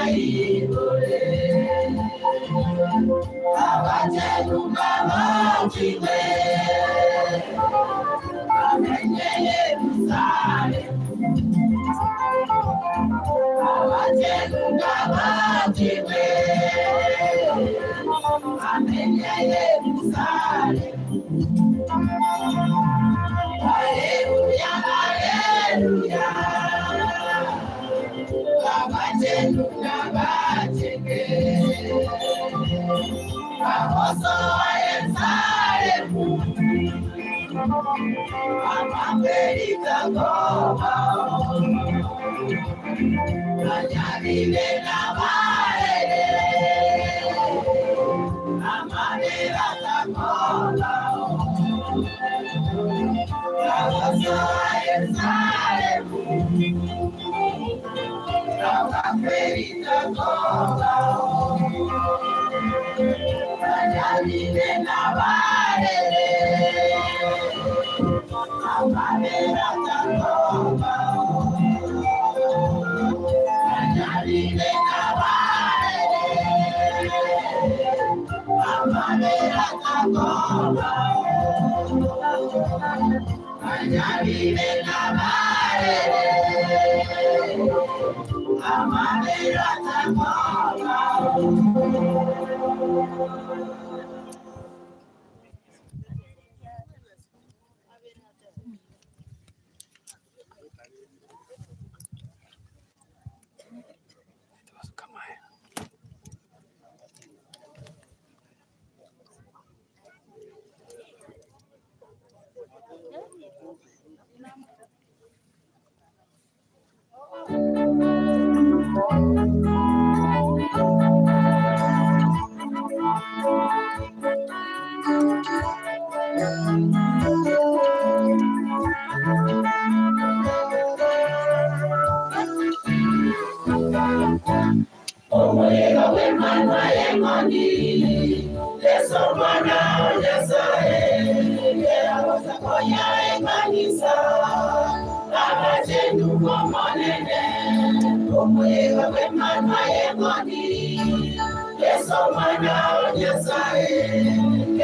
Abaibore, abachenu babachigwe, bamenye Yerusalemu. Abachenu babachigwe, bamenye Yerusalemu. Haleluya, haleluya. Abachenu nabachenge, bagosoa Yerusalemu, amakweri takobao, banyabire nabarere, amabera takobao, bagosoa Yerusalemu, amakweri takobao, banyabire nabarere, amabera takobao, banyabire nabarere, amabera takobao, banyabire nabarere, amabera takobao. Omoyega bw'Emanwa y'Eng'ondi, Yeso Omwana o Nyasae, eragocha konya ekanisa, abachenu b'Omonene. Omoyega bw'Emanwa y'Eng'ondi, Yeso Omwana o Nyasae,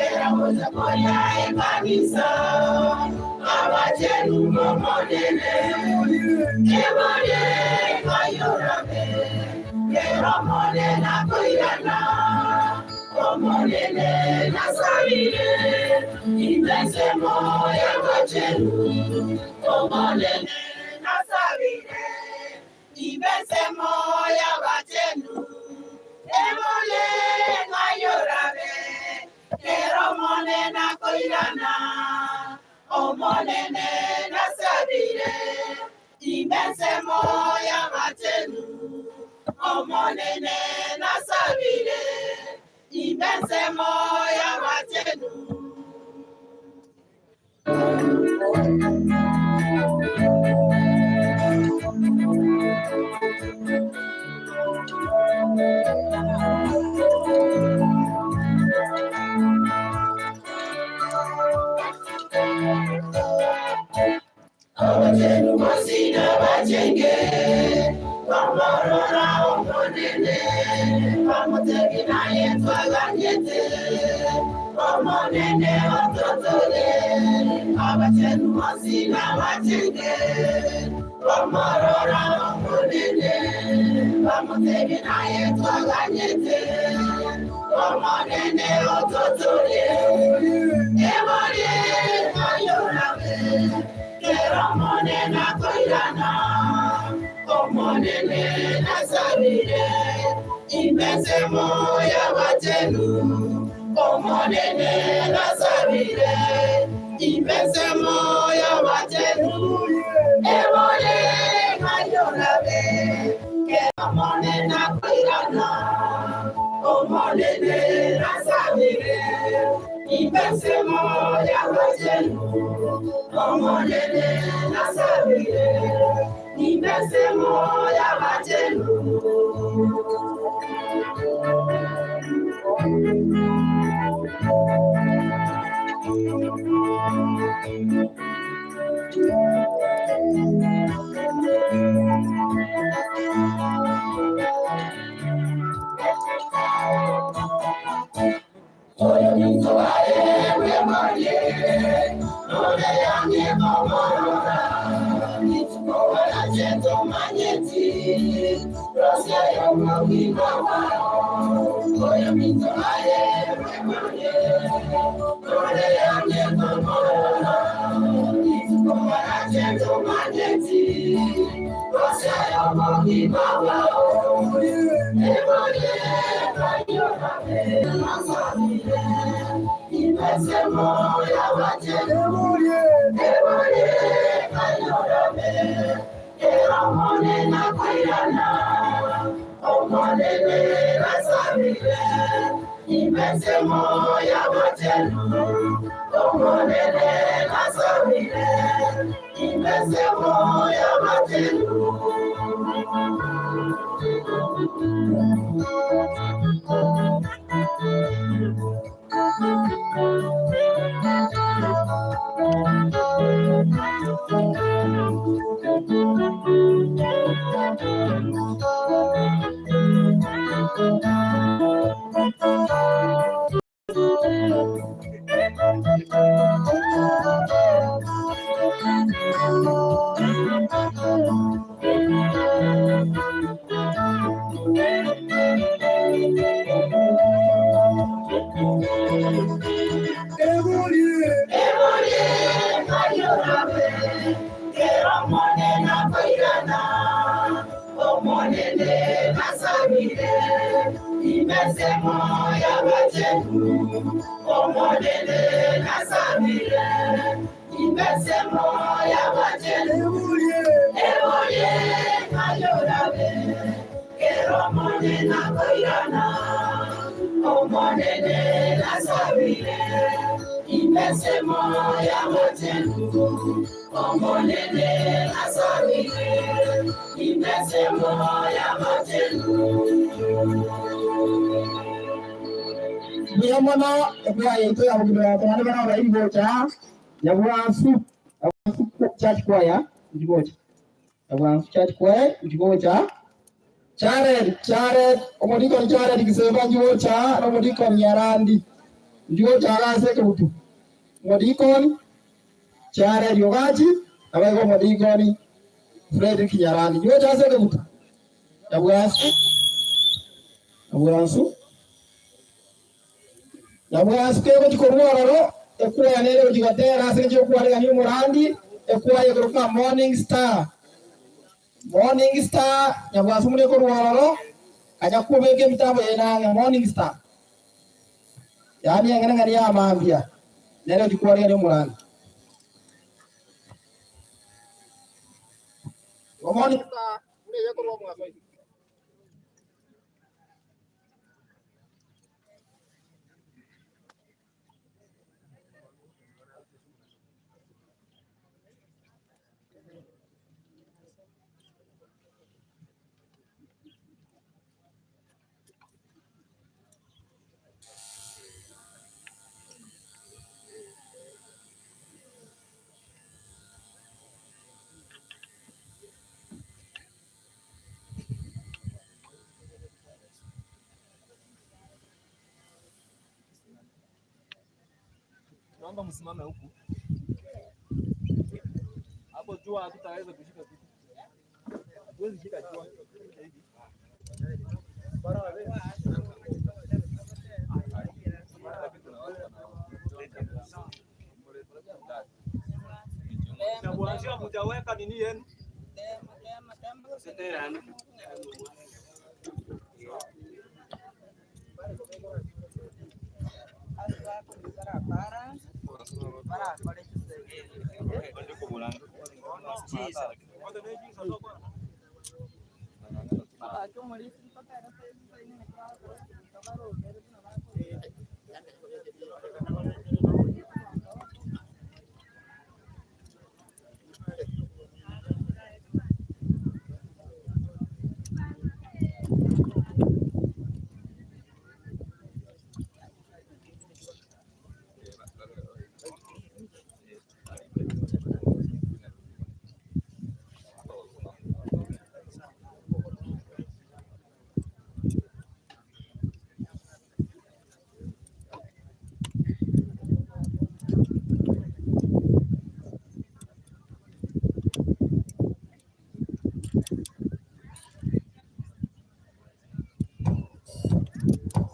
eragocha konya ekanisa, abachenu b'Omonene. Eborie ng'ayorabe, kero Omonene akoirana, Omonene nasabire, imesemo y'abachenu. Omonene nasabire, imesemo y'abachenu. Eborie ng'ayorabe, kero Omonene akoirana, Omonene nasabire, imesemo y'abachenu. Omonene nasabire, imesemo y'abachenu. Abachenu bonsi nabachenge, bamorora Omonene, bamotebie naye twaganyete, Omonene ototore. Abachenu bonsi nabachenge, bamorora Omonene, bamotebie naye twaganyete, Omonene ototore. Eborie ayorabe, kero Omonene akoirana, Omonene nasabire, imesemo y'abachenu. Omonene nasabire, imesemo y'abachenu. Eborie ayorabe, kero Omonene akoirana, Omonene nasabire, imesemo y'abachenu. Omonene nasabire, imesemo y'abachenu. Mbuya mono ekwaya yaito ya Bogima naende bare abairi gocha Nyabwansu, Nyabwansu Church Choir inchi gocha, Nyabwansu Church Choir inchi gocha, Jared, Jared, omodikoni Jared Gisemba inchi gocha, na omodikoni Nyarandi inchi gocha iga ase ekebutu, omodikoni Jared Ogachi, naboigo omodikoni Fredrick Nyarandi inchi gocha ase ekebutu, Nyabwansu, Nyabwansu. Nyabwansu kegochia korwa ororo, ekwaya nere egochia gotera ase engencho y'okwaregania omorandi, ekwaya ekorokwa ng'a Morning Star. Morning Star, Nyabwansu buna ekorwa ororo, kanya kobeka emitambo yaino ang'e, Morning Star. Yaani eng'enang'eni ya mambia, nere egochia kwaregania omorandi. Igo Morning Star, buna eye ekorwa omwaso iga. Naomba msimame huku. Hapo jua hatutaweza kushika kitu. Hatuwezi shika jua. Kuanzia mjaweka nini yenu? Thank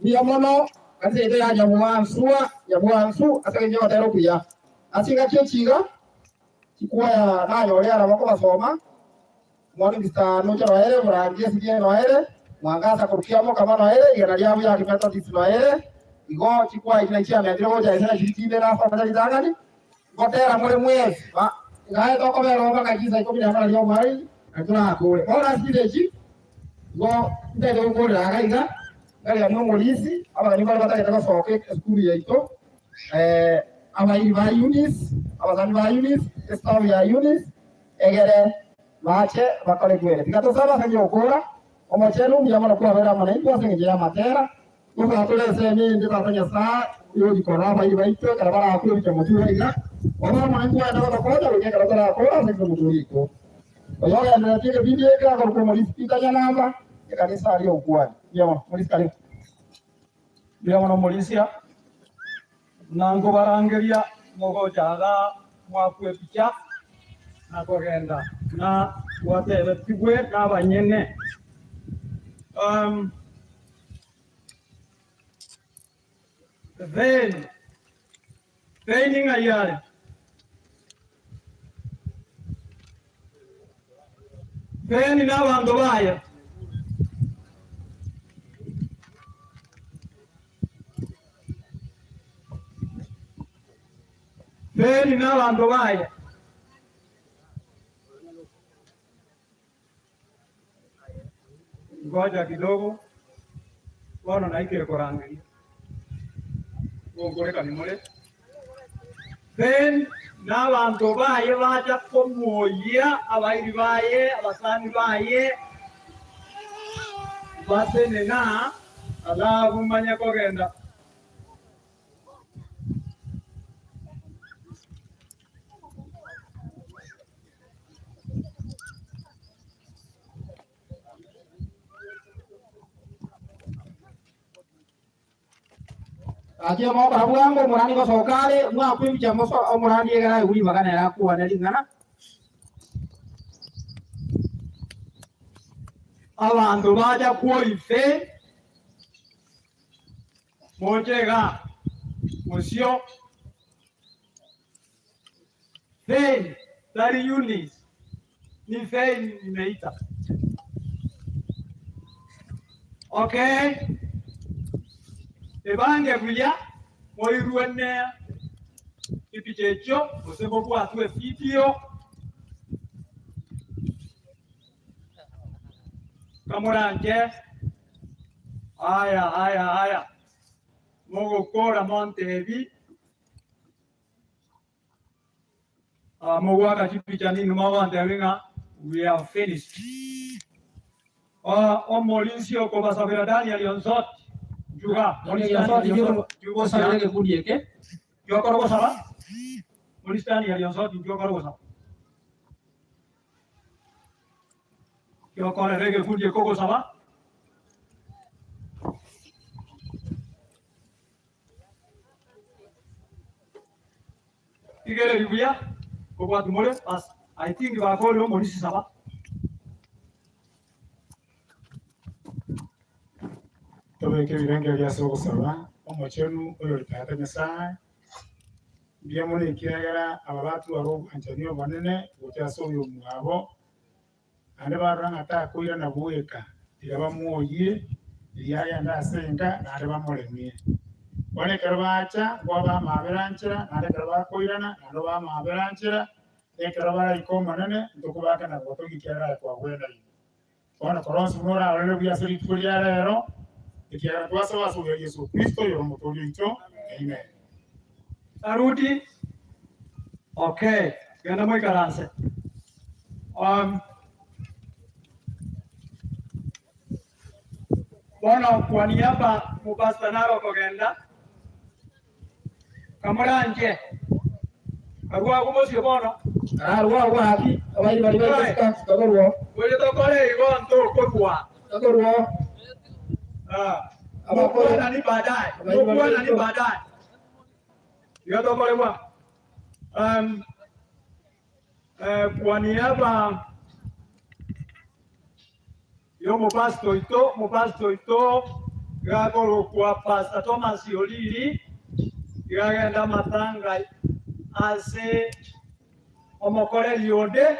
Mbuya mono ase yaito ya Nyamwansua, Nyamwansu, ase engencho y'ogotera okuya. Ase chingaki echi iga, chikwaya nanyore araba kobasoma, Omwana Mister Nocha noere, Omorangi SDA noere, Mwangaza korwa Kiamokama noere, Igana ria Buyaki Methodist noere, igo chikwaya echi nachi chiamentire gocha inse nachi chinde nasomete ritang'ani, ngotera more mwensi ba ngaye tokobera oo mpaka chinsa ikomi nemo naria omwai nari torakore. Bono ase chinsa echi igo ntagete gokorera iga iga, ngariania omorisi, abageni mbare batagete gosoka esukuru yaito, abairi ba Eunice, abasani ba Eunice, estaff ya Eunice, Egere bache bakore gwere. Tiga tosabe ase engencho y'ogokoora omochenu mbuya mono kwabeire amo naintwe ase engencho y'amatera. Gose tore ensemo ende Tata Nyasae oyogikorera abairi baito ekero barakwe ebicha motwe iga, obe amo naintwe ogende gotokonya goika ekero torakore ase engencho y'omotwe oito. Oyogenderetie egebindi eke akorokwa Omorisi Peter Nyanamba, ekanisa aria Okwani. Mbuya mono, Omorisi karibu. Mbuya mono Omorisia, buna nkobarangeria mogocha iga mwakwa ebicha na kogenda buna gwatebetigwe nabanyene. Then, then ng'ai are? Then nabanto baye. Then nabanto baye. Ngoja kidogo, bono naikire korangeria, gonkorekani more. Then nabanto baye bacha komoyia abairi baye, abasani baye, batenena, alafu manye kogenda. Gaki omokora bwango omorani gosoka are, mwakwa ebicha moso omorani egere aigwe ribaga nere akwane ring'ana. Abanto bacha kwoife. Moche igaa bosio. Fein tari Eunice, ni Fein nimeita. Okay, ebange buya moirwe ne chipicha echio gose mobwatwe efidio. Kamoranche. Aya, aya, aya, mogokora montebi, ah, mogoaka chipicha ninwe mogontebi ng'a we have finished. Ah, omorinsi okobasabera Daniel Onsoti, njuga, Daniel Morisi Onsoti, Daniel Onsoti, Osabere egekundi eke. Nkiokora gosaba, Morisi Daniel Onsoti, nkiokora gosaba. Giokorera egekundi eke ogosaba. Rigereria buya kobwati more bas I think bakorire omorisia saba. Tobeke ebirengererio ase ogosaba, Omochenu oyore Tata Nyasae, mbuya mono ekiagera aba batware obwanchani obonene gocha ase oyomwabo, Naende barora ng'a takoirana bweka, tiga bamwoyie, erio agende ase enka, naende bamoremie. Bono ekero bacha, nkoa bamaabera nchera, naende ekero bakoirana, naende obamaabera nchera, na ekero baraike Omonene, ntokobake na gotogia ekiagera aye kwagweneire. Bono kora onsi buna orarore buya ase rituko ria rero, ekiagera twasaba ase obuya Yeso Kristo, oyore Omotoori oito. Amen. Saruti, Okay, genda moikaranse. Um, bono kwa niaba mopastor naro okogenda, kamoranche, karue agwo bosio bono. Arwo agwo haki, abairi baria baigosika, tokorwo. Oye tokore igo ntokorua. Tokorwo. Ah, mokwanani baadaye, mokwanani baadaye. Iga tokoregwa um, eh, kwa niaba y'omopastor oito, omopastor oito iga akorokwa Pastor Thomas Oriri, iga agenda amatanga ase omokoreri onde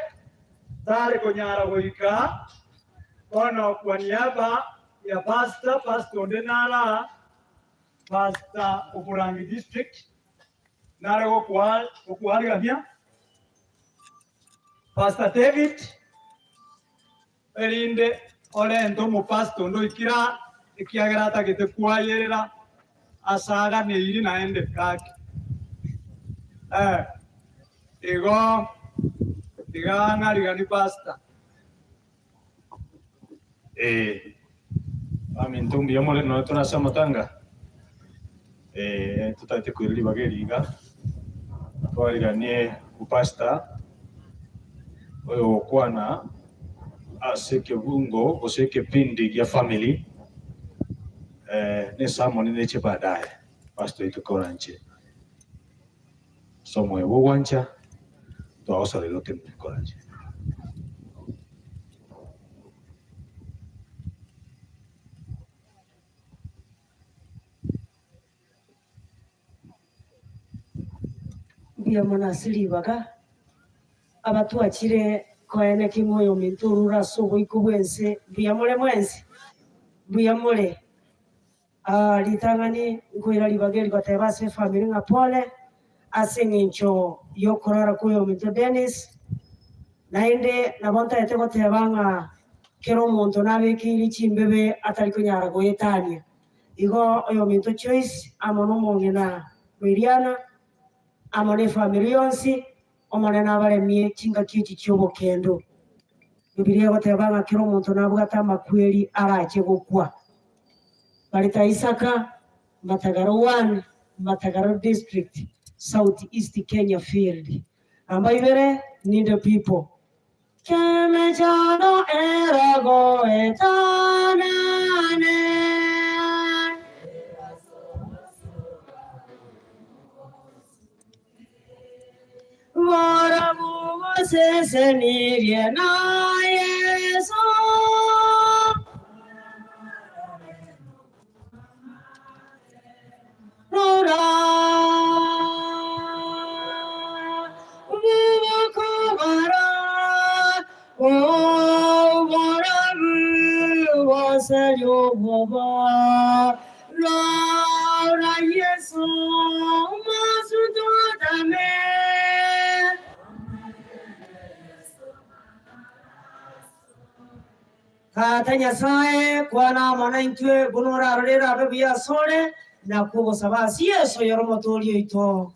tare konyara goika bono kwa niaba ya pastor, pastor onde nara Pastor o Burangi District nare gokoarigania Pastor David erinde orente omopastor onde oikire aa ekiagera atagete koayerera ase aganeiri naende gaki. Eh, igo tiga ng'arigani Pastor. Ee, baminto mbuya more nonya tore ase amatanga, ee, totagete koira ribaga eri iga, twariganie opastor oyogokwana ase ekebungo gose ekepindi gia family, ne esermon neche baadaye, pastor oito koranche ase omoyo bwa ogwancha, twagosabeire otenene koranche. Mbuya mono ase ribaga, abatwachire koeneka ing'we oyominto orure ase oboiko bw'ense, mbuya more mwensi? Mbuya more? Aa ritang'ani nkoira ribaga eri goteba ase efamiri ng'a pole ase eng'encho y'okorara kw'oyominto Dennis, naende nabo ntagete goteba ng'a kera omonto nabekeire chimbebe atari konyara goetania. Igo oyominto Joyce amo nomong'ina Liliana amo nefamiri yonsi, Omonene abaremie chingaki echi chi'obokendu. Bibilia egoteba ng'a kera omonto nabwate amakweri arache gokwa. Bareta Isaka, Matagaro 1, Matagaro District, South East Kenya Field. Namba ibere, Ninde People. Kemechando eragoetanane. Barabwo basesenirie na Yeso. Rora, bobakobara, oborabu bwase obwoba. Rora Yeso, omosubti otame. Tata Nyasae, kwana amo naintwe buna orarore erabe buya asore, nakwo ogosaba ase Yeso oyore Omotooria oito.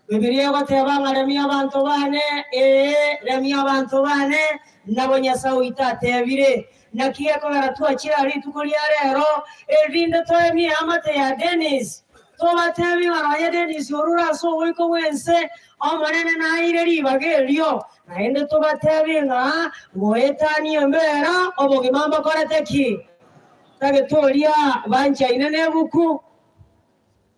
Bibilia egoteba ng'a remia abanto bane, ee, remia abanto bane, nabo Nyasae oito atebire. Naki gekogera twachire aa rituko ria rero, erinde toemie eamate ya Dennis, tobatebi ng'a nonya Dennis orure ase ogoiko bw'ense, Omonene naeire ribaga erio. Naende tobatebi ng'a goetania embera obogima mbokorete ki? Tagete oria banchaine nebuku,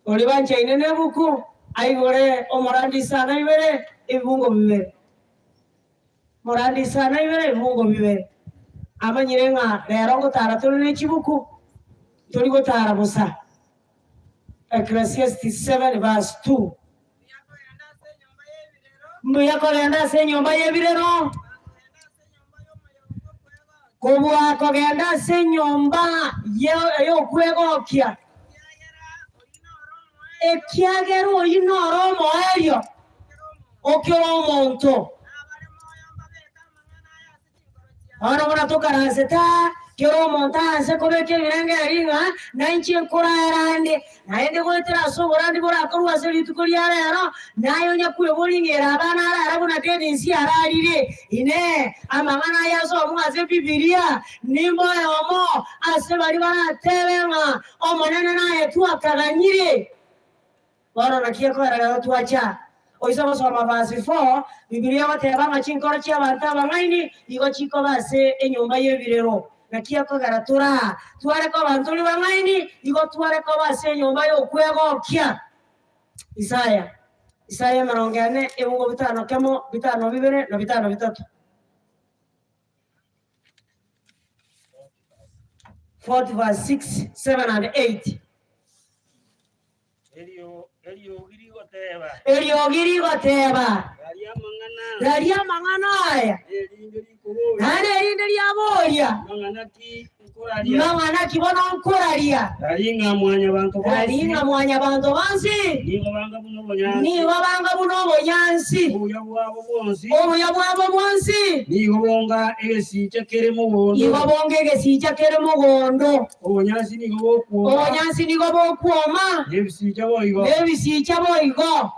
oria banchaine nebuku aigore omorandi isano ibere ebibungo bibere. Morandi isano ibere ebibungo bibere. Amanyire ng'a rero ngotara tore ne chibuku, ntori gotara bosa. Ecclesiastes 7 verse 2. Mbuya kogenda ase enyomba y'ebirero kobua kogenda ase enyomba y'okwegokia, ekiagera oyio noro omoerio o kera omonto. Bono buna tokaransete aa, kera omonto aanse kobeka ebirengererio ng'a nainche nkoraera ande, naende goetera ase oborandi borakorwe ase rituko ria rero, naye onya kweboring'era abana arara buna Dennis ararire. Inee! Amang'ana aya asomwa ase Ebibilia nimbe oyomo ase baria baratebe ng'a Omonene naye twakaganyire? Bono naki ekoera rero twacha oise gosoma verse 4, Bibilia egoteba ng'a chinkoro chi'abanto abang'aini nigo chikoba ase enyomba y'ebirero. Naki ekogera toraa tware koba ntori bang'aini, igo tware koba ase enyomba y'okwegokia. Isaya Isaya emerongo ene, ebungo bitano kemo, bitano bibere, na bitano bitato. 40 verse 6, 7 and 8. Eriogi rigoteba. Eriogi rigoteba. Raria amang'ana. Raria amang'ana aya. Nerinde rikoboria. Naende erinde riaboria. Mang'ana ki nkoraria? Mang'ana ki bono nkoraria? Raria ng'a mwanyabanto bonsi. Raria ng'a mwanyabanto bonsi. Nigo banga buna obonyansi. Nigo banga buna obonyansi. Obuya bwabo bwonsi. Obuya bwabo bwonsi. Nigo bonga egesicha kere mogondo. Nigo bonga egesicha kere mogondo. Obonyansi nigo bokwoma. Obonyansi nigo bokwoma. Na ebisiicha boigo. Na ebisiicha boigo.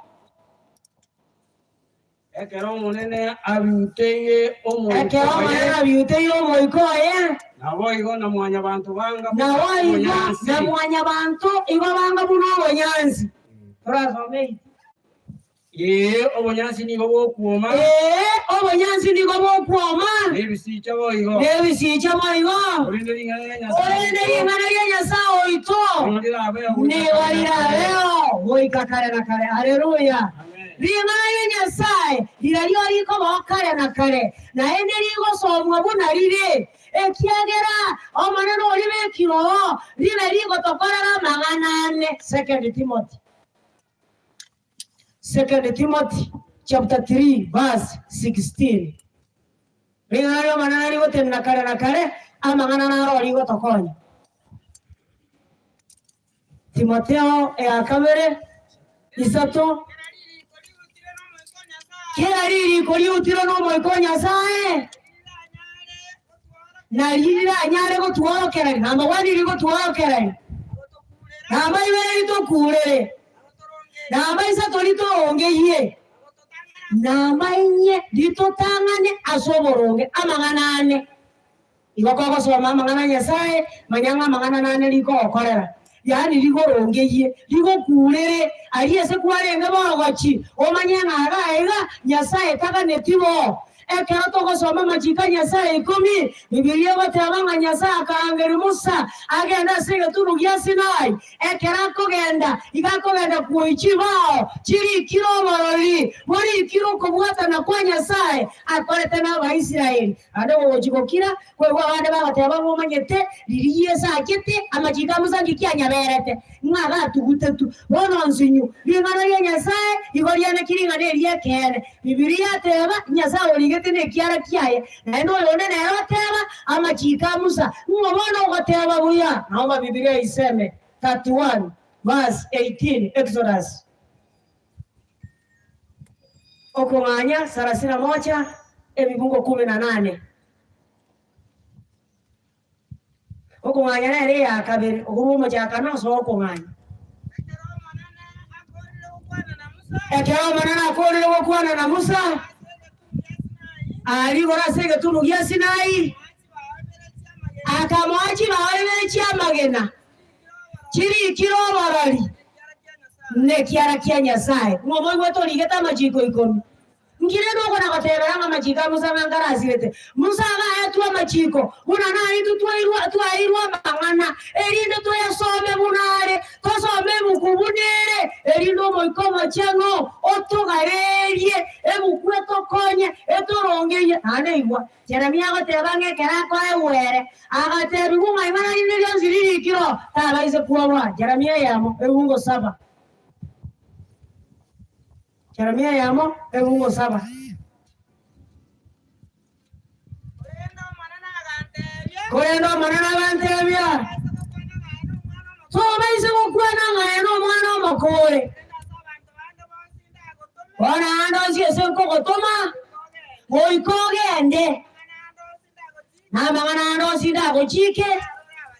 Ekero Omonene abiuteire omoika Ekero oye. Omonene abiuteire omoika oye. Naboigo na mwanyabanto banga buna Naboigo obonyansi. na mwanyabanto igo banga buna obonyansi. Torasome eye. Ee, obonyansi nigo bokwoma. Ee, obonyansi nigo bokwoma. Na ebisiicha boigo. Na ebisiicha boigo. Korende ring'ana ria Nyasae Korende ring'ana ria Nyasae oito nigo rirabeo nigo rirabeo goika kare na kare. Haleluya! Amen. Ring'ana ria Nyasae rirario rikobao kare na kare, naende rigosomwa buna rire, ekiagera Omonene oribekire oo ribe rigotokorera amang'ana ane. Second Timothy. Second Timothy chapter 3 verse 16. Ring'ana ri'Omonene rigotenena kare na kare, amang'ana naro rigotokonya. Timotheo eya kabere isato. Kera ririko riutirwe n'Omoika o Nyasae, nario riranyare gotworokereria. Namba one rigotworokereria, namba ibere ritokurere, namba isato ritoongeyie, namba inye ritotang'ane ase oboronge amang'ana ane. Igo kogosoma amang'ana a Nyasae, manya ng'a amang'ana nane rigogokorera, yaani rigorongeyie, rigokurere aria ase kwarenge borogochi, omanye ng'a iga aiga Nyasae taganeti bo. Ekero togosoma amachiko a Nyasae ikomi, Bibilia egoteba ng'a Nyasae akarangeria Musa agende ase egetunu gia Sinai. Ekero akogenda, iga akogenda kwoyia chibao chirikire oborori borikire okobwatana kwa Nyasae akorete n'Abaisraeli. Naende ogochia gokira, koigwa abande bagoteba ng'a omanyete riria Yeso achete, amachiko a Musa ngiki anyaberete, ng'a agatugutetwe. Bono nsinyu, ring'ana ria Nyasae igo rianeki ring'ana eri ekeene. Bibilia yateba, Nyasae origete nekiara kiaye, naende oyonde nere oteba, amachiko a Musa. Ng'o bono ogoteba buya? Naomba Bibilia iseme 31 verse 18 Exodus. Okong'anya sarasina mocha ebibungo kumi na nane. Okong'anya nere eya kabere, okorwa omochakano ase okong'anya. Ekero Omonene akoorire gokwana na Musa aria igoro ase egetunu gia Sinai, akamoa chibao ibere chi'amagena chirikire oborori nekiara kia Nyasae. Ng'a omoigwete origete amachiko ikomi. Nki rende okona goteba? Togotebera ng'a amachiko a Musa ng'a nkarasirete. Musa agaetwe amachiko, buna naintwe twairwa twaeirwe amang'ana, erinde toyasome buna are, tosome ebuku buna ere, erinde Omoika Omochenu otogarerie ebuku etokonye, etorongerie. Naende igwa, Jeremia agoteba ng'a ekero akoegwa ere, agatebigwa ng'a ing'ana rinde rionsi ririkire oo, tabaise kwoboa. Jeremia eyemo, ebungo saba. Jeremia eyemo, ebungo saba. Korende Omonene agantebia, Tobaisa gokwana ng'a aye nomwana omokore. Bono aande onsi ase nkogotoma, goika ogende, na amang'ana ande onsi ndagochike,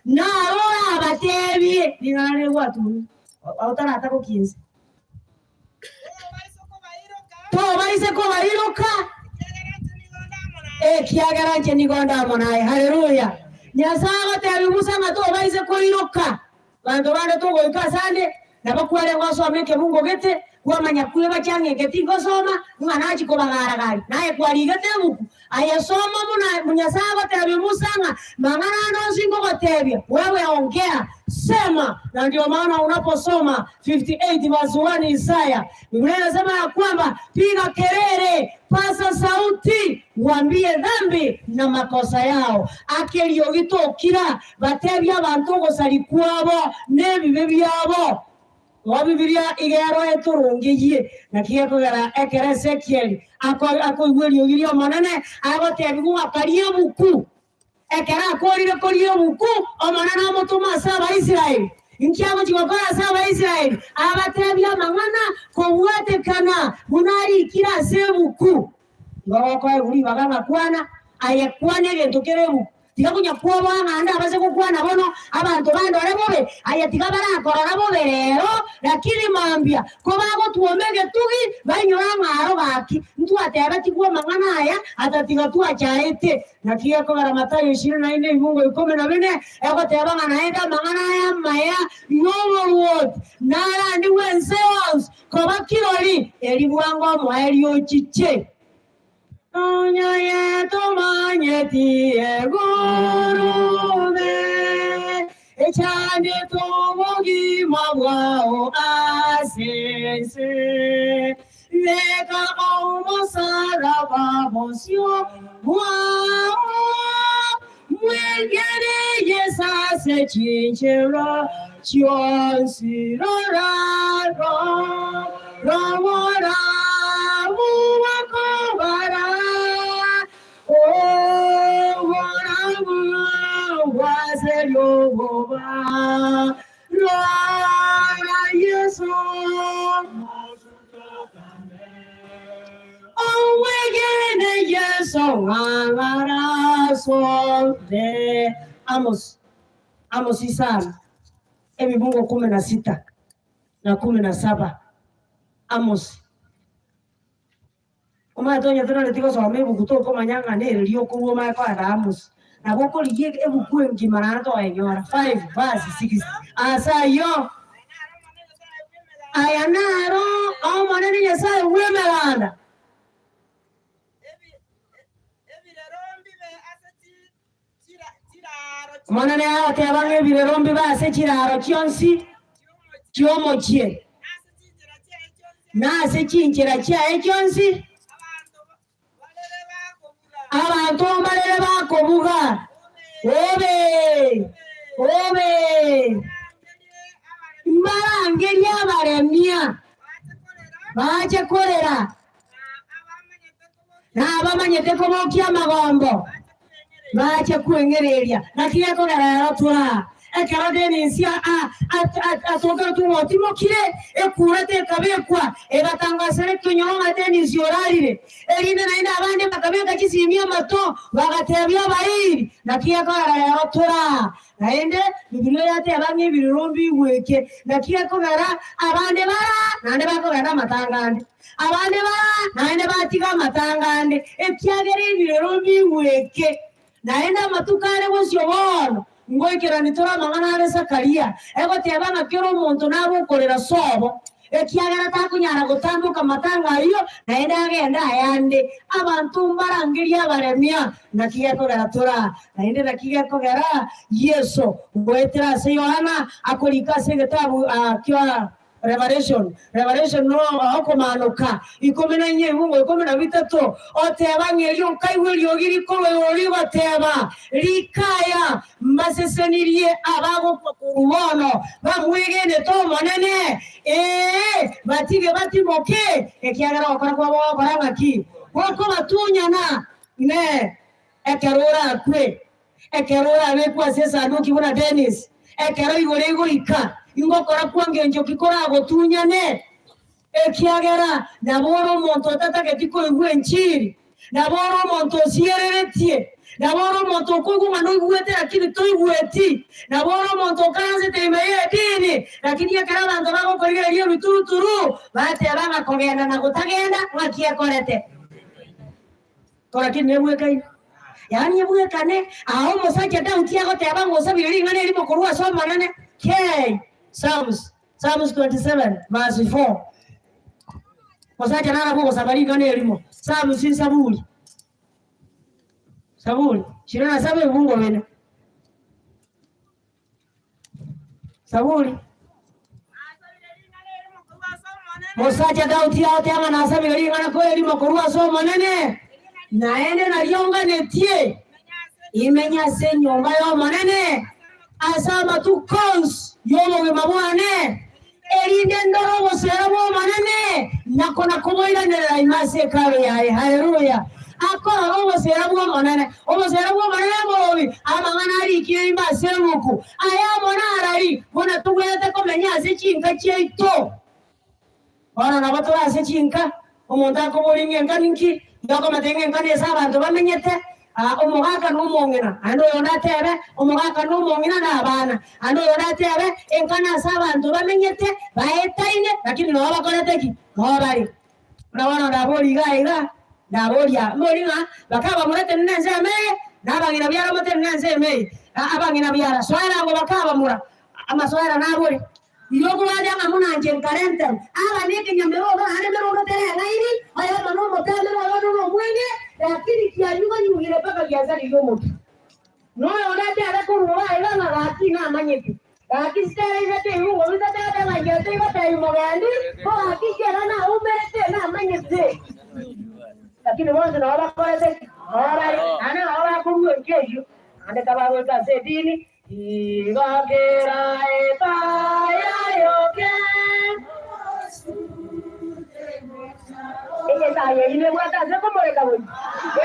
naro orabatebie. Ring'ana rire gwatumire, otaratabokia inse. Tobaise kobairoka, ekiagera inche nigo nde amo naye. Haleluya! Nyasae agoteebia Musa ng'a tobaise koiroka. Banto bande togoika asande, nabo kwarenge osome ekebungo gete, kwamanya kweba ang'e eke tingosoma, ng'a nachie kobagara-garia. Naye kwarigete ebuku, aye soma buna Nyasae agoteebia Musa ng'a mang'ana ande onsi nkogoteebia, wewe ongea, sema, na ndio maana unaposoma 58 verse 1 Isaya, Biblia inasema ya kwamba piga kelele, pasa sauti, waambie dhambi na makosa yao. Aka eriogi tokira, batebie abanto ogosaria kwabo na ebibe biabo. Igo Bibilia iga ero etorongeyie, naki gekogera ekero Ezekieli akoigwa eriogi ri'Omonene agotebigwa ng'a karie ebuku. Ekero akoorire koria ebuku, Omonene amotoma ase Abaisraeli. Inki agochia gokora ase Abaisraeli? Abatebie amang'ana kobwatekana buna arikire ase ebuku. Igo gokoegwa ribaga ng'a kwana, aye kwana egento kere ebuku. Tiga konya kwoboa ng'a ndabase gokwana bono, abanto bandore bobe, aye tiga barakorora bobe rero, lakini mambia kobagotwoma egetugi, bainyora ng'a aro gaki ntwatebetigwe amang'ana aya, atatiga twachaete. Naki gekogera Matayo ishirini na ine ebibungo ikomi na bine egoteba ng'a naende amang'ana aya amaya y'oborwoti narandigwe ense yonsi koba kirori, eri bwango omoerio ochiche. Nonya yetomanyeti egurube, echandete obogima bwao ase ense. Beka omosalaba bosio bwao, mwegere Yeso ase chinchera chionsi. Rora, rora oborabu bwakobara, oborabu bw'ase riogoba. Rora Yeso, omwegene Yeso ng'ang'arasonde. Amos, Amos isano, ebibungo kumi na sita na kumi na saba. Amos. Omanyete onye tonaretie gosoma ebuku tokomanya ng'a nere riokorwa omanye koenda Amos. Nabo okorigia ebuku engima naende toyenyora 5 verse 6. Ase ayio, aya naro Omonene Nyasae bw'Emeganda. Omonene agoteba ng'a ebirero mbibe ase chiraaro chionsi chi'omochie, na ase chinchera chiaye chionsi, abanto mbarere bakobuga, Obe! Obe! Mbarangerie abaremia bache korera. Na abamanyete kobokia amagombo bache kweng'ereria. Naki gekogera ero tora ekero Dennis atokeretwe ng'a otimokire, ekura tekabekwa, egatangasera ekenyoro ng'a Dennis orarire. Erinde naende abande bakabeka chisimi amato, bagatebia abairi, Naki gekogera rero tora Naende Bibilia yateba ng'a ebirero mbigweke, naki gekogera abande bara naende bakogenda amatanga ande, abande bara naende batiga amatanga ande, ekiagera ebirero mbigweke. Naende amatuko are bosio bono, ngoikerani tore amang'ana are Zakaria, egoteba ng'a kera omonto nabe okorera sobo. Ekiagera takonyara gotamboka amatanga ayio, naende agende ayande. Abanto mbarangerie abaremia, naki gekogera tora? Naende naki gekogera Yeso goetera ase Yohana akorika ase egetabu kia Revelation, Revelation no okomanoka ikomi na inye ebungo ikomi na bitato, oteba ng'a erio nkaigwa eriogi rikorwa igoro rigoteba, Rikaya, mbasesenirie abagokwa korwa bono, bamwegenete Omonene, ee, batige batimoke, ekiagera ogokora kwabo gokora ng'aki? Gokobatunyana. Inee! Ekero orakwe, ekero orabekwe ase esanduki buna Dennis, ekero igoro egoika, ingokora kw'engencho ki koragotunyane? Ekiagera nabo ore omonto otatageti koigwa enchiri, nabo ore omonto osiereretie, nabo ore omonto okoigwa ng'a noigwete lakini toigweti, nabo ore omonto okaransete ime y'edini, lakini ekero abanto bagokorigereria ebituruturu, bateba ng'a kogenda na gotagenda ng'aki ekorete. Lakini nebwekaine, yaani ebwekane, aa omosacha Daudi agoteba ng'a osabire ring'ana erimo korwa ase Omonene. Kei! Psalms, Psalms 27 verse 4. Omosacha narabwo ogosaba ring'ana erimo. Psalms Saburi. Saburi, 27 ebibungo bine. Saburi. Mosacha Daudi agoteba ng'a nasabire ring'ana ko erimo korwa ase Omonene, naende nario nganetie imenye ase enyomba y'Omonene ase amatuko onsi y'obogima bwane, erinde ndore oboseera bw'Omonene na kona-koboiranerera ime ase Hekalu yaye. Haleluya! Akorora oboseera bw'Omonene. Oboseera bw'Omonene mborobi? Amang'ana arikire ime ase ebuku. Aya amo narari, buna togwenerete komenya ase chinka chiaito. Bono nabo tore ase chinka, omonto akoboria ng'a enka ninki, yokomanya ng'a enka nese abanto bamenyete, omogaka na omong'ina, naende oyonde atebe, omogaka na omong'ina na abana, naende oyonde atebe, enka nase abanto bamenyete, baetaine, lakini noo bakorete ki? Noo bare. Buna bono ndaborie iga iga, ndaboria, mbori ng'a bakaba motenene ensemo eye, na abang'ina biara motenene ensemo eye, abang'ina biara, soera ango bakabamura, amasoera nabore. Riria okobacha ng'a monanche nkarenterwe, aba nekenyamero naende merondo tereng'aini, oyomo nomotambe na oyondo nomwenge, lakini kianyuganyugire mpaka giasaririe omotwe. Na oyonde atebe korwa iga iga ng'a gaki namanyete, gaki sitera isato ebibungo bisato agoteba ng'a Yeso igotebi mogendi, ko gaki chiera naumerete namanyete. Lakini bonsi nabo bakorete ki? Nabo bare, naende nabo bakorua enka eyio, naende kabagoika ase edini, Igo kera etaya yoke. Egetaya eyio nebwate ase komoreka goika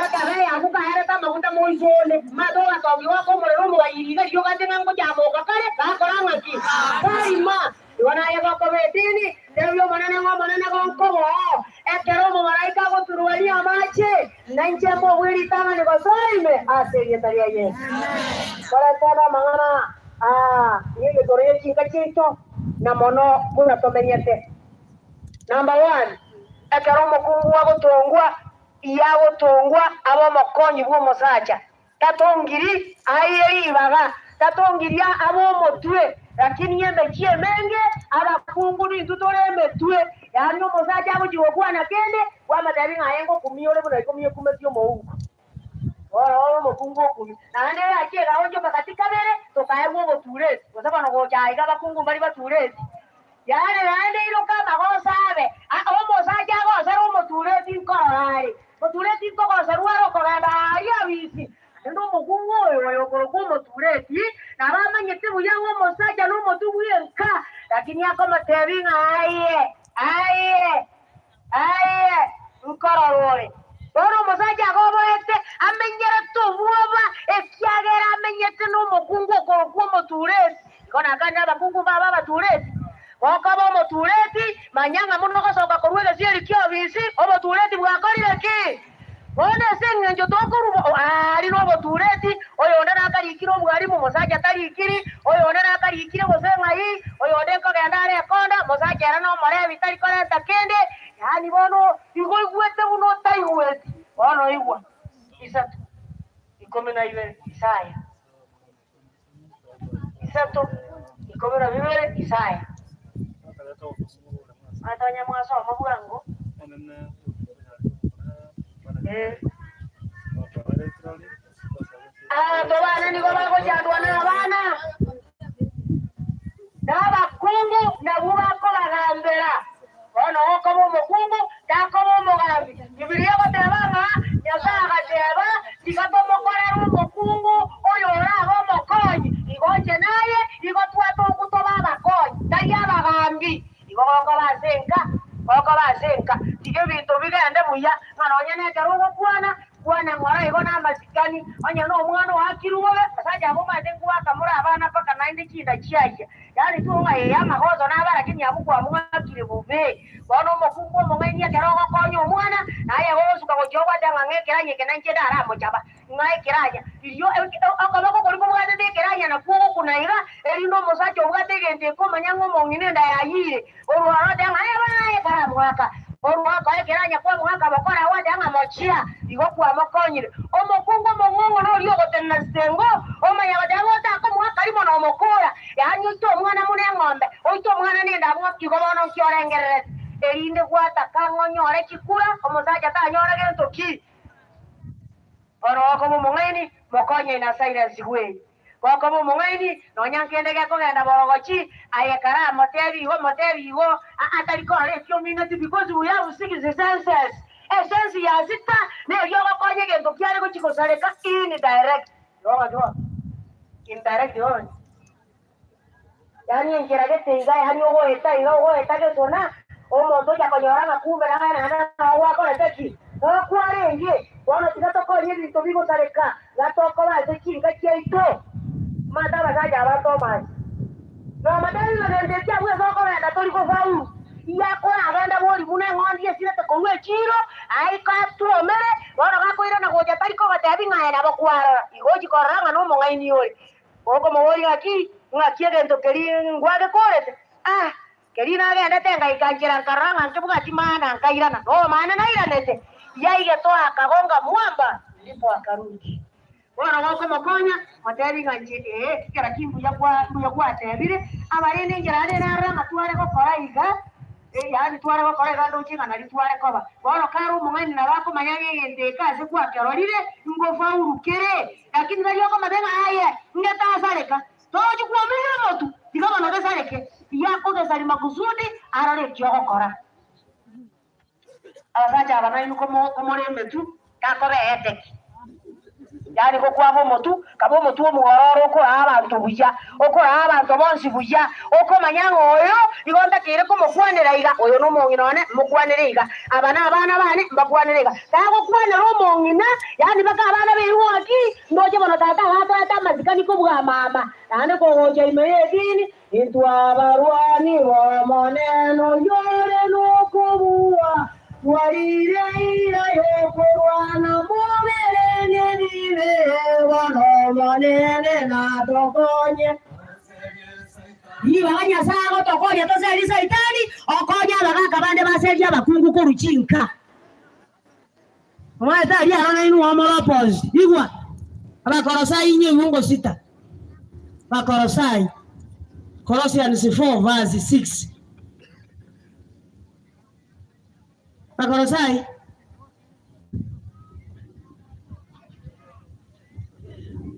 ekaba eyaku kaerete amaguta moiso one. Mate ogatongigwa ake omorero omobayi riga riria ogate ng'a ngochamoka kare, gakora ng'aki? Karima. Igo naye gokoba edini, tebia Omonene ng'a Omonene gonkoboa, ekero omomalaika agoturuania amache, nainche mbobue ritang'ani gosoa ime ase erieta ria Yeso. Korentana amang'ana aa y'emetoro ye chinka chiaito, na mono buna tomenyete. Number one, ekero omokungu agotongwa, iyagotongwa abe omokonyi bw'omosacha, Tatongiri aye ribaga, tatongiri abe omotwe, lakini emechie emenge abakungu nintwe tore emetwe, yaani omosacha agochia gokwana kende, bwamotebia ng'a aye ngokumia ore buna ikomi ekumetie omouko. Bono obe omokungu okumia. Naende erachie egaonchoka gati kabere, tokaegwa obotureti, gose bono gocha aiga abakungu mbari batureti. Yaani naende iroka amagoso abe, omosacha agosere omotureti nkorora are, motureti nkogoserwa are okogenda aaria abisi. Naende omokungu oyo oyokorokwa omotureti nabo amanyete buya ng'a omosacha nomotwe bw'enka, lakini akomotebia ng'a aye, aye, aye, nkorora ore. Bono omosacha agoboete, amenyerete obwoba, ekiagera amenyete nomokungu okorokwa omotureti. Igo nakande abakungu mbabe abatureti. Gokoba omotureti, manya ng'a buna ogosoka korwa egesieri ki'obisi, obotureti bwakorire ki? Bono ase engencho tokorwa aria nobotureti, oyonde nakarikire obwarimu, omosacha tarikiri, oyonde nakarikire gose ng'ai, oyonde nkogenda are ekonda, omosacha ere nomorebi tari korenta kende, yaani bono igo oigwete buna otaigweti. Bono igwa, isato, ikomi na ibere, Isaya. Isato, ikomi na bibere, Isaya. Mwatonya mwasoma bwango. Eh. Abanto bane nigo bagochandwa nabana, na abakungu nabwo bakobagambera. Bono okoba omokungu takoba omogambi. Bibilia egoteba ng'a Nyasae agateba, Tiga tomokorere omokungu oyo orabe omokonyi, igo inche naye igo twatokwa tobe abakonyi, tari abagambi. Igo gokoba ase enka, gokoba ase enka, tiga ebinto bigende buya, ng'a nonya nekero ogokwana, kwana ng'ora igo namasikani, onye nomwana oakirwe bobe, asacha abwo omanyete ngoaka more abana mpaka naende chinda chiayia. Yaani two ng'a ee amagoso nabe lakini abwo kwamwakire bobe. Bono omokungu omong'aini ekero ogokonya omwana, naye ogosuka gochia ogwateba ng'a ng'a ekeranya eke nainche ndaramochaba, ng'a ekeranya. Ririo okoboko koria kobwatete ekeranya nakwo ogokuna iga, erinde omosacha obwate egento eke omanye ng'a omong'ina enda yayiire. Orwo oroteba ng'a ee bono aye karamwaka. Orwo okoa ekeranya kwamwaka bokora gwateba ng'a mochia, igo kwamokonyire. Omokungu omong'ong'o noria ogotenena sisengo, omanya goteba ng'a otakomoaka rimo nomokora, yaani oite omwana buna eng'ombe, oite omwana nendamwamu, igo bono nki orengererete? Erinde gwataka ng'a onyore chikura, omosacha tanyora gento ki? Bono gokoba omong'aini, mokonye na silence bweri. Gokoba omong'aini, nonya nkende gekogenda borogochi, aye karamotebi igo, motebi igo, aa tari korora ekio omineti because we have six senses. Esensi ya sita neria ogokonya egento kiare gochi gosareka indirect. Igo ng'aki bono? Indirect bono. Yaani enchera gete iga, yaani ogoeta iga, ogoeta gesona, omonto ocha konyora ng'a kumbe naye naende nao gwakorete ki? Nao kwarenge. Bono tiga tokonye ebinto bigosareka, iga tokoba ase chinka chiaito. Omanyete abasacha aba Tomasi, nomotebi ng'a gento eki abwo ase okogenda tori gofaulu. Igo akoragenda bori buna eng'ondi esirete korwa echiiro, aika atwomere, bono gakoirana gocha tari kogotebi ng'a aye nabo kwarora. Igo ochia korora ng'a nomong'aini ore. Okomoboria ng'aki, ng'aki egento keria ngwagekorete? Ah, keria nagendete ngaika nchera nkarora ng'a nkebwati maana nkairana, nomaene nairanete. Yaigetoa akagonga mwamba, ndipo akarudi. Bono gokomokonya, motebi ng'a inche ee, kera ki mbuya kwa mbuya gwatebire, abarende enchera ande narora ng'a tware gokora iga, Yaani tware gokora iga ndoche ng'a nario tware koba. Bono kare omong'aini nabo akomanya ng'a egento eke ase gwakerorire ngofaulu kere, lakini tari okomanya ng'a aye ngetasareka. Togochia kwomerera omotu, tiga bono gesareke. Tiga akogesari makusudi arore eki ogokora. Abasacha aba nainwe komore emetu takobeete ki? Yaani gokwaba omotu, kaba omotu omwororo okoraa abanto buya, okoraa abanto bonsi buya, okomanya ng'a oyo nigo ntakeire komokwanera iga, oyo nomong'ina one, mokwanere iga, aba nabana bane, mbakwanere iga. Tagokwanera omong'ina, yaani mpaka abana beigwe ng'a ki, ndoche bono tata agatoete amasikani kobua mama, naende kogocha ime y'edini, Intwe abarwani b'Omonene oyore nokobua, twarire eira y'okorwana mobere nebibe, bono Omonene natokonye. Ribaga Nyasae agotokonya toserie Saitani, okonye abagaaka bande baserie abakungu korwa chinka. Omanyete aria aro nainwe omoroposi. Igwa, Abakolosai inye ebungo sita. Abakolosai, Colossians 4 verse 6. Abakolosai.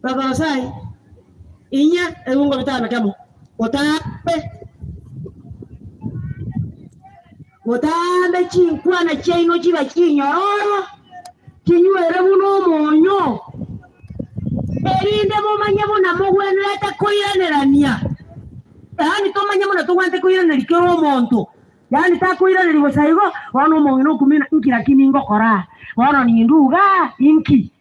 Abakolosai inye ebungo bitano kemo. Otabe. Motaambe chinkwana chiaino chibe chinyororo, chinywere buna omonyo, erinde momanye buna mogwenerete koiranerania. Yaani tomanye buna togwenerete koiraneria kera omonto. Yaani takoiraneria bosa igo, bono omong'ina okumina, inki lakini ngokora? Bono ninduga inki?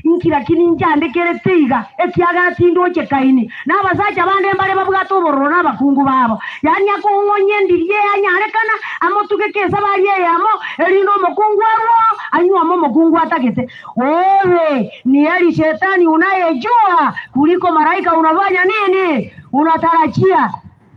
Inki lakini nchandekerete iga, ekiagera tindoche Kaini, na abasacha bande mbare babwate obororo nabakungu babo? Yaani akong'onya endiria eye anyarekana, amotugeke esabari eyemo, erinde omokungu arwoo, anyuome omokungu atagete. Wewe ni heri shetani unayejua kuliko malaika unafanya nini? Unatarajia.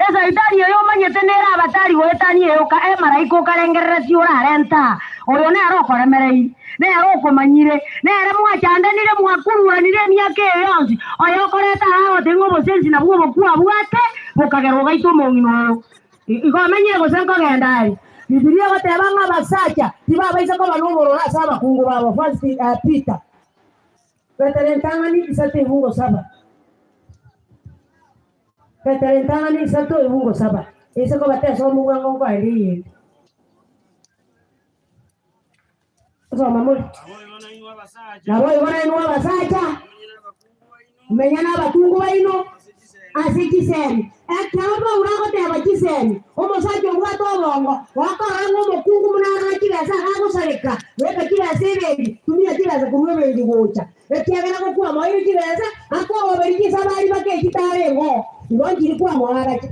Esaitani eye omanyete nere abatari goetania eyoka emaraika okarengereretie orarente aa, oyo nere okoremereirie, nere okomanyire, nere mwachandanire mwakururanire emiaka eye yonsi, oyo okoreta aa agotebia ng'a obosensi nabwo obokwa abwate, bokagera ogaita omong'ina oyo. Igo omenyire gose nkogenda aria. Bibilia egoteba ng'a abasacha tibabaisa koba nobororo ase abakungu babo, First Peter. Petero entang'ani isato ebungo saba. Petero entang'ani isato ebungo saba. Ese koba tesoma obwango nkoende eyende. Nsoma more. Naboigo nainwe abasacha, menya nabakungu baino ase chisemi. Ekero Paulo agoteba chisemi, omosacha obwate obongo, gokorora ng'a omokungu buna arore chibesa iga agosareka, beka chibesa ebenki, tumia chibesa korwa ebenki gocha. Ekiagera gokwamoeire chibesa, akoroberia chisabari baka echi tarengeo, igo nchiri kwamoagacha.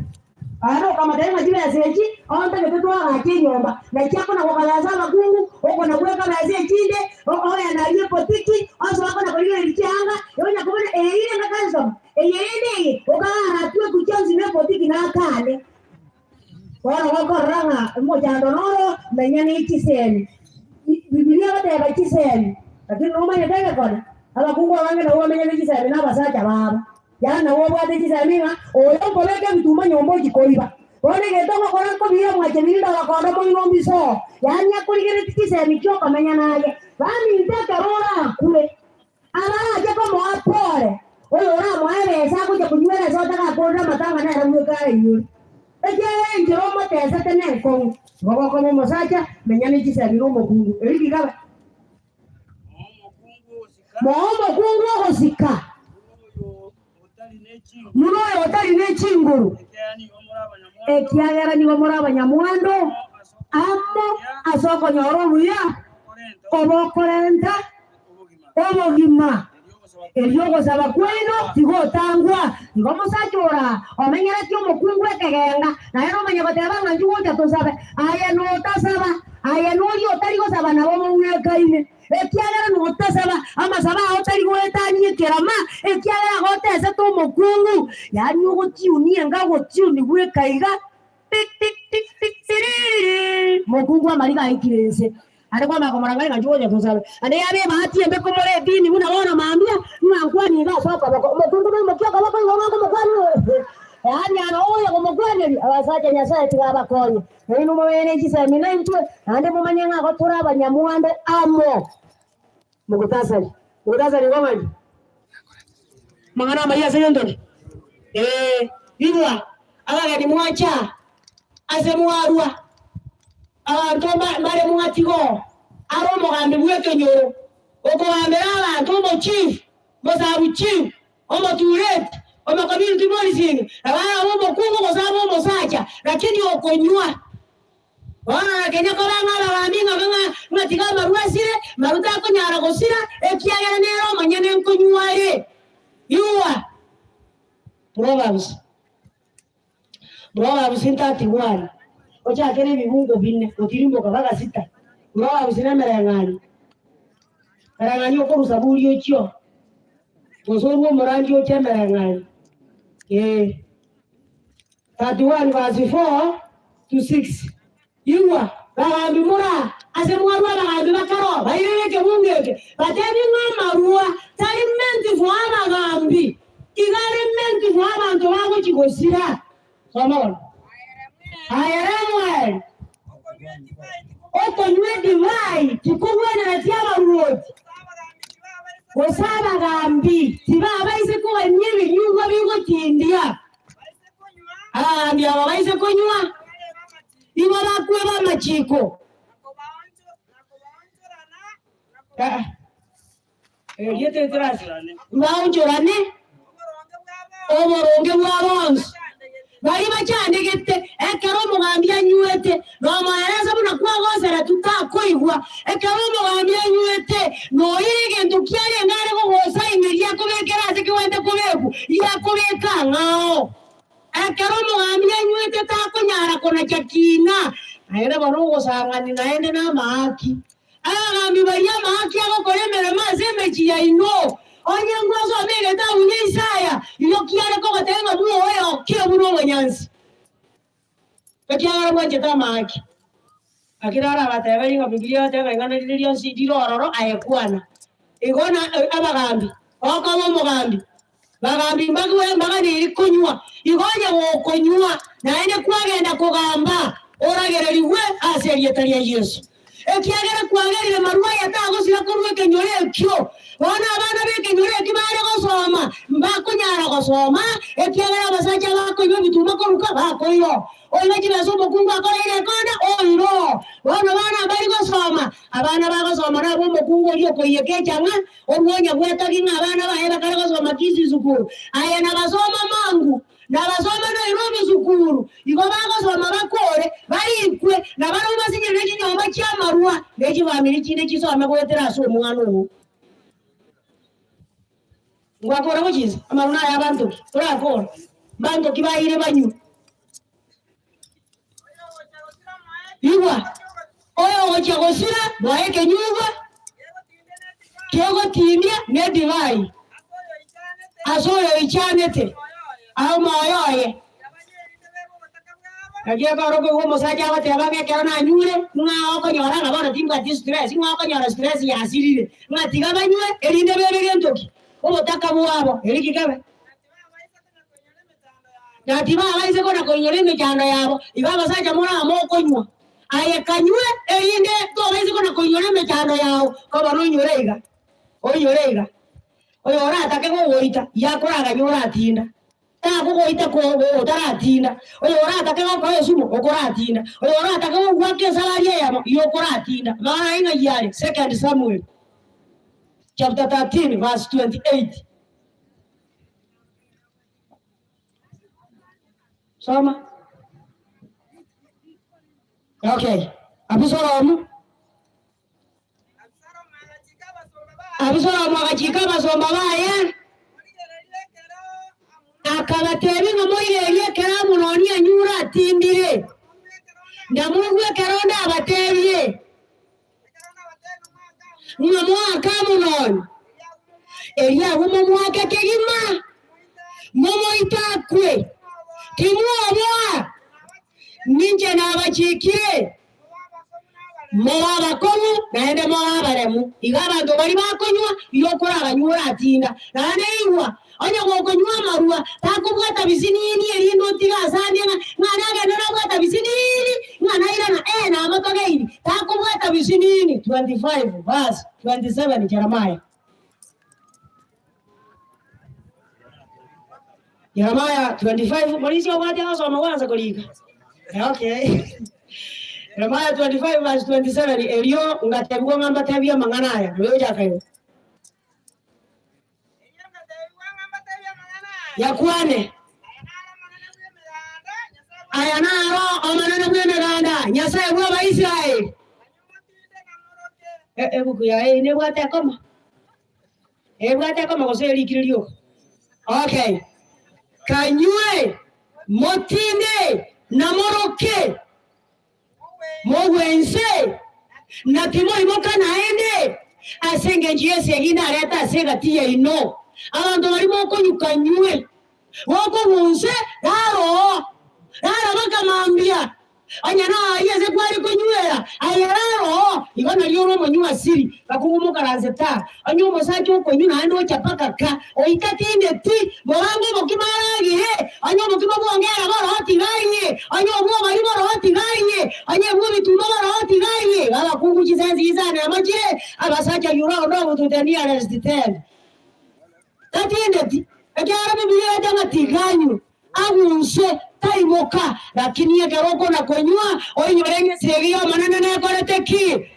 Aye nokamotebia ng'a chibesa echi ontagete toagache enyomba, naki akona gokabesa abakungu, okona bwekabesa echinde, ogenda aria epotiki, osoa kona korigereria chianga, onya kobuna eye ere ngaka nsoma, eye rende eye, okagara atwe ekuchia onsi na epotiki nakane. Bono gokorora ng'a omochando noro, menya ne chisemi. Bibilia egoteba chisemi, lakini nomanyete egekone, abakungu abange nabwo bamenyete chisemi na abasacha babo. Yaani nabo obwate chisemi ng'a oyo nkobeka ebituma nyomba ochia koiba. Bono egento ngokora nkobiira mwache birinde ogokonda moino mbiso oo. Yaani akorigeretie chisemi chi'okomenya naye. Baminto ekero orakwe, abarache komoa pore, oyo oramoe ebesa agocha konywera ase otagakorire amatanga nere bweka arainyore. Ekiagera enchera omotesete nenkong'u. Igo gokoba omosacha, menya ne chisemi nomokungu. Erio rigabe. Moe omokungu ogosika, buna oyo otari ne chinguru, ekiagera nigo more abanyamwando amo ase okonyora obuya obokorenta obogima. Erio ogosaba kwaino tigotangwa. Igo omosacha ora omenyereti omokungu ekegenga, naye nomanye goteba ng'a inchuo gocha tosabe, aye notasaba, aye noria otari gosaba nabo mogwekaine, ekiagera notasaba, amasabo ao tari goetania ekerama, ekiagera agotesete omokungu, yaani ogotiunia enga ogotiuni gweka iga. Mokungu amariga aikire inse, ande kwamanya komoranga ng'a inchuo gocha tosabe. Ande yabe ebahati embe komora edini buna bono mambia, ng'a nkwani iga ase okoboko. Omokungu nomokia okoboko igo omonto omokwani oyo. Yaani aro ogocha komokwaneria, abasacha Nyasaye tiga abakonye. Nainwe momanye ne chisemi naintwe, naende momanye ng'a igo tore abanyamwando amo. Mogotasari, mogotasari igo ng'aki? Amang'ana amaya ase gento ki? Ee, igwa, abageni mwacha ase mwarua, abanto mbare mwatiga oo, are omogambi bw'ekenyoro, okogambera abanto, omochief, omosabu chief, omotureti, omocommunity policing, nabo arabe omokungu gose abe omosacha, lakini okonywa. Bono nakenya koba ng'a abagambi ng'a ng'a ng'a tiga amarwa asire, maru takonyara gosira, ekiagera nere omonyene nkonywa are. Igwa! Proverbs. Proverbs 31, ochakere ebibungo bine, gotirimboka mpaka sita. Proverbs na emereng'anio. Emereng'anio okorwa Zaburi ochio, gose orwe omorandia oche emereng'anio. Ee. 31 verse 4 to 6. Igwa, bagambi mora ase mwarua abagambi bakaro bairire ekebungo eke, batebie ng'a amarua tari meant for abagambi, iga are meant for abanto bagochia gosira. Soma bono. Aye Lemueli, okonywa edivai tikogwenereti abaruoti, gose abagambi tibabaise kogania ebinyugwa bigotindia. Abagambi aba baise konywa, nigo bakweba amachiko. Baonchorane oboronge bwa bonsi baria bachandegete. Ekero omogambi anywete, nomoerese buna kwagoseretwe takoigwa. Ekero omogambi anywete, noire egento kiarenge are kogosaineria akobekere ase kegwete kobekwa, riakobeka ang'ao. Ekero omogambi anywete takonyara konacha kina, naende bono ogosang'ani naende namaaki. Abagambi baria amaaki agokora emeremo ase emechie yaino, onye ngwasoma egetabu gia Isaya, igo kiare kogotebia ng'a bwoe oke buna obonyansi, ekiagera bwanchete amaaki. Naki narabateberie ng'a Bibilia egoteba ng'a ing'ana rire rionsi rire ororo aye kwana. Igo na abagambi, okoba omogambi, bagambi mbagwe mbaganiri konywa, igo onye gokonywa. Naende kwagenda kogamba, oragererigwe ase erieta ria Yeso. Ekiagera kwagerire marua aya tagosira korwa ekenyoro ekio. Bono abana b'ekenyoro ekio bare gosoma, mbakonyara gosoma, ekiagera abasacha abakoiba ebituma koruka bakoirwa. Oiba chibesa omokungu akoreire ekonda, oirwa. Bono bana mbari gosoma, abana bagosoma nabwo omokungu oria okoiyeka echang'a, orwonya gwetogia ng'a abana baye bakare gosoma Kisii sukuru. Aye nabasoma mangu. Nabasome Nairobi sukuru, igo bagosoma bakore, barikwe, na barabwo basinyerwe chinyomba chi'amarwa, ne chifamiri chinde chisome goetera ase omwana oo. Ngwakora gochinsa amarwa naye abanto ki? Orakore? Mbanto ki baeire banywe? Igwa, oyogochia gosira moe ekenyugwa kegotindia nedivai ase oyoichanete omoyo oye. Naki ekero okoigwa omosacha agoteba ng'a ekero nanyure, ng'a okonyora ng'a bono timbwati stress, ng'a okonyora stress yasirire, ng'a tiga banywe erinde bebe gento ki? Obotaka bwabo, eri ki kebe? Na tibabaisa kona koinyora emechando yabo, igo abasacha more amo okonywa. Aye kanywe, erinde tobaise kona koinyora emechando yao, koba noinyore iga, oinyore iga. Oyo oratake gogoita, yakoraganya oratinda, takogoita ko otaratinda. Oyo oratake gokoa esumo, okoratinda. Oyo oratake gogoaka esabari eyemo, yokoratinda. Amang'ana aya ng'ai are? Second Samuel chapter 13 verse 28. Soma. Okay. Abusalomu. Abusalomu agachika abasomba baye, akabatebia ng'a moirerie ekero Amunoni anyure atindire, ndamoigwe ekero ndabatebie ng'a moake Amunoni, erio agwo momoake kegima, momoite akwe, timwoboa, ninche nabachikire. Mobe abakong'u, naende mobe abaremu. Igo abanto baria bakonywa, igo okorabanywa oratinda. Naende igwa, onye gokonywa amarwa, takobwata bisinini, erinde otige ase ande ng'a ng'a nagende nabwata bisinini, ng'a nairana, ee namotogeiri, takobwata bisinini. 25 verse 27 Jeremiah. Jeremiah 25 Morisia obwate agosoma gwansa korika. Okay. Jeremiah 25 verse 27 Erio ngatebigwa ng'a mbatebie amang'ana aya. Noyo ochaka igo. Yakwane. Aya naro Omonene bw'Emeganda, Nyasae bw'Abaisraeli. Ebuku yaye nebwate ekoma. Ebwate ekoma gose erikire rioka? Okay. Kanywe, motinde, na moroke, mogwe inse, na timoimoka naende, ase engencho y'esegi narete ase egati yaino. Abanto baria mokonywa kanywe, gokogwa inse, rara oo, rara baka mambia. Onye naaria ase kware konywera, aye rara oo, igo nario ore omonywa asiri, bakogomokaranse ta. Onye omosacha okonywa naende ocha paka ka, oika tindeti, morango obokima aragere, onye obokima bw'ongera boroho tiga arie, onye obw'obori boroho tiga arie, onye bw'ebituma boroho tiga arie. Iga abakungu chisensi isano emo chire, abasacha you round off to the nearest ten. Tatindeti, ekiagera Bibilia egoteba ng'a tiga anywe. Agunse, taimoka. Lakini ekero okona-konywa, oinyore ng'a esegi y'Omonene nekorete ki?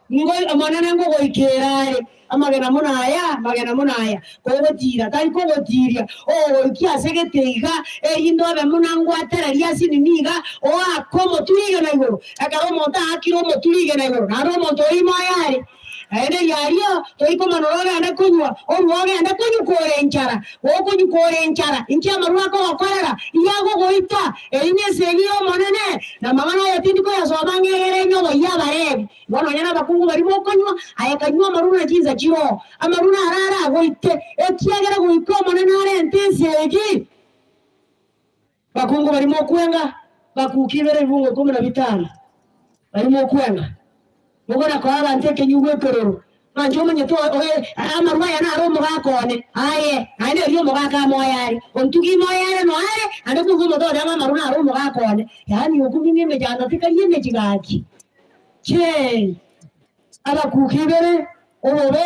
Nigo Omonene ngogoikera are amagena buna aya, amagena buna aya, kogotiira, tari kogotiiria, ogogoikia ase gete iga, erinde obe buna ngwatereria asinini iga, oake omotwe rigena igoro. Ekero omonto aakire omotwe rigena igoro, naende omonto oyio moyo are. Naende riario toikomanora ogende konywa, orue ogende konywa kore enchara. Gokonywa kore enchara, inki amarwa akogokorera? Igo agogoita. Eyio nesegi y'Omonene, na amang'ana aya tindi koyasoma ng'egere enyobo y'Abalevi. Igo nonya nabakungu baria bokonywa, aye kanywa amarwa na chinsa chiroo. Amarwa naro aragoite, ekiagera goika Omonene arente esegi. Bakungu baria mokwenga, bakuuka ibere ebibungo ikomi na bitano, baria mokwenga, mokona koa abanto ekenyugwa ekeroro. Ng'a inche omanyete oye amarwa aya naro omogaka one, aye, naende erio omogaka amoyo are, ontugie imoyo are noyo are, naende koigwa omonto ogoteba ng'a amarwa naro omogaka one, yaani okong'ing'a emechando tikari emechi gaki. Chee! Abakuki ibere, obobe.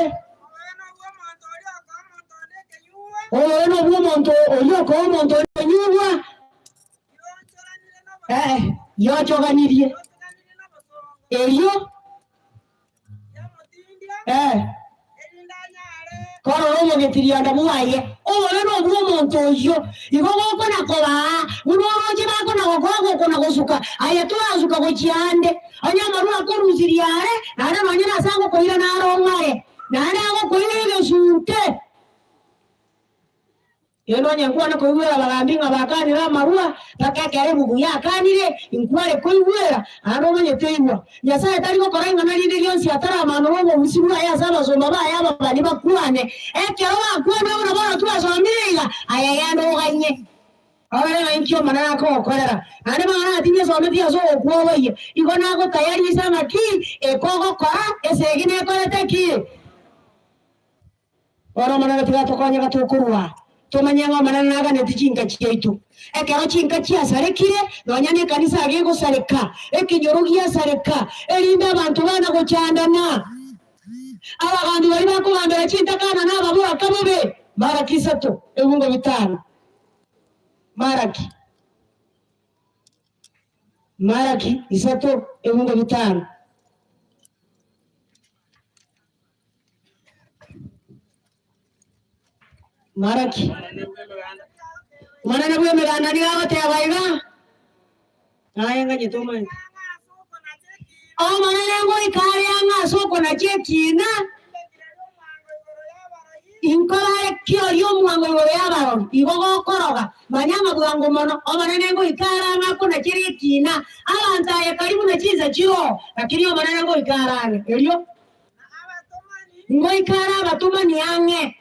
Obobe nobw'omonto oria okoa omonto onde ekenyugwa, eh, yochoganirie. Erio Eh, korora obogetirianda bwaye, obobe nobw'omonto oyio. Igo gokona kobaa, buna oroche bakona gokoa gokona gosuka, aye torasuka gochia ande. Onye amarwa akorusirie are, naende nonye nase agokoira naro ong'are, naende agokoira egesunte. Rende onye nkwane koigwera abagambi ng'a bakanire amarwa, mpaka ekero ebuku yakanire, inkware koigwera, naende omanyete igwa. Nyasae tari gokora ing'ana rinde rionsi ataramanora obogusi bwaye ase abasomba baye ababani bakwane. Ekero bakwanire buna bono twasomire iga, aye genda oganye. Orore ng'a inki Omonene akogokorera. Naende mang'ana aya tinyesometie ase ogokwoboyia, igo nagotayarisa ng'a ki ekogokora, esegi nekorete ki? Bono Omonene tiga atokonye gatokorua, tomanye ng'a Omonene naganeti chinka chiaito. Ekero chinka chiasarekire, nonya nekanisa age egosareka, ekenyoro giasareka, erinde abanto bana gochandana. Abagambi baria bakogambera chintakana na ababoraka bobe, Maraki isato, ebungo bitano. Maraki. Maraki isato, ebungo bitano. Maraki. Omonene bw'Emeganda nigo agoteba iga, Naye nganyete omanyete. Omonene ngoika are ang'e ase okonacha ekiina, inkorare ki oria omwango igoro y'abarogi, igo gokoroga, manya ng'a bwango mono, Omonene ngoika are ang'e akonachere ekiina, abanto aye karibu na chinsa chiroo, lakini Omonene ngoika are ang'e. Erio Ngoika are abatomani ang'e,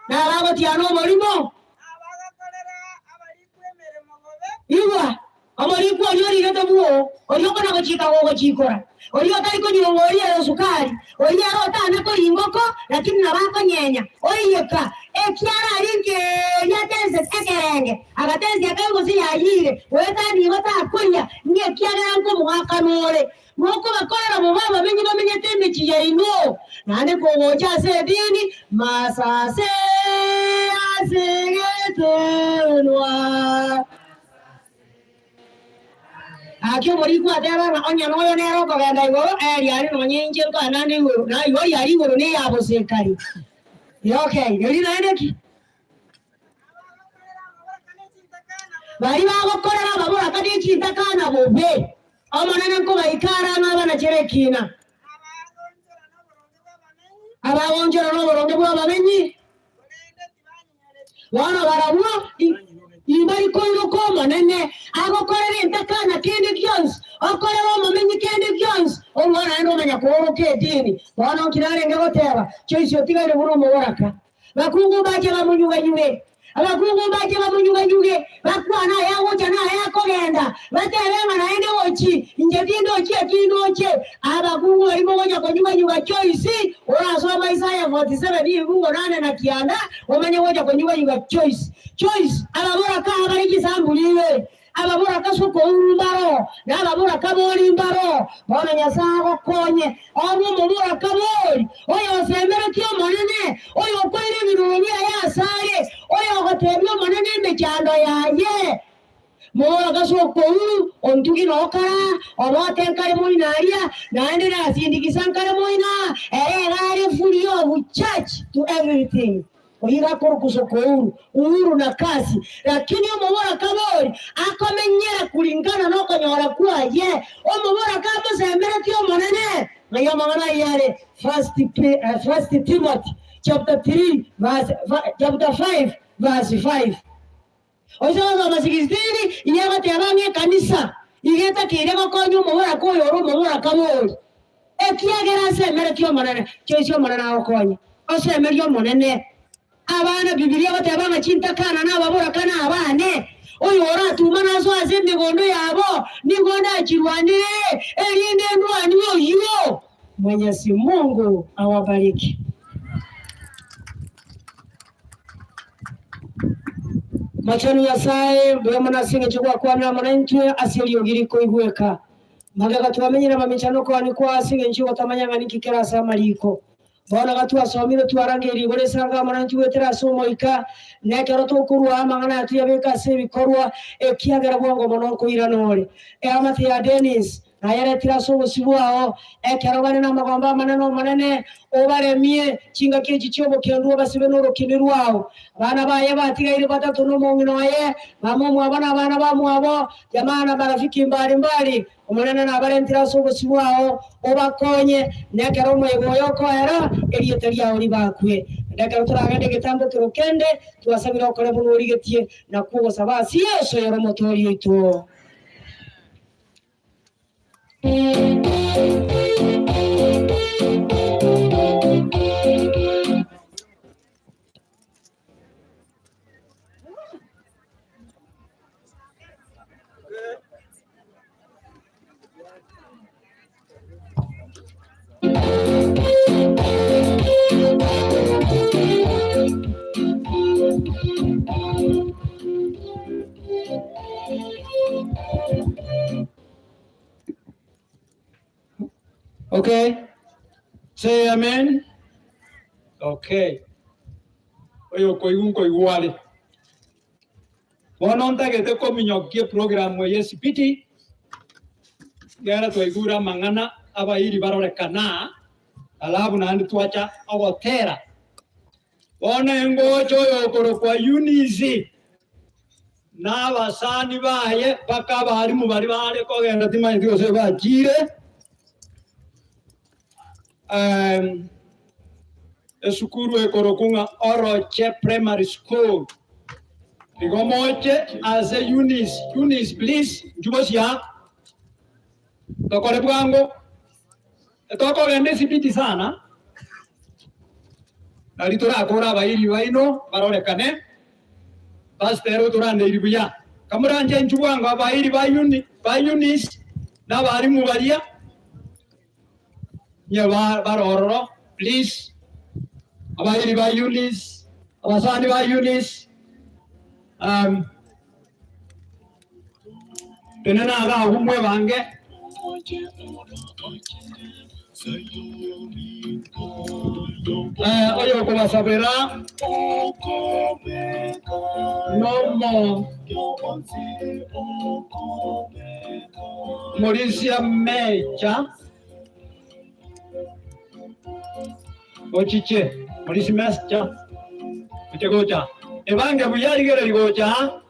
na abagotiana oborimo. Igwa, omorikwa oria origete bwoo, oria okona-gochika gogochikora, oria otari konywa ng'a oria ere sukari, oria ere otana koria ingoko, lakini nabo akonyenya, oiyeka, ekiara aria nkeria atense ekerenge, agatensia akaigwa gose yayiire, goetania igo takoria, ng'a ekiagera nkomoakana ore. Mokobakorera bobe abamenyi bamenyete emechie yaino, naende kogocha ase edini, masase ase egetunwa. Gaki omorikwa ateba ng'a onye noyo nere okogenda igoro, eria aria nonye inche nkoenana igoro, na igo riaria igoro neya bosekari. Okay, erio naende ki? Baria bagokorera ababoraka ne chintakana bobe, Omonene nkobaika are ang'e abanachere ekiina. Abagonchora noboronge bw'abamenyi, bono barabwo imbari koiroka Omonene, agokorera entakana kende gionsi, okorera omomenyi kende gionsi, omwana naende omanya kooroka edini. Bono nki narenge goteba? Choice otigaire buna omoboraka. Bakungu mbache bamunyuganyuge, abakungu mbache bamunyuganyuge, bakwane aya agocha na aya akogenda, batebe ng'a naende gochi, inche tindochi eki ndoche. Abakungu baria mogocha konyuganyuga choice, orasome Isaya 47 ribugo nane na kianda, omanye gocha konyuganyuga choice. Choice, ababoraka abare chisamburi ibere, Ababoraka ase okourwa mbaro, na ababoraka bori mbaro. Bono Nyasae agokonye, obe omoboraka bori, oyosemeretie Omonene, oyokoira ebiroro biaye asare, oyogotebia Omonene emechando yaye. Moboraka ase okourwa, ontugi nokara, obote nkare moino aria, naende nasindikisa nkare moino aa, ere iga are free of charge to everything. Oyio iga akorokwa Sokouru, Uhuru na Kasi, lakini omoboraka bori akomenyera kuringana nokonyora kwaye. Omoboraka amosemeretie Omonene. Ng'ai amang'ana ayio are? First, First Timothy chapter 3 verse, chapter 5 verse 5. Oise gosoma 16 iga egoteba ng'a ekanisa iga etakeire gokonya omoboraka oyo ore omoboraka bori, ekiagera asemeretie Omonene. Choice Omonene agokonye osemerie Omonene. Abana Bibilia egoteba ng'a chintakana na ababoraka na abane, oyo oratumane asoe ase emegondo yabo, nigo ndachirwanere, erinde ndwanie oyio. Mwenyezi Mungu awabariki. Mochenu Nyasae, mbuya mono ase engencho gwakwanire amo naintwe ase eriogi rikoigweka. Magega twamenyire mamincha nokoani kwao ase engencho y'ogotamanya ng'a ninki kere ase amariko. Bono gatwasomire twarangeirie igoro esango amo naintwe goetera ase Omoika, na ekero tokorua amang'ana aya toyabeke ase ebikorwa, ekiagera bwango mono nkoirana ore. Eamate ya Dennis nayeretire ase obosio bwao, ekero bare namagombo amanene Omonene, obaremie chingaki echi chi'obokendu obasibe norokini rwao. Abana baye batigaire batato nomong'ina oye, mama omwabo na abana bamwabo, jamaa na marafiki mbali mbali, Omonene nabarentire ase obosio bwao, obakonye, na ekero omoyega oyo okoera, erieta riao ribakwe. Naende ekero toragende egetambo kero kende, twasabire okore buna origetie, nakwo ogosaba ase Yeso oyore Omotooria oito. Okay. Say amen. Okay. Oyokoigwa nkoigwa are. Bono ntagete kominyokia eprogramu eye esipiti, ekiagera twaigure amang'ana abairi barorekana, alafu naende twacha ogotera. Bono engocho oyokorokwa Eunice na abasani baye mpaka abalimu baria bare kogenda timanyeti gose bachire. Esukuru ekorokwa ng'a Oroche Primary School. Igo moche ase Eunice, Eunice please inchuo bosio aa tokore bwango, tokogenda esipiti sana nari torakore abairi baino barorekane, pastor ere otorandeiri buya. Kamoranche inchuo bwango abairi ba ba Eunice na abalimu baria. Inye bare ororo please, abairi ba Eunice, abasani ba Eunice, tenena iga agwo mwebange. Oyokobasabera nomo Morisia mecha ochiche, morisia mecha oche gocha, ebange buya rigereria gocha.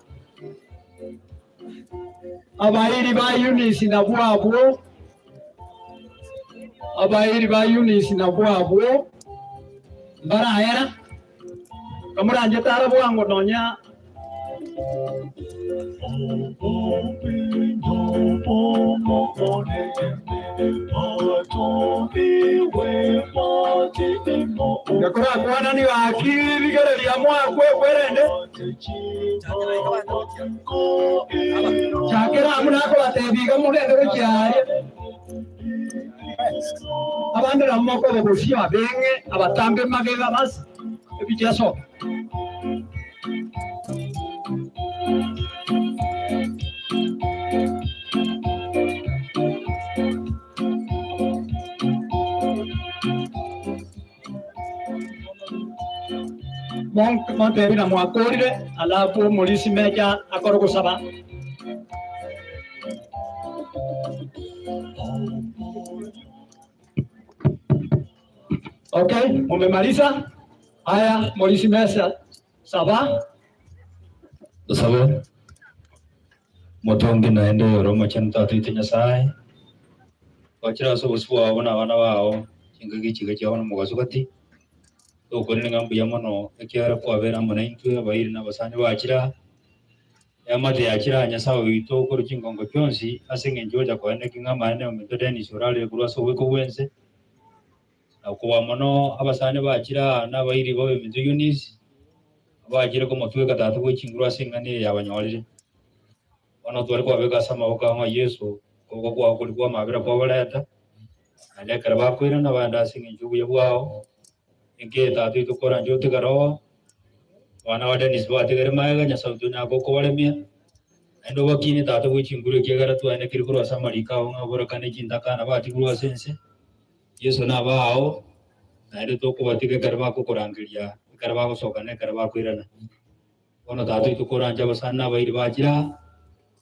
Abairi ba Eunice nabwo abwo, abairi ba Eunice nabwo abwo mbaraera, kamoranchete ara bwango nonya. Gekorakwana nigo gaki rigereria mwakwe kwerende. Chakera amo nakobatebia iga mogende gochia aaria. Abande nabo mokoba bosio abeng'e abatambe magega bas ebicha esoke. Montebie na mwakorire, alafu omorisia mecha akore gosaba. Okay, mumemaliza? Haya, morisi mesa saba. Tosabe. Motongi naende oyore omochenu Tata oito Nyasae, gwachire ase obosio bwao buna abana bao, chingaki echi iga chiao nomogaso gati, tokorire ng'a mbuya mono ekiagera kwabeire amo naintwe abairi na abasani bachire aa, eamate yachire aa Nyasae oito korwa chingongo chionsi ase eng'encho ocha koeneki ng'a amaene ominto Dennis orarire korwa ase oboiko bw'ense, Na kobua mono abasani bachire aa nabairi b'oyominto Eunice, abachire komotweka tata bwe chinguru ase eng'ana eye yabanyorire. Bono tware kwabeka ase amaboko ao ng'a Yeso, okoboko kwao koria kw'amabera kwabareta. Naende ekero bakoirana bagende ase eng'encho y'obuya bwao, enka eye Tata oito koranche otigare oo, abana ba Dennis batigare magega, Nyasae oito onyare gokobaremia, naende obakinie Tata bwe chinguru ekiagera twaenekire korwa ase amariko ao ng'a oborekane chintakana batigirwe ase ense, Yeso nabao, naende tokobatiga ekero bagokorangeria, ekero bagosoka na ekero bakoirana. Bono Tata oito koranche abasani na abairi bachire aa,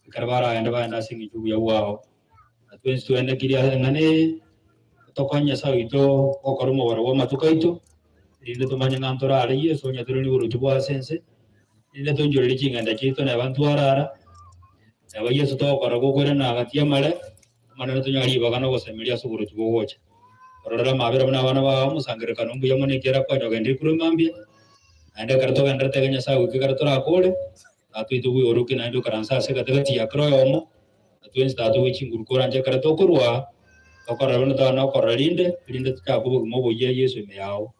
ekero baragende bagende ase eng'encho y'obuya bwao. Na twensi twenekirie ase eng'ana eye, tokonye Nyasae oito gokora omobaro bw'amatuko aito, erinde tomanye ng'a ntorare Yeso onye tore noborochi bwa ase ense, erinde toinchorerie ching'endo chiaito neba ntwarara, neba Yeso togokora gokoirana gati y'amare, Omonene tonyore ribaga na ogosemeria ase oborochi bogocha. Ororere amabera buna abana bao, omosangererekano mbuya mono ekiagera kwanyogendeire korwa mambia, naende ekero togendererete iga Nyasae goika ekero torakore, Tata oito bweorokie naende okaranse ase egatigati ya kera oyomo, na twensi Tata bwe chinguru koranche ekero tokorwa, tokorora buna togana gokorora rinde, erinde tochake obogima oboyia Yeso ime yao.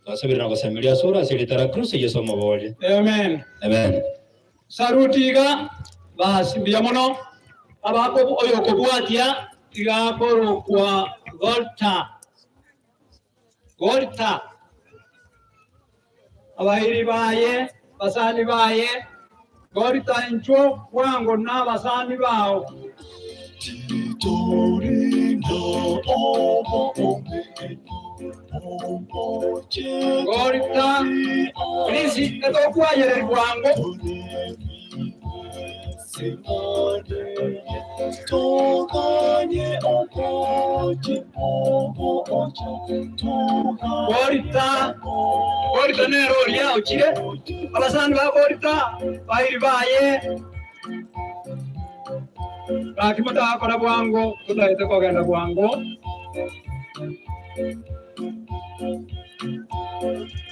Twasabire na gosemeria asore ase erieta ria Kristo Yeso Omoboria. Amen. Amen. Saruti iga, basi mbuya mono. Abako oyokobwatia iga akorokwa Golta. Golta. Abairi baye, basani baye, Golta inchuo bwango nabasani bao. Golta, please, etokwayereria bwango. Golta, Golta nere oria ochire, abasani ba Golta, bairi baye. Gaki motagakora bwango, totaete kogenda bwango.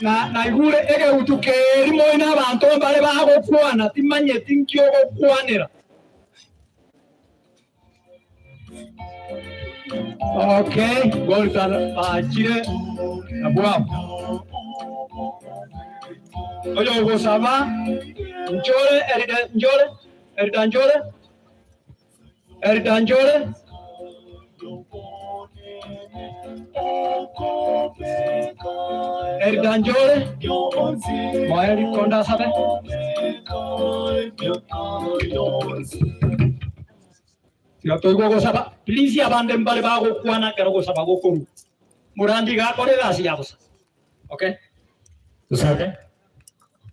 Na naigure egeutu keria moino abanto mbare bagokwana, timanyeti nki ogokwanera. Okay, Golta bachire na bwango. Oyogosaba nchore erida nchore erida nchore erida nchore. Erida nchore moe rikonda asabe. Tiga toigwe ogosaba please abande mbare bagokwana ekero ogosaba gokorwa. Morandi iga akore egasi ya bosa. Okay. Tosabe,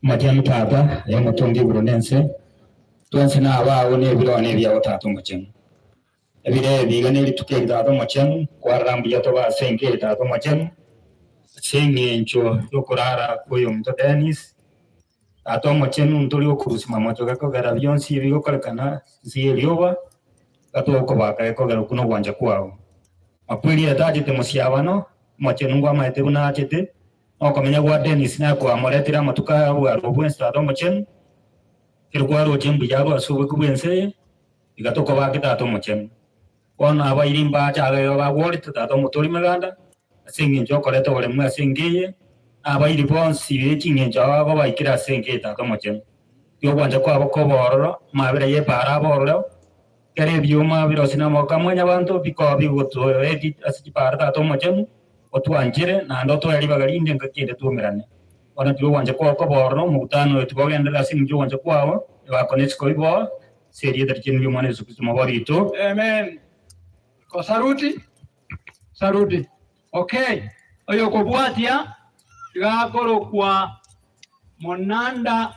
Omochenu Tata, aye omotongi igoro na ense, twensi nabao na ebiroo nebiao Tata Omochenu. Ebiro ebi iga nerituko eri Tata Omochenu, kwarora mbuya tobe ase enka eye Tata Omochenu, ase eng'encho yokorara kw'oyominto Dennis, Tata Omochenu ntori gokorusia mamocho gekogera bionsi ebigokorekana inse y'erioba, iga togokobaka gekogera okwo nogwancha kwao. Makweri ere tachete mosiabano, Omochenu ngwamaete buna achete, na okomenya gwa Dennis nakwamoretire amatuko aya abware obwensi Tata Omochenu, ekero kwaroche mbuya arwe ase oboiko bw'ense eye, iga tokobake Tata Omochenu. Bono abairi mbache iga bagworete Tata Omotoori Meganda, ase engencho y'okoreta oboremu ase enka eye, na abairi bonsi be ching'encho aba baikire ase enka eye Tata Omochenu. Tiga ogwancha kwabo kobe ororo, amabera y'epaara abe ororo, Kera ebioma birosie namaboko a Mwanyabaanto bikoba bigotoetia ase chipaara Tata Omochenu, otwanchere, naende otoe ribaga rinde engaki ende twaumerane. Bono tiga ogwancha kwao kobe ororo, omokutano oyo tigogenderera ase engencho y'ogwancha kwao, ebako na isiko biboe, ase erieta richenu ri'Omwana Yeso Kristo Omobori oito. Amen. Ko saruti saruti. Okay, oyokobwatia iga akorokwa Monanda.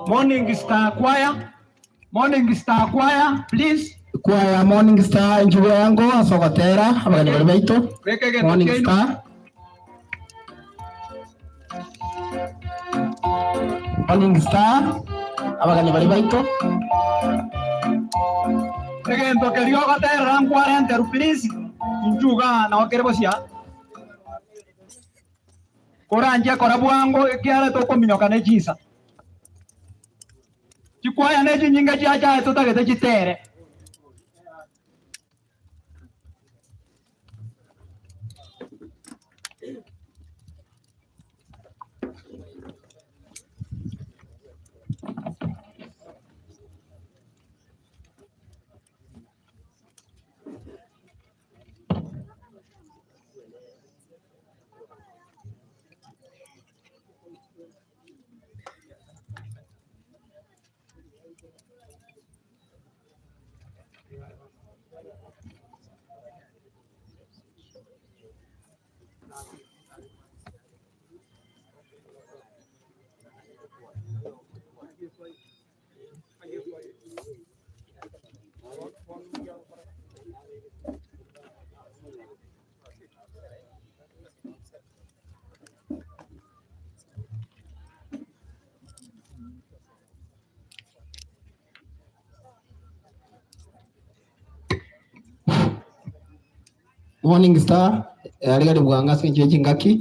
Morning Star Choir, Morning Star Choir, please. Kwaya Morning Star enchugo yango ase ogotera abageni baria baito. Beka egento Morning kiaino. Star. Morning Star abageni baria baito. Egento keria ogoterera nkwarenterwe please inchuo igaa nao kere bosia. Koranche kora bwango ekiagera tokominyoka ne chinsa. Chikwaya ne chinyinga chiachaye totagete chitere. Morning Star yarigari bwango ase enchera chingaki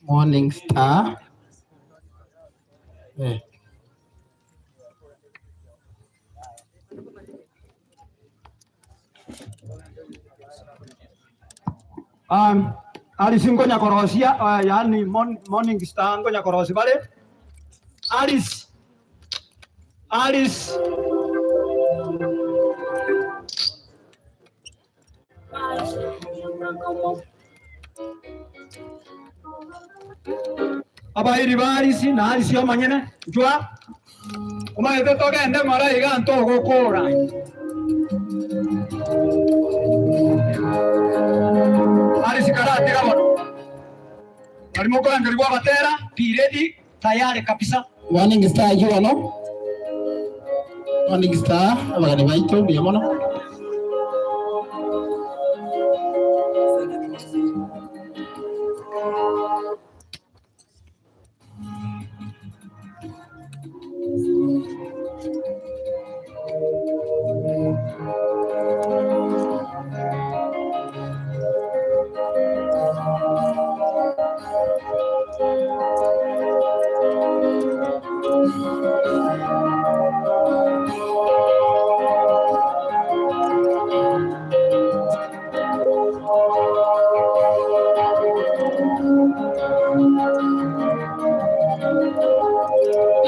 Morning Star eh. Um, Alice nkonya korosia uh, yani morning star nkonya korosia bare Alice Alice Abairi ba Alice na Alice omonyene nchwa omanyete togende ng'ora iga ntogokora. Alice karatiga bono barimo korangerigwa abatera be ready tayari kabisa. Morning Star eyio bono Morning Star abageni baito mbuya mono.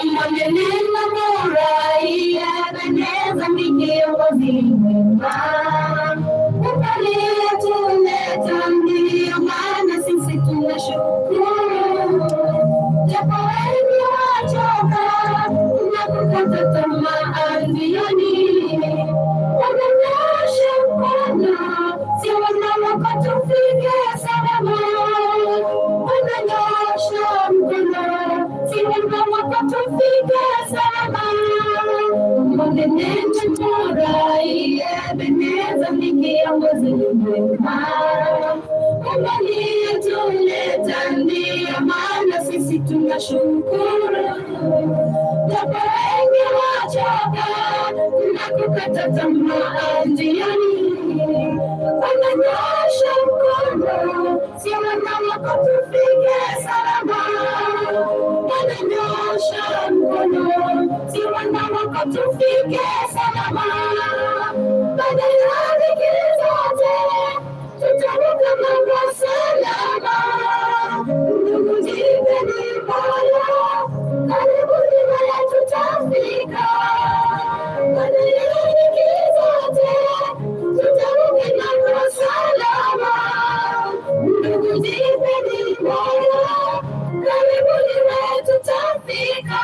Omonene nomorai, Ebeneza ni kiongozi mwema. Aliyetuleta ndiyo maana sisi tunashukuru. Japo wengi wachoka na kukata tamaa njiani, wananyosha mkono, si wanawako tufike salama. Wananyosha mkono, si wanawako tufike salama. Omonene nomorai, Ebeneza ni kiongozi mwema. Aliyetuleta ndiyo maana sisi tunashukuru. Japo wengi wachoka na kukata tamaa njiani, wananyosha mkono, si wanawako tufike salama. Wananyosha mkono, si wanawako tufike salama. Baada ya dhiki zote tutavuka ng'ambo salama. Ndugu, jipeni moyo, karibuni mbele tutafika. Baada ya dhiki zote tutavuka ng'ambo salama. Ndugu, jipeni moyo, karibuni mbele tutafika.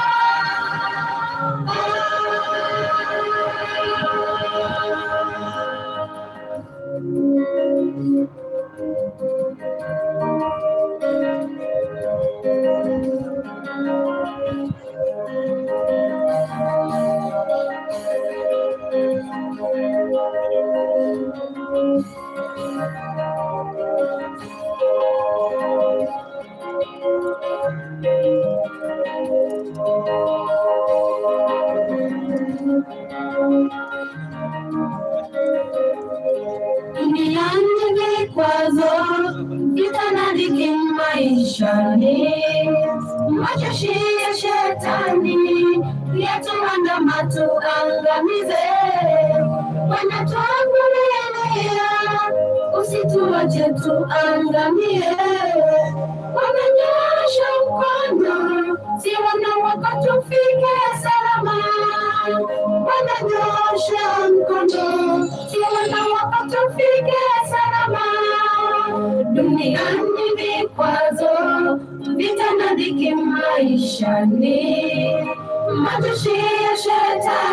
Duniani vikwazo, vita na dhiki maishani, majeshi ya shetani yatuandama tuangamize. Bwana twakulilia, usituache tuangamie. Wamenyosha mkono, si wanawako tufike salama. Wananyosha mkono, si wanawako tufike salama. Duniani vikwazo, vita na dhiki maishani, majeshi ya shetani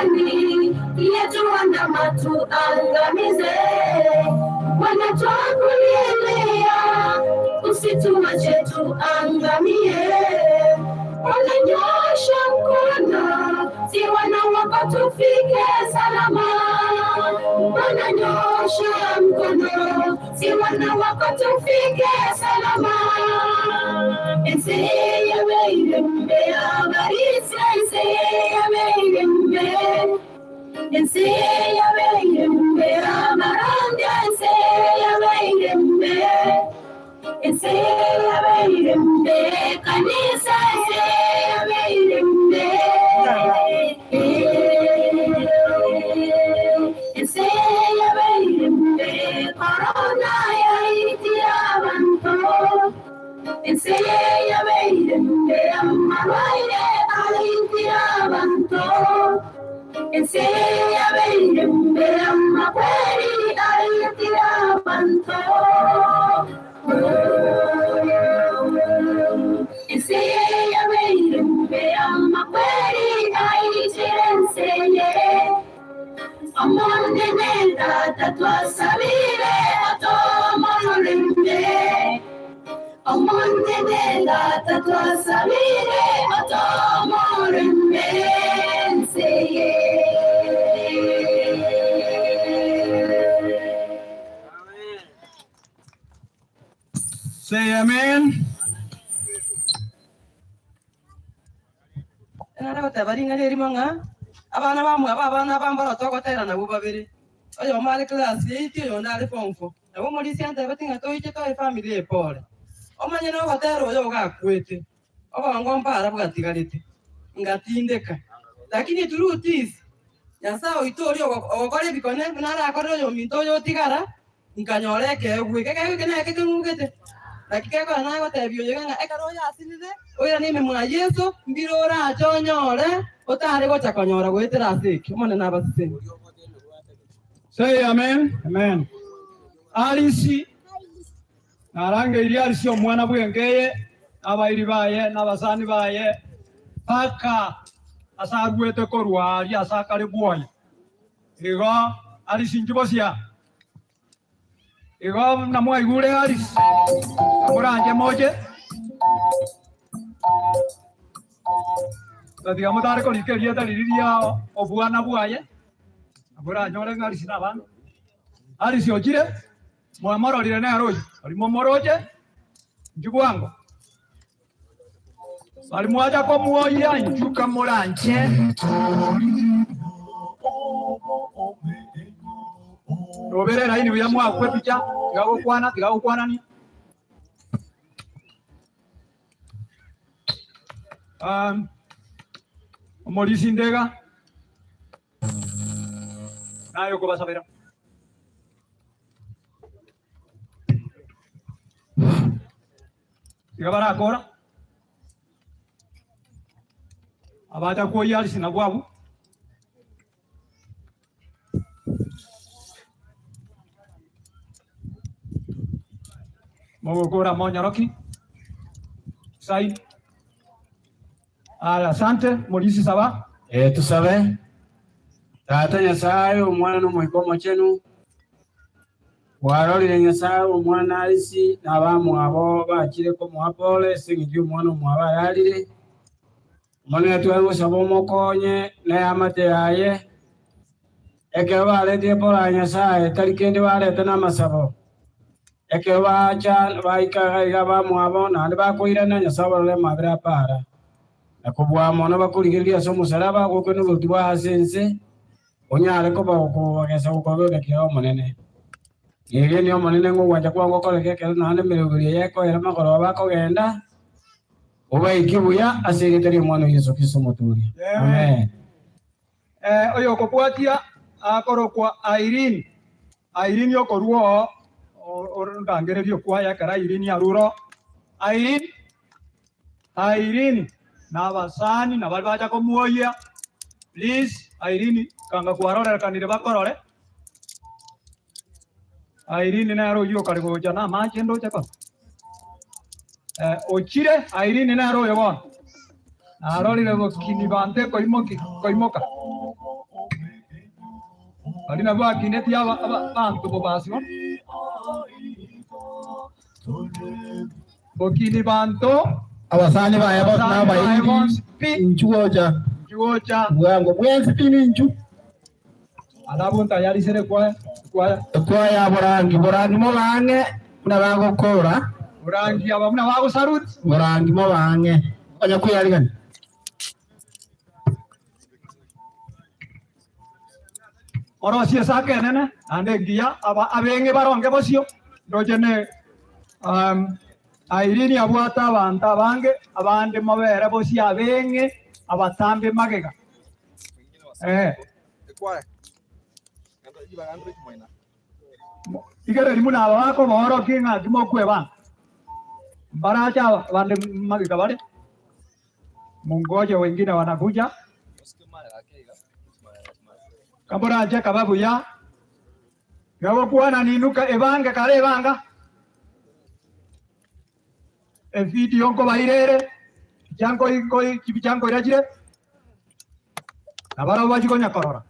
watuangamize. Bwana twakulilia, usituache tuangamie. Wananyosha mkono, si wana wako tufike salama. Wananyosha mkono, si wana wako tufike salama. Corona ya abantu Twasabire atomorembe Omonene tata twasabire otomorembe nseye. Say amen. Nare goteba ring'ana erimo ng'a abana bamwabo abana bambara togotera nabo babere oyomo are class eight oyonde are form four nabo omorisia antebeti ng'a toiche toe family epore omanye na ogotera oyo ogakwete obongo mpara bwatigarete ngatindeka lakini through this nyasaye oito oria ogokora ebikone buna arakore oyo ominto oyo otigara nkanyora ekeegwe eke ekeegwe eke neke keng'ugete naki kekora nagotebia oyo iga ng'a ekero oyasinire oirane ime mwa Yeso mbire orache onyore otare gocha konyora goetera ase ekio omonene abaseseni. Say amen. Amen. Arisi narangeirie Arisi omwana bw'enka eye, na abairi baye, na abasani baye, mpaka ase aruete korwa aria ase akare bwoye. Igo Arisi inchuo bosia. Igo buna mwaigure Arisi, moranche moche. Tatiga motare korika erieta riria ria obwana bwaye, moranyore ng'a Arisi nabande. Arisi ochire, mwamororire nere oyio, aria momoroche, inchuo bwango. Baria mwacha komwoyia, inchuo kamoranche. Robere eraini buya mwakwe epicha, tiga gokwana, tiga gokwanania. Um, omorisia ndega naye okobasabera. Tiga barakora abacha kwoyia arisi nabwo abwo. Mogokora monyoroki sign. Aya, asante morisi saba. Ee, tusabe. Tata Nyasae, Omwana na Omoika Omochenu, kwarorire Nyasae Omwana Arisi na abamwabo bachire komoa pole ase eng'encho y'omwana omwabo ararire. Omonene twegosaba omokonye na eamate yaye, ekero baretire pole aya Nyasae, tari kende barete namasabo. Ekero bacha baika iga iga abamwabo, naende bakoirana, Nyasae obarore amabera apara, na kobua mono bakorigereria ase omosalaba, gokwe noboruti bwa ase ense, onyare koba okobagesa gokobeeka kiao Omonene. Negeenia Omonene ng'a ogwancha kwao ngokoreke ekero naende emeroberio eye ekoera magoroba bakogenda, obaike buya ase erieta ri'Omwana o Yeso Kristo Omotooria. Amen. Oyokobwatia akorokwa Irene. Irene okorua oo ondangererie okwaya ekero Irene arure oo. Irene, Irene na abasani na baria bacha komwoyia, please Irene kanga kwarorekanire bakorore. Irene nere oyio okare gocha na amache ndoche koba. Ochire Irene nere oyo bono. Narorire gokini banto ekoimoki koimoka. Baria nabwo bakinetie abanto bobasi bono. Bokini banto. Abasani baye bonsi na abairi inchu gocha. Inchu gocha. Bwango bwensi pi ninchu. Alafu ntayarisere ekwaya, ekwaya. Ekwaya ya borangi, borangi mobang'e buna bagokora. Borangi aba buna bagosaruti. Borangi mobang'e. Onya kweyarigania. Orosie esaka enene naende engiya, aba abeng'e baronge bosio, ndoche ne Irene abwate abanto abange, abande mobere bosio abeng'e abatambe magega. Eh. Rigereria buna aba bakoboorokia ng'a timokwebanga, mbarache abande magega bare. Mungoje wengine wanakuja. Kamoranche kaba buya. Gagokwana ninuka ebange kare ebanga. Evidio nkobaira ere, chanko chichanko ira chire. Nabarabwo bachie konya korora.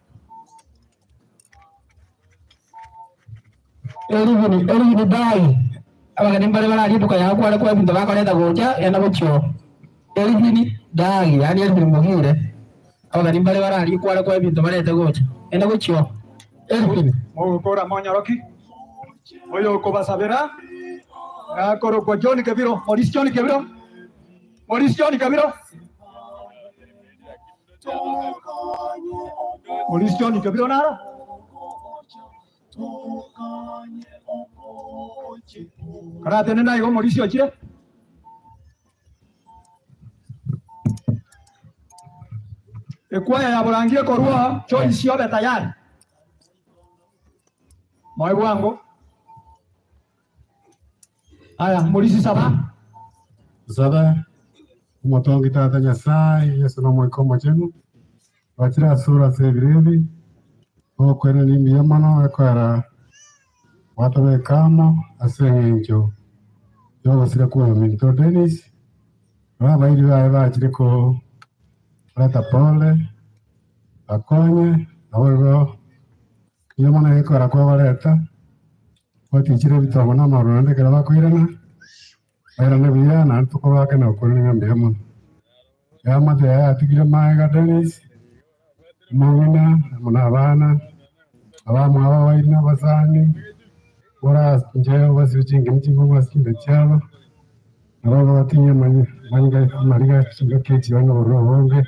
Erigini, erigini dai. Abageni mbare bararie eduka yao kware koa ebinto bakoreta gocha, genda gochio. Erigini dai, yaani erigini mogire. Abageni mbare bararie kware koa ebinto barete gocha, genda gochio. Erigini. Mogokora monyoroki oyokobasabera akorokwa John Kebiro, Maurice John Kebiro, Maurice John Kebiro. Maurice John Kebiro naro. Karatenena igo Maurice ochire. Ekwaya ya Borangi ekorwa Joyce obe tayari. Moe bwango. Aya, Maurice saba. Tosabe, Omotongi Tata Nyasae, Yeso na Omoika Omochenu, bachire asore ase ebiro ebi, ogokoirania mbuya mono ekoera gwatobeka amo ase eng'encho y'ogosira kw'oyominto Dennis, na abairi baye bachire koreta pole, bakonye, naboigo mbuya mono egekoera kwabareta, gwatichire ebitongo na amaroro naende ekero bakoirana. Bairane buya, naende tokobaaka na gokorera ng'a mbuya mono. Eamate yaye yatigire magega Dennis, omong'ina, amo na abana, abamwabo abairi na abasani, bora inche obasibe chingeni chingong'u ase chimbe chiabo, nabo batinye amanyinga amariga chingaki echi bare nobororo obonge.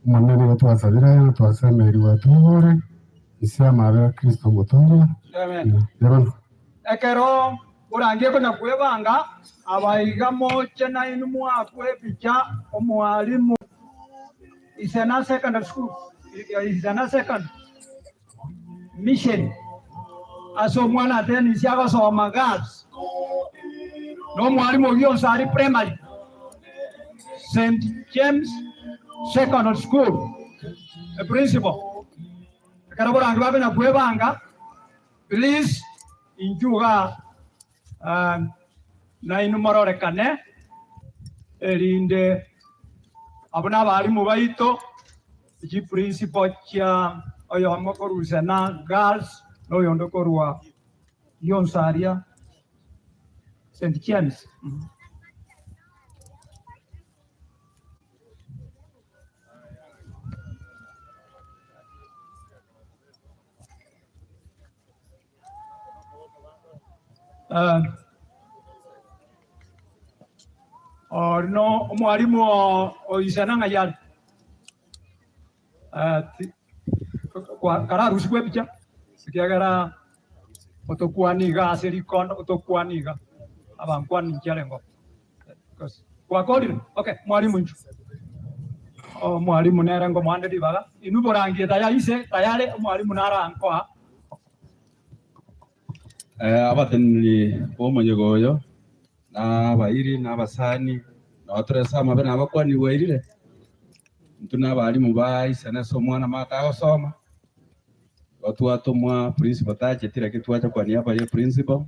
Omonene nigo twasabire aya na twasemeirwe atobore inse y'amaabera a Kristo Omotoria. Amen. Amen. Ekero orangie konya kwebanga, abaiga moche nainwe moakwe ebicha omwalimu Isena Secondary School, Isena Secondary Mission, ase omwana Dennis agosoma Girls, na omwalimu oyio Onsari Primary, St James Secondary School, eprinciple. Ekero borange bakonya kwebanga, Please inchuo igaa nainwe mororekane, erinde abwo nabarimu baito, chiprinciple chia oyomo korwa Sena Girls na oyonde korwa Gionsaria St James. Ori no omwalimu o Isena ng'ai are? Kararusigwe ebicha ekiagera otokwana iga ase rikondo otokwana iga abankwani inche arenge oo. Gwakorire? Okay, mwalimu inchuo. Omwalimu nere ngomoande ribaga. Inwe borangie tayari ise tayari omwalimu narankoa. Abateneneri b'omoyega oyo, na abairi, na abasani, nao tore ase amabe na abakwani bwairire. Intwe nabarimu ba ise na ase omwana mata agosoma, igo twatomwa principal tacheti lakini twacha kwa niaba ye principal.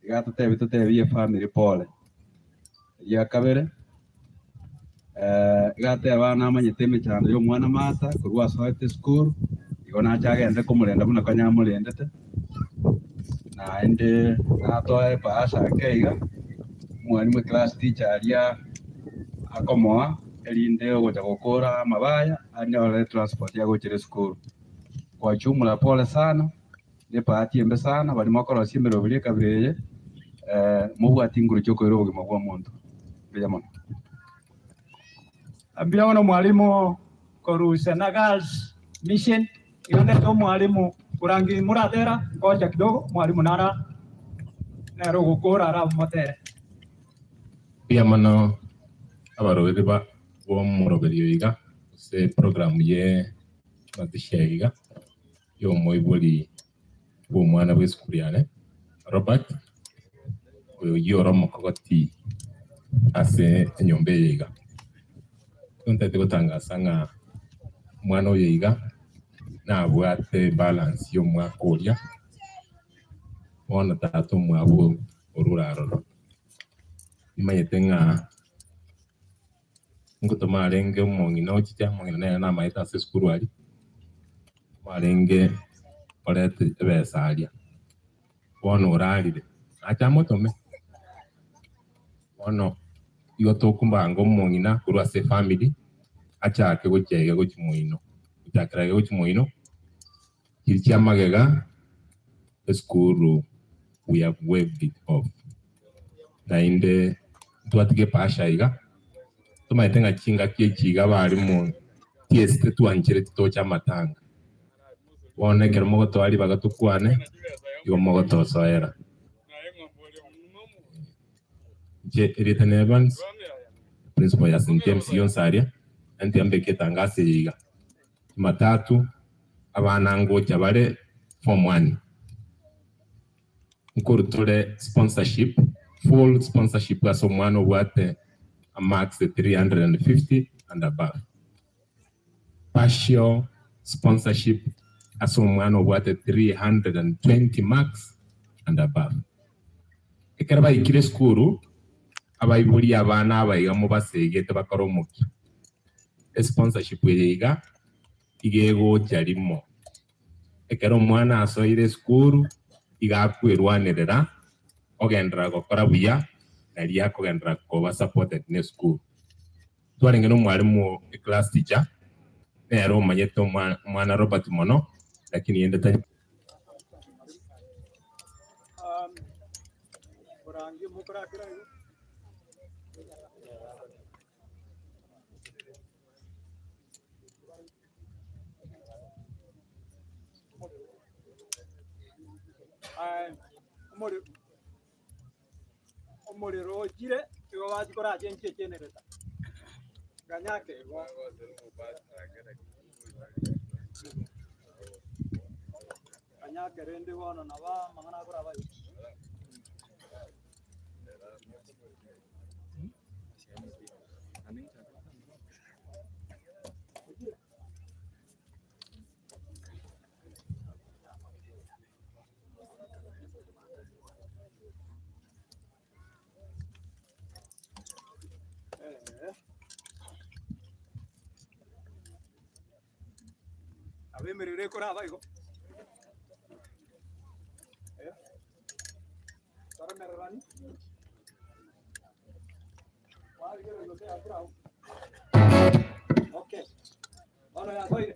Iga totebi totebie efamiri pole. Eria kabere, iga ateba namanyete emechando ya omwana Martha korwa asoete esukuru, Igo nache agende komorenda buna konya amorendete, naende natoe ebahasha ake iga, omwalimu eclass teacher aria akomoa erinde ogocha gokora amabaya anyore etransport ya gochera esukuru. Kwa jumla pole sana, ne ebahati embe sana baria mokorosia emeroberi ekabira eye, mobwati nguru chiokoira obogima bwa omonto. Mbuya mono. Mbuya mono mwalimu korwa Sena Girls Mission, iga ndete omwalimu korangi moratera ngocha kidogo mwalimu nara nere ogokora aramotere. Mbuya mono abaroberi ba b'omoroberio iga gose eprogramu ye mazishi aya iga y'omoibori bw'omwana bw'esukuru yane Robert, oyio ore omokogoti ase enyomba eye iga. Nigo ntagete gotangasa ng'a omwana oyo iga nabwate balance y'omwaka oria, bono tata omwabo orure aroro. Nimanyete ng'a ngotoma arenge omong'ina ochicha, omong'ina nere namaete ase esukuru aria, arenge orete ebesa aria, bono orarire, nache amotome. Bono igo tokobanga omong'ina korwa ase efamiri, achake gochia iga gochia moino, gochakera iga gochia moino, chiria chia magega, esukuru we have waived it off. Naende ntwatige epasha iga, tomanyete ng'a chingaki echi iga abarimu tiesi tetwanchereti toche amatanga. Bono ekero mogotoa ribaga tokwane, igo mogotosoera. Inche erieta ne Evans, principal ya St. James yonsi aria, naende tiga mbeke etangaso eye iga. Jumatatu, abana ngocha bare form one. Nkorutore sponsorship, full sponsorship ase omwana obwate amarks 350 and above. Partial sponsorship ase omwana obwate 320 marks and above. Ekero baikire esukuru, abaibori abana aba iga mobasegete bakore omokia. Esponsorship eye iga, iga egocha rimo. Ekero omwana asoire esukuru, iga akwerwanerera, ogenderera gokora buya, nario akogenderera koba supported ne esukuru. Twarenge na omwalimu eclass teacher, nere omanyete omwana Robert mono, lakini ende tari. Omorero ochire, igo bachia koracha enchia echenereta. Ganya ake igo. Ganya ake rende bono nabo amang'ana akoraba igo. Abemerero ekoraba igo. Toremererani. Okay. Bono yasoire.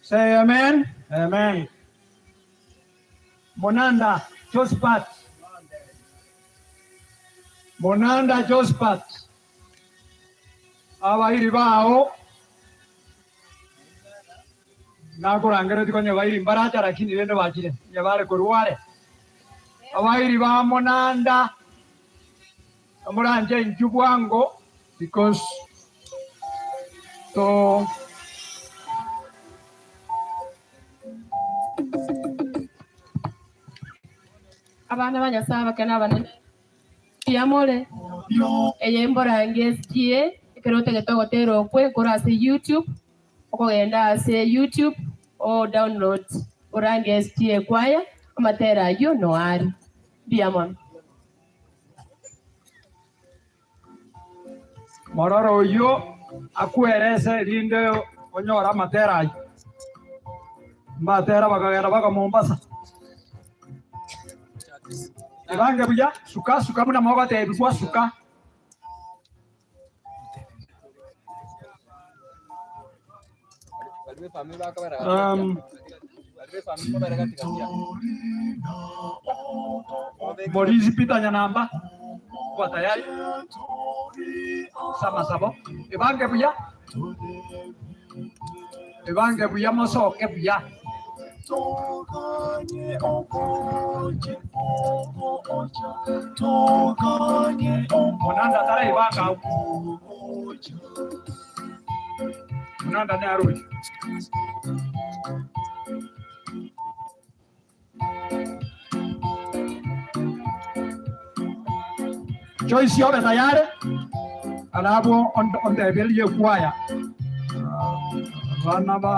Say amen. Amen. Monanda Josephat. Monanda Josephat. Abairi bao nakorangeretie konya bairi mbaracha lakini rende bachire onye bare korwa are. Abairi ba Monanda moranche inchuo bwango because to Abana ba Nyasae abake na abanene, mbuya more? Eye mborange esikie ekero otagete ogotera okwe kore ase YouTube, okogenda ase YouTube o download orange SDA choir, amatera ayio no are. Mbuya mono. Morore oyio akwerese erinde onyore amatera ayio. Mbatera bakagenda baka Mombasa. Ebange buya, suka suka buna mogotebigwa suka. Um, Morisi Peter Nyanamba kwa tayari sama sabo ebange buya ebange buya mosoke buya Monanda tara ibanga Monanda ne aroche. Joyce obe tayari alafu ondeberie kwaya abana ba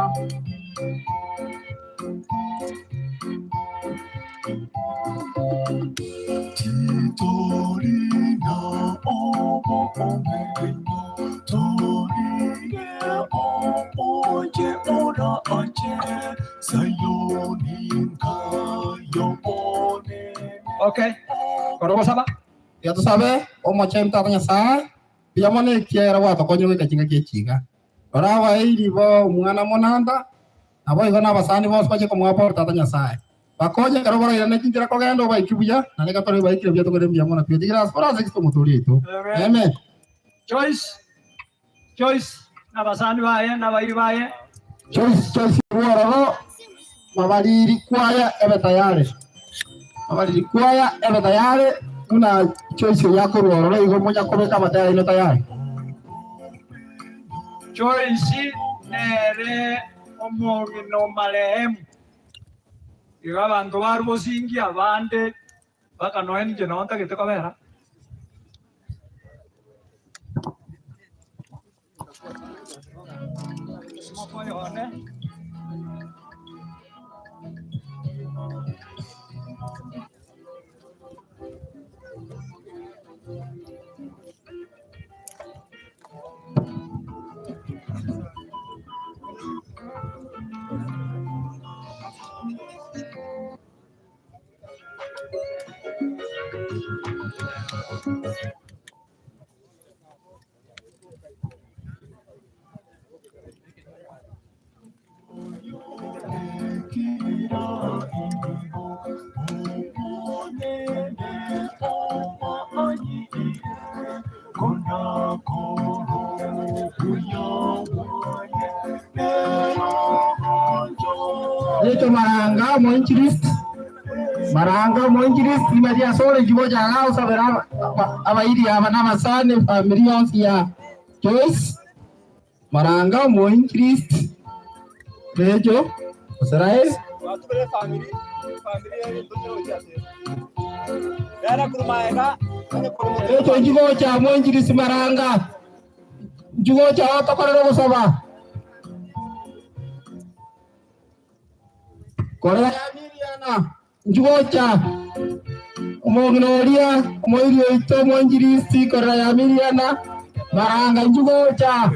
Okay. Korogosaba. Tiga tosabe, omochenu Tata Nyasae, mbuya mono ekiagera gwatokonyire goika chingaki echi iga. Rora abaeiri ba omwana monanda, naboigo nabasani bonsi bache komoa pore Tata Nyasae. Bakonye ekero barairane chinchera kogenda obaike buya, na reka tore baikire buya tokore mbuya mono twetigere ase ore ase Kristo Omotoori oito. Amen. Joyce, Joyce nabasani baye nabairi baye. Joyce, Joyce orwo ororo, mabariri kwaya ebe tayari. Mabariri kwaya ebe tayari, buna Joyce oyio akorwa ororo igo monya kobeka amatera aino tayari. Joyce nere omong'ina o marehemu. Igo abanto barwa bosingi abande mpaka nonya inche nao ntagete kobera. Omokoyo one. Rachel Maranga omoinjilisti, Maranga omoinjilisti rimaria ase ore chigocha iga osabere abairi aba na abasani efamiri yonsi ya Joyce Maranga omoinjilisti Rachel Israel. Rachel nchigocha omoinjilisti Maranga nchigocha otokorere ogosaba. Korera Miriana, nchigocha omong'ina oria omoiri oito omoinjilisti korera ya Miriana Maranga nchigocha.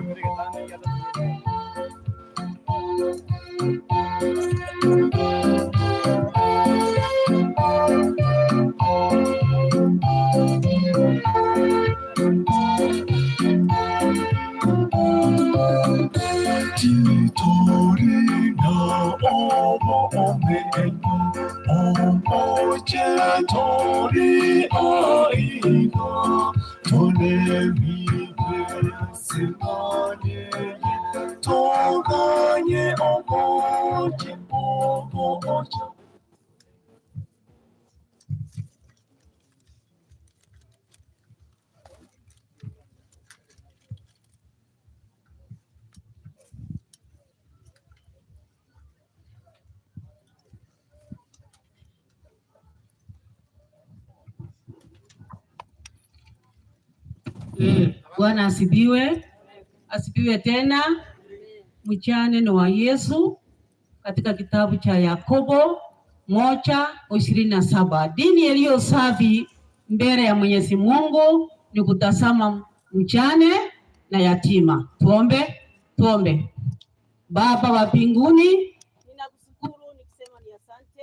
Titorina obomenyo, omoche tori aiga, tolemigwe sing'anyeye, toganye omoche ogocha. Bwana asifiwe, asifiwe tena. Mchane ni wa Yesu katika kitabu cha Yakobo 1:27. Dini iliyo safi mbele ya Mwenyezi Mungu ni kutazama mjane na yatima. Tuombe, tuombe. Baba wa mbinguni, ninakushukuru nikisema ni asante.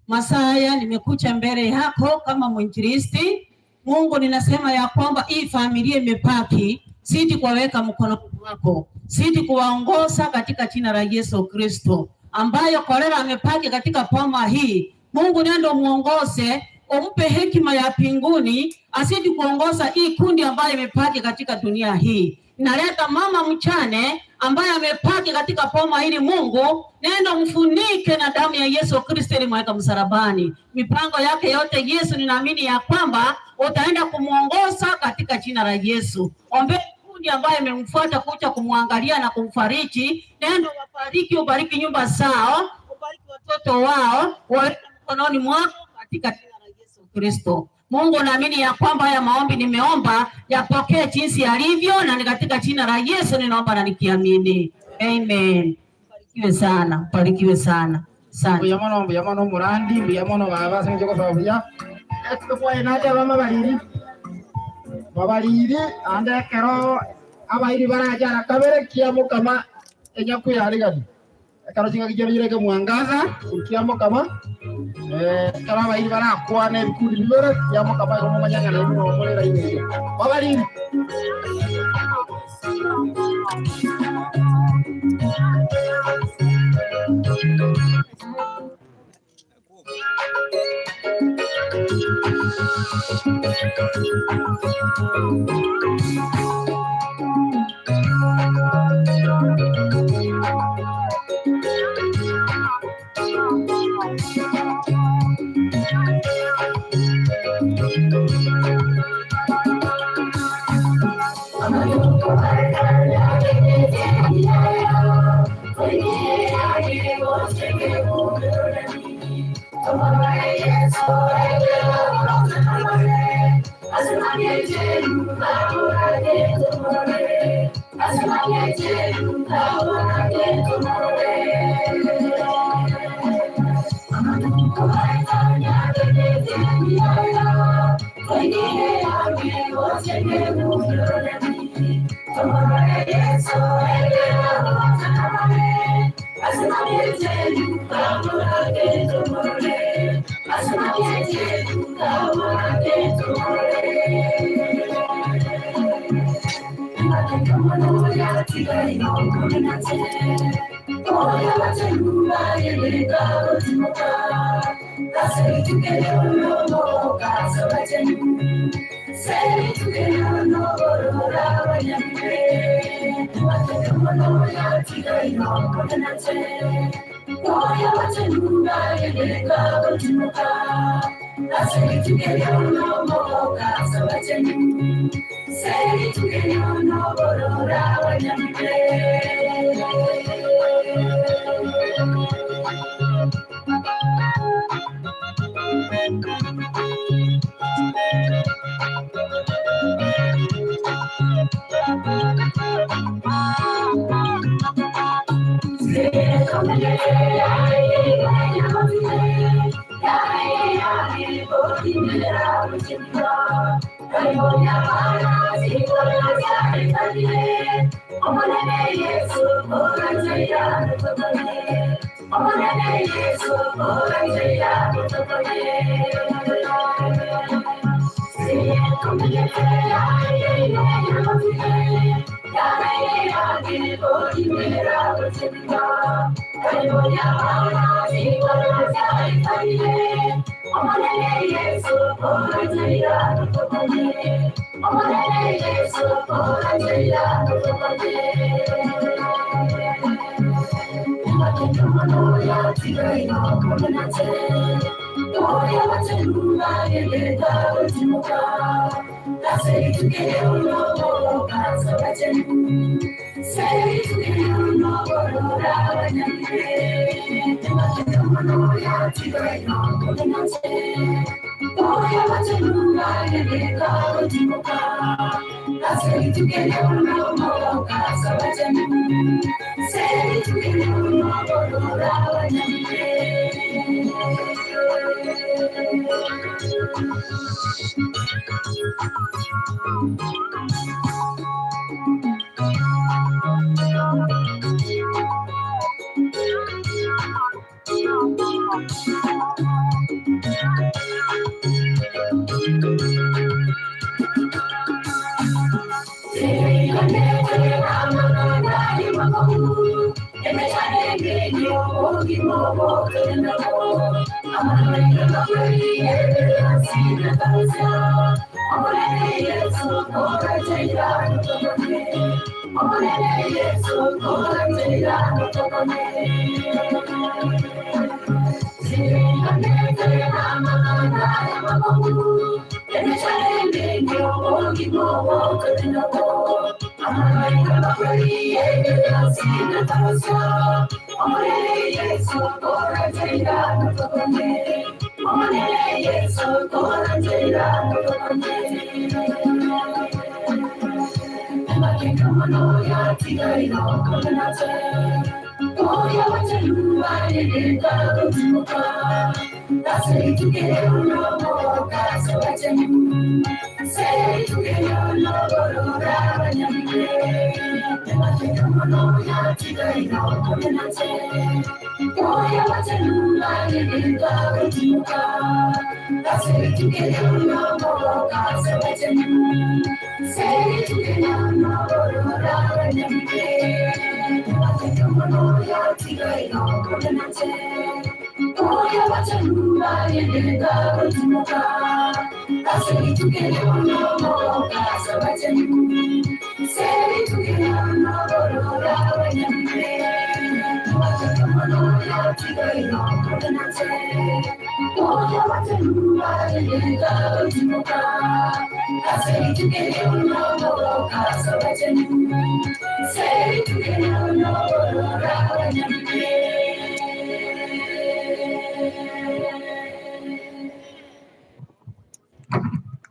Masaya, nimekuja mbele yako kama mwinjilisti. Mungu, ninasema ya kwamba hii familia imepaki, siti kuwaweka mkono wako, siti kuwaongoza katika jina la Yesu Kristo, ambayo kolera amepaki katika poma hii. Mungu, nendo muongoze, umpe hekima ya mbinguni, asidi kuongoza hii kundi ambayo imepaki katika dunia hii. Naleta mama mchane ambaye amepaki katika poma hili. Mungu, nenda mfunike na damu ya Yesu Kristo ilimweka msalabani. Mipango yake yote Yesu, ninaamini ya kwamba utaenda kumwongoza katika jina la Yesu. Ombe kundi ambaye imemfuata kuja kumwangalia na kumfariji, nenda wabariki, ubariki nyumba zao, ubariki watoto wao, waweke mkononi mwako katika jina la Yesu Kristo. Mungu, naamini ya kwamba haya maombi nimeomba yapokee jinsi yalivyo, na ni katika jina la Yesu ninaomba na nikiamini, amen. Barikiwe sana, barikiwe sana sana. Mbuya mono, mbuya mono omorandi, mbuya mono baba ase eng'encho ogosaba buya. Ekero nache abama bariri, babariri ande ekero abairi barache ara kabere kiamokama enyaku yarigani. Ekero ching'aki chiabeire chireke mwangaza, kiamokama ekero abairi barakwana ebikundi bibere kiamokama igo momanye ng'a nainwe nomorera ime eyio. Babariri.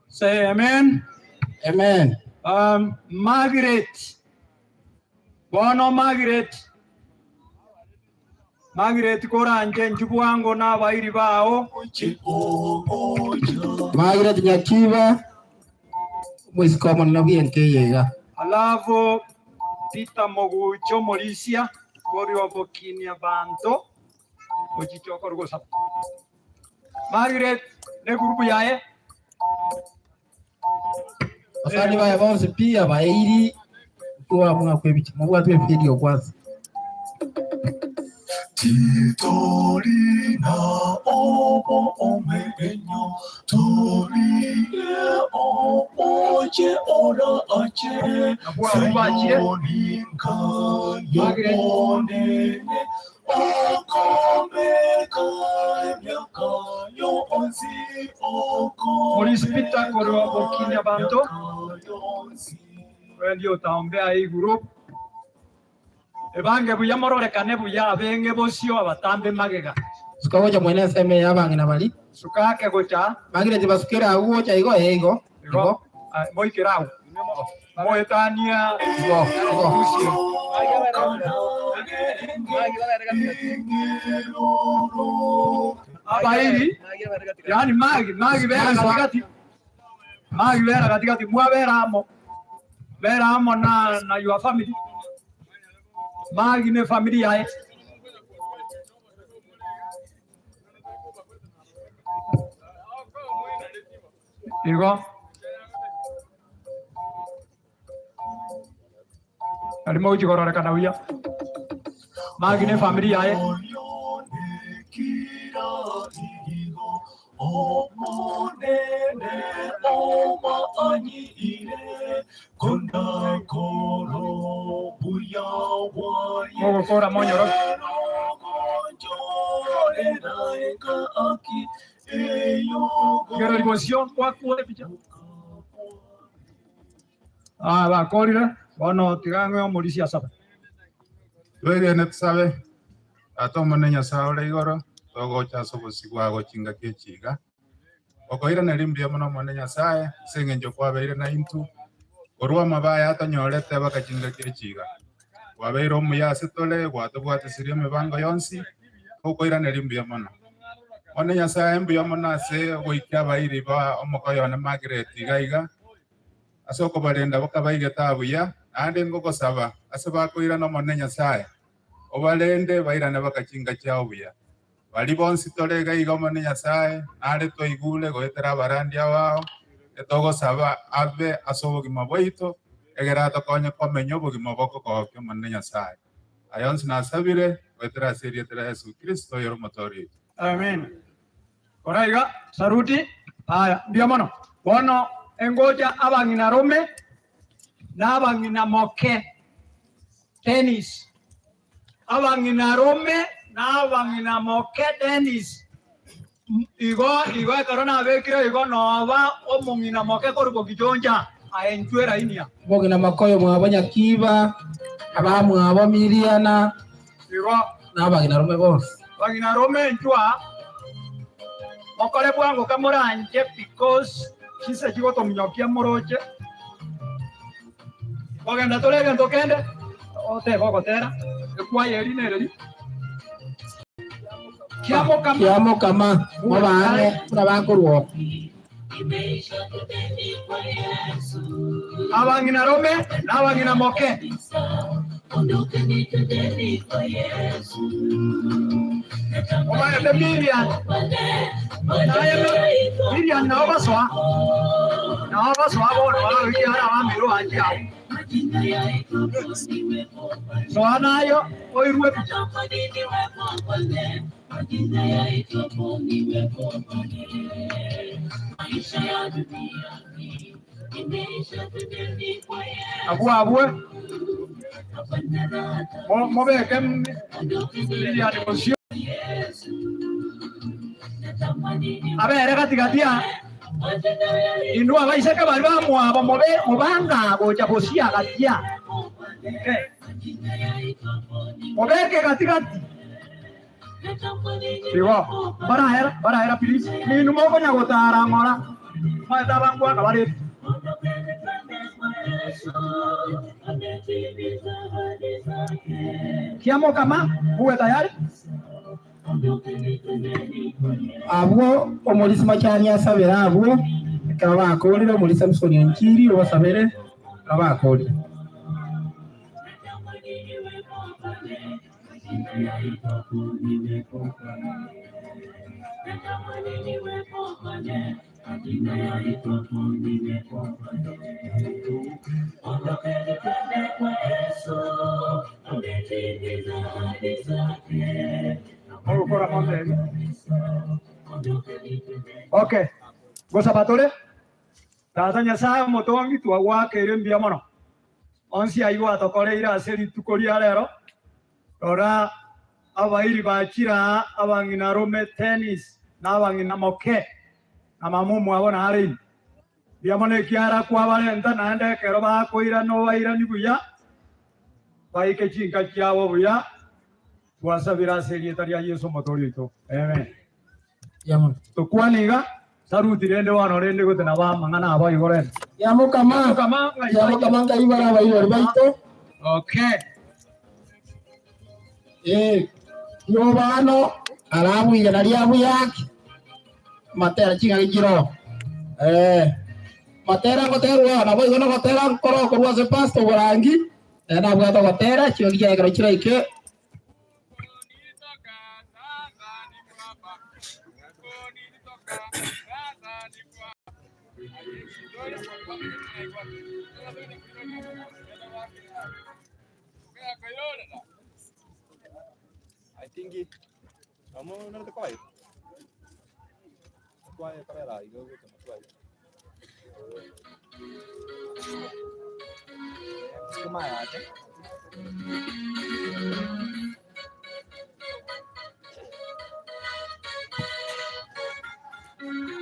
Say amen. Amen. Margaret. Bono Margaret. Margaret koranje njubwango n'abairi bao. Margaret Nyakiba mwisiko omonene bw'enkeyega Alafu Peter Mogucho Morisia kori obokinia banto ochichokor gosaba. Margaret ne gurupu yaye. Basani baya bonsi pia bairi kuwa mwa kwebicha mwa twe video kwanza. Titorina obo omenyo torie oboje ora ache sayoninka yobonene okomeka emyaka yonsi Maurice Peter kori obokinia banto. Wewe ndio utaombea hii group. Ebange buya mororekane buya abenge bosio abatambe magega. Sukagocha mwene seme yabang'ina bari. Sukake gocha. Margaret basukera agwo cha igo eh, igo. Igo. Ah, Moikerau. Moetania. Igo. Igo. Abairi. Yani magi, magi bera katikati. Magi bera katikati mwa bera amo. Bera amo na na your family. Magi ne family yae. Igo. Nari mogochia kororekana buya. Magi na efamiri yaye. Mogokora monyoroke. Kero rigosio kwakure picha. Ah, bakorire bono tiga ng'e omorisia asabe. Twegene tusabe, Tata Omonene Nyasae ore igoro, togocha ase obosio bwao chingaki echi iga. Okoiraneria mbuya mono Omonene Nyasae, ase engencho kwabeire naintwe, korwa amabe aya atonyorete baka chingaki echi iga. Kwabeire omuya ase tore, gwatobwatisirie emebango yonsi, tokoiraneria mbuya mono. Omonene Nyasae, mbuya mono ase ogoikia abairi ba omokoyo one Margaret iga iga, ase okobarenda bakabaigete abuya, naende ngogosaba ase bakoirana Omonene Nyasae, obarende bairane baka chinka chiao buya. Baria bonsi tore iga iga Omonene Nyasae, nare twaigure goetera abarandia bao, etogosaba abe ase obogima bwaito, egere atokonye komenya obogima bokogokia Omonene Nyasae. Aya onsi nasabire goetera ase erieta ria Yeso Kristo, oyore Omotoori oito. Amen. Kora iga, saruti. Aya, mbuya mono. Bono engocha abang'ina rome na abang'ina moke. Dennis. Abang'ina rome na abang'ina moke Dennis. Igo igo ekero nabekire igo noba omong'ina moke korwa bogichoncha aye inchwe erainia. Omong'ina moke oyo mwabo Nyakiba, abamwabo Miriana, Igo na abang'ina rome bonsi. Abang'ina rome inchwa mokore bwango kamoranche because chinsa chigotominyokia moroche. Kogenda tore egento kende, otebe ogotera, ekwaya eri nereri. Kiamokama. Kiamokama, mobaane buna bakorwa oo. Abang'ina rome na abang'ina moke. Omanyete Miriam, naye Miriam nao basoa, nao basoa bono bagoikia ara abamiro anche abwo. Soa nayo oirwe picha. Abwo abwe mobeke Miriam bosio abere gati-gati aa. Inwe abaiseke baria bamwabo mobe mobanga gocha bosio gati aa. Okay. Mobeke gati-gati. Igo, barahera, barahera please. Ninwe mokonya gotara ng'ora. Maete abankwaka bare. Kiamokama, muwe tayari. Abwo omorisia machani asabere abwo, ekero bakoorire, omorisia Samsoni Onchiri obasabere ekero bakoorire. Ogokora montebi. Okay. Gosaba tore. Tata Nyasae omotongi twagoakeire mbuya mono. Onsi ayio gwatokoreire ase rituko ria rero. Rora abairi bachire aa, abang'ina rome Tennis na abang'ina moke, na mama omwabo nare ime. Mbuya mono ekiagera kwabarenta, naende ekero bakoirana obairanie buya, baike chinka chiabo buya. Twasabire ase erieta ria Yeso Omotoori oito. Amen. Tokwane iga, saruti rende bono rende gote nabo amang'ana abo igoro ere. Yamokama, yamokama nkai bare abaibori baito. Okay. Eh, yobano arabuire nari abuyaki matera ching'aki chiroo eh matera ngoterwa nabo igo nogotera nkoro korwa ase pastor Borangi eh nabwate ogotera ching'aki chiaye ekero chiraike.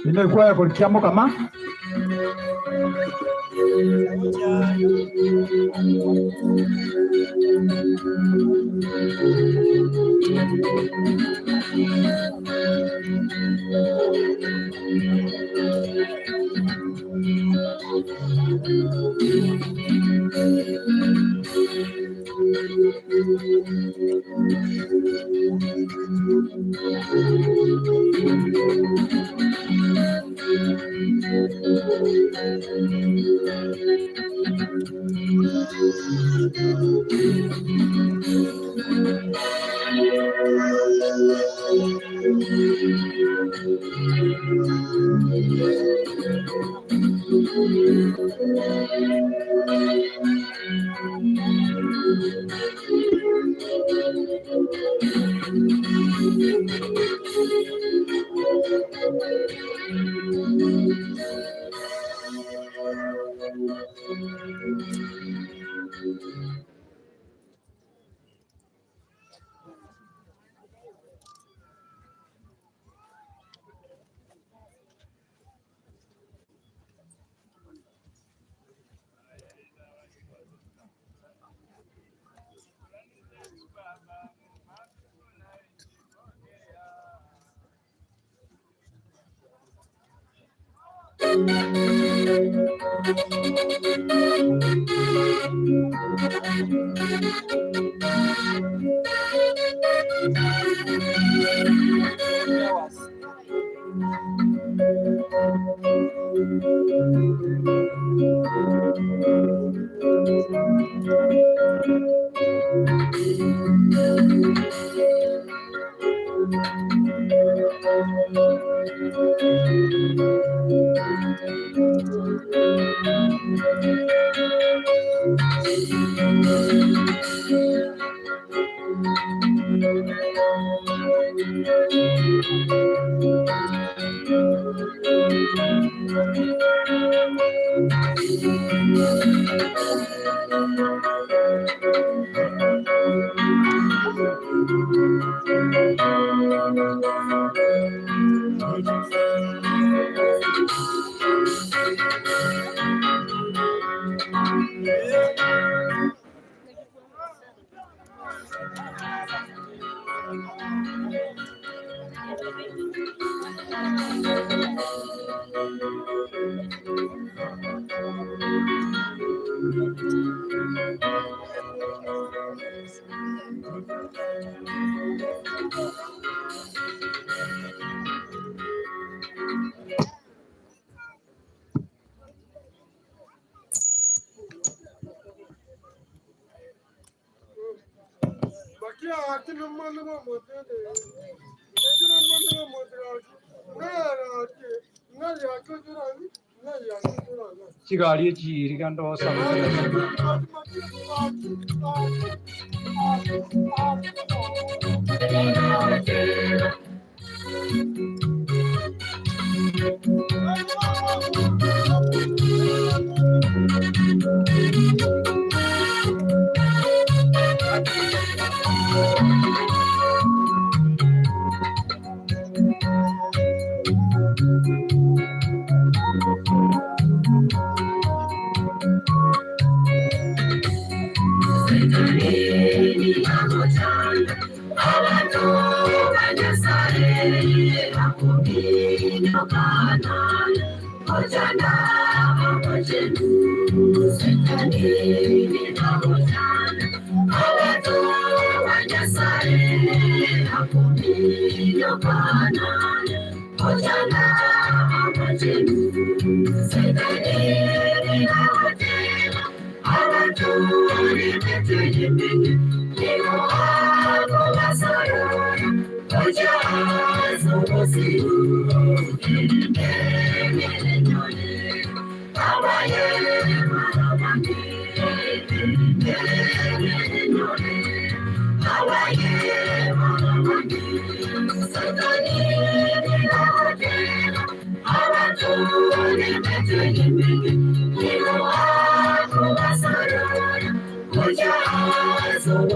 Inde ekwaya korwa Kiamokama. Chigari echi rigando Thank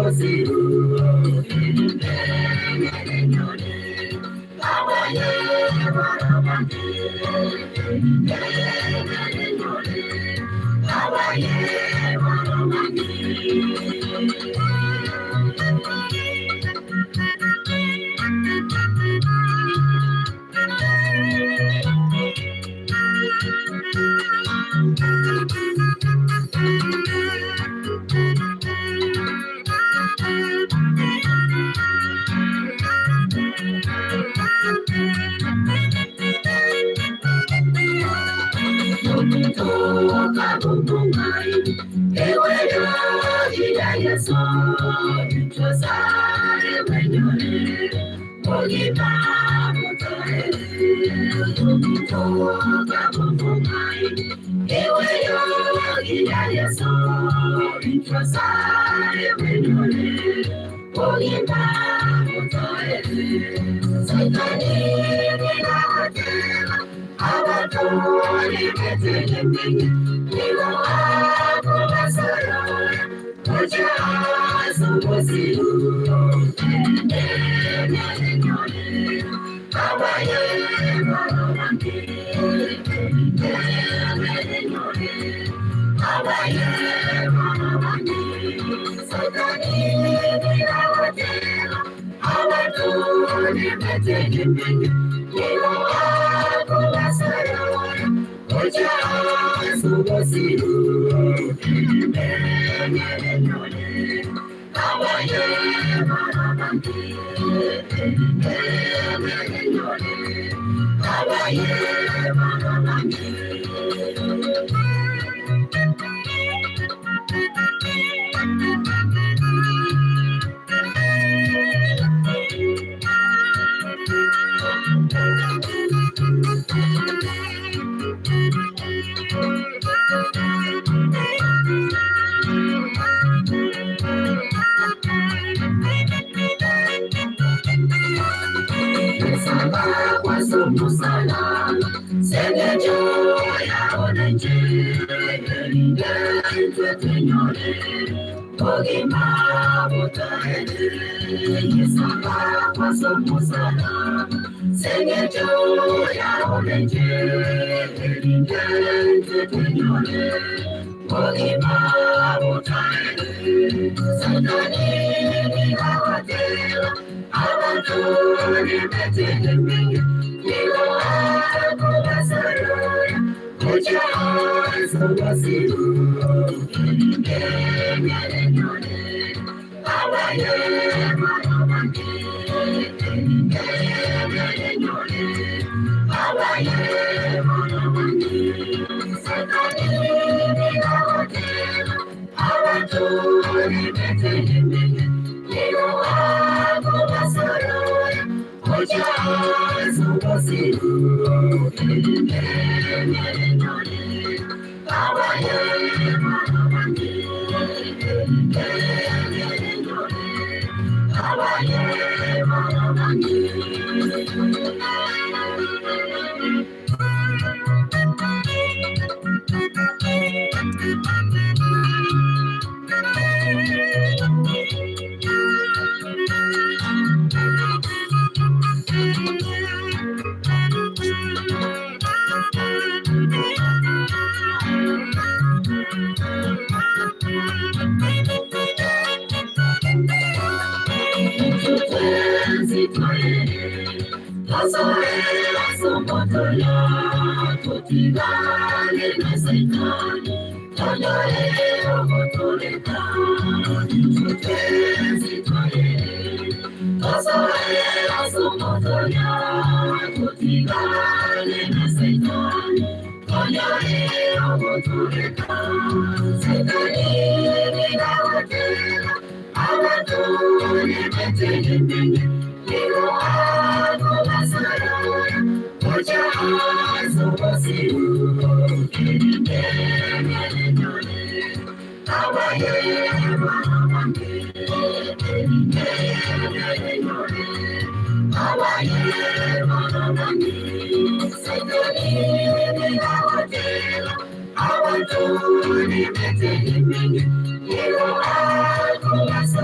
you.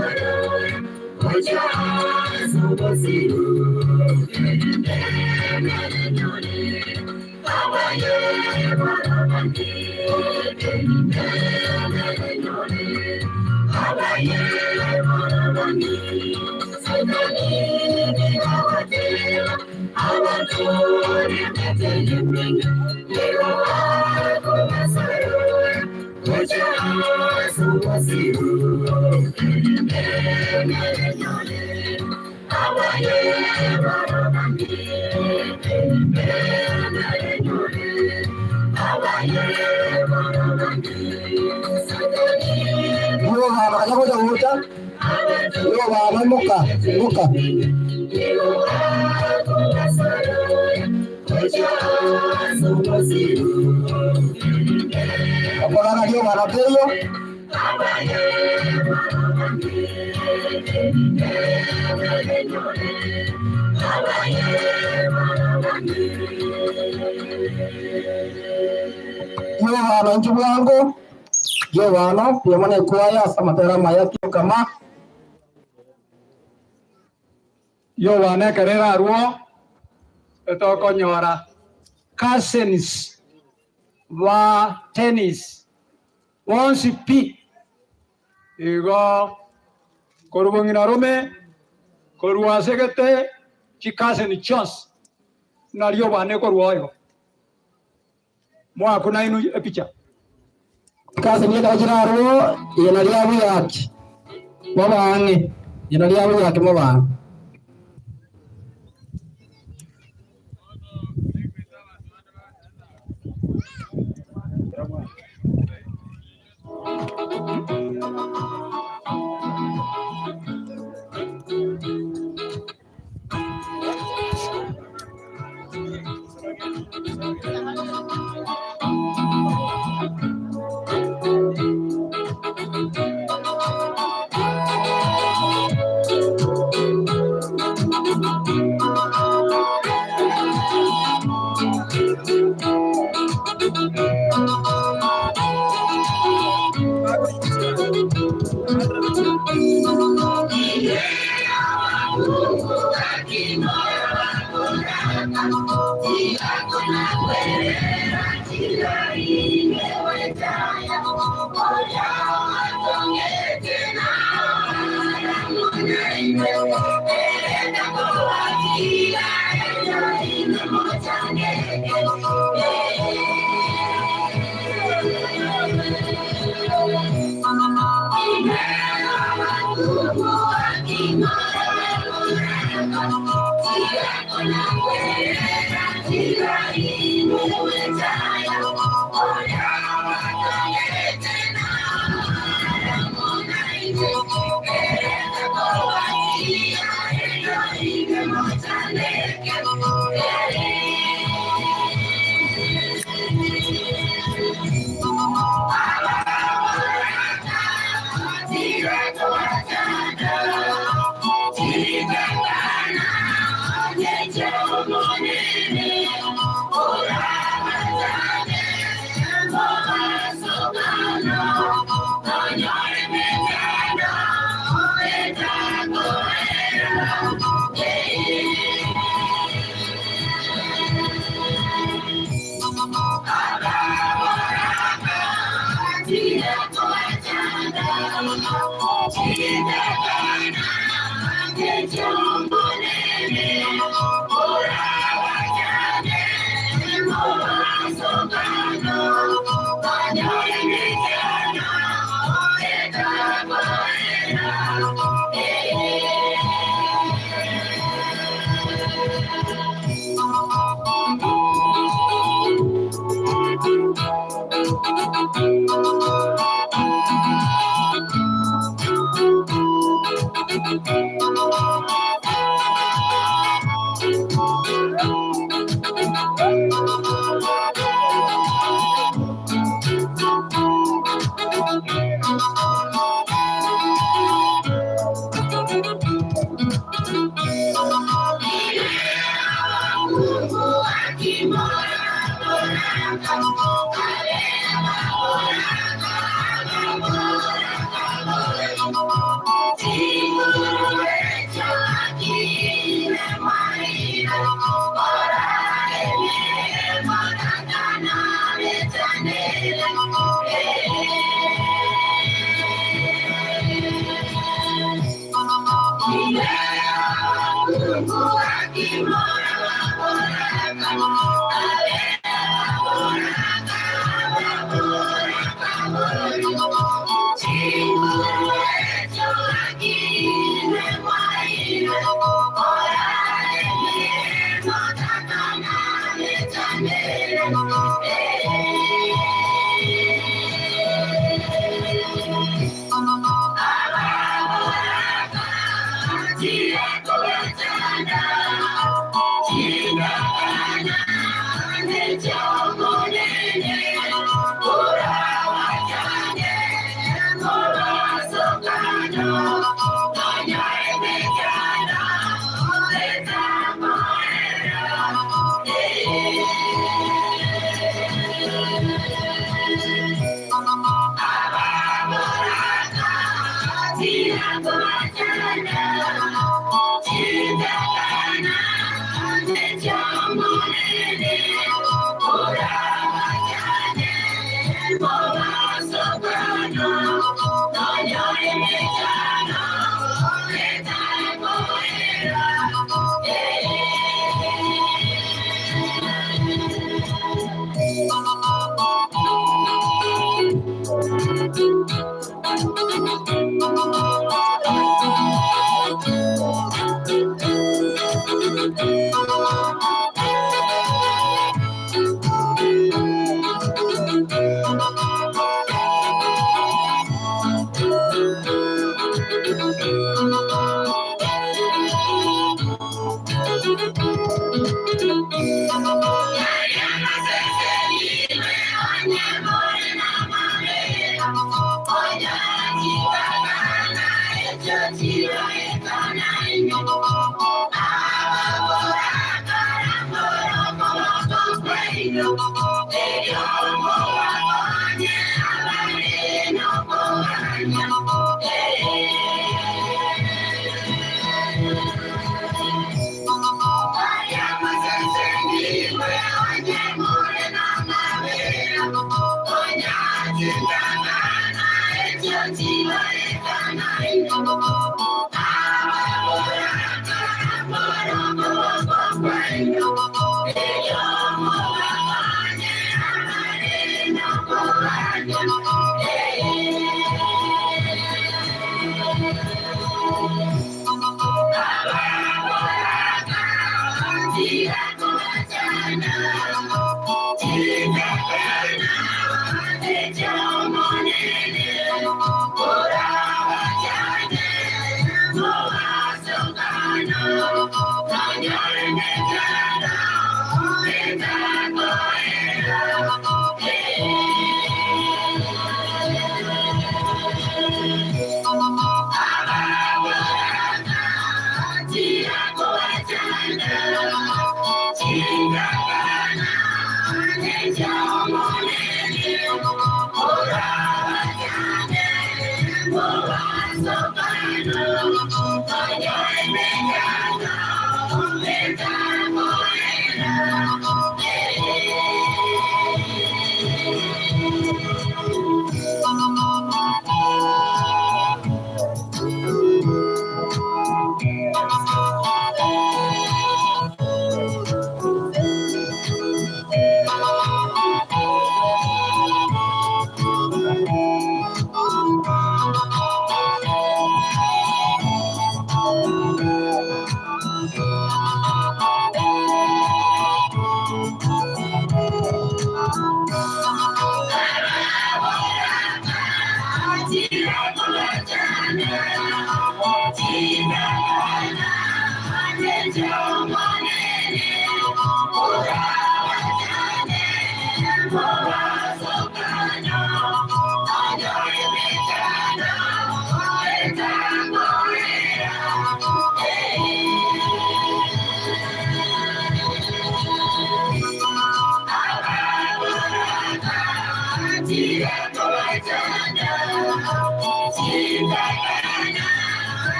Yo baba kanya gocha gocha. Yo baba moka moka. Apagana yo baba teyo. Yo baba nchubwango. Yo bana pia kwaya samatera maya kama yo banekerera arwo etokonyora cousins ba tennis bonsi pi igo korwa rume korwa asegete chikaseni chionsi nario bane korwa igo mwaku nainu epicha Kasi ni kachirarwo yena ria buyaki. Mabange yena ria buyaki mabange.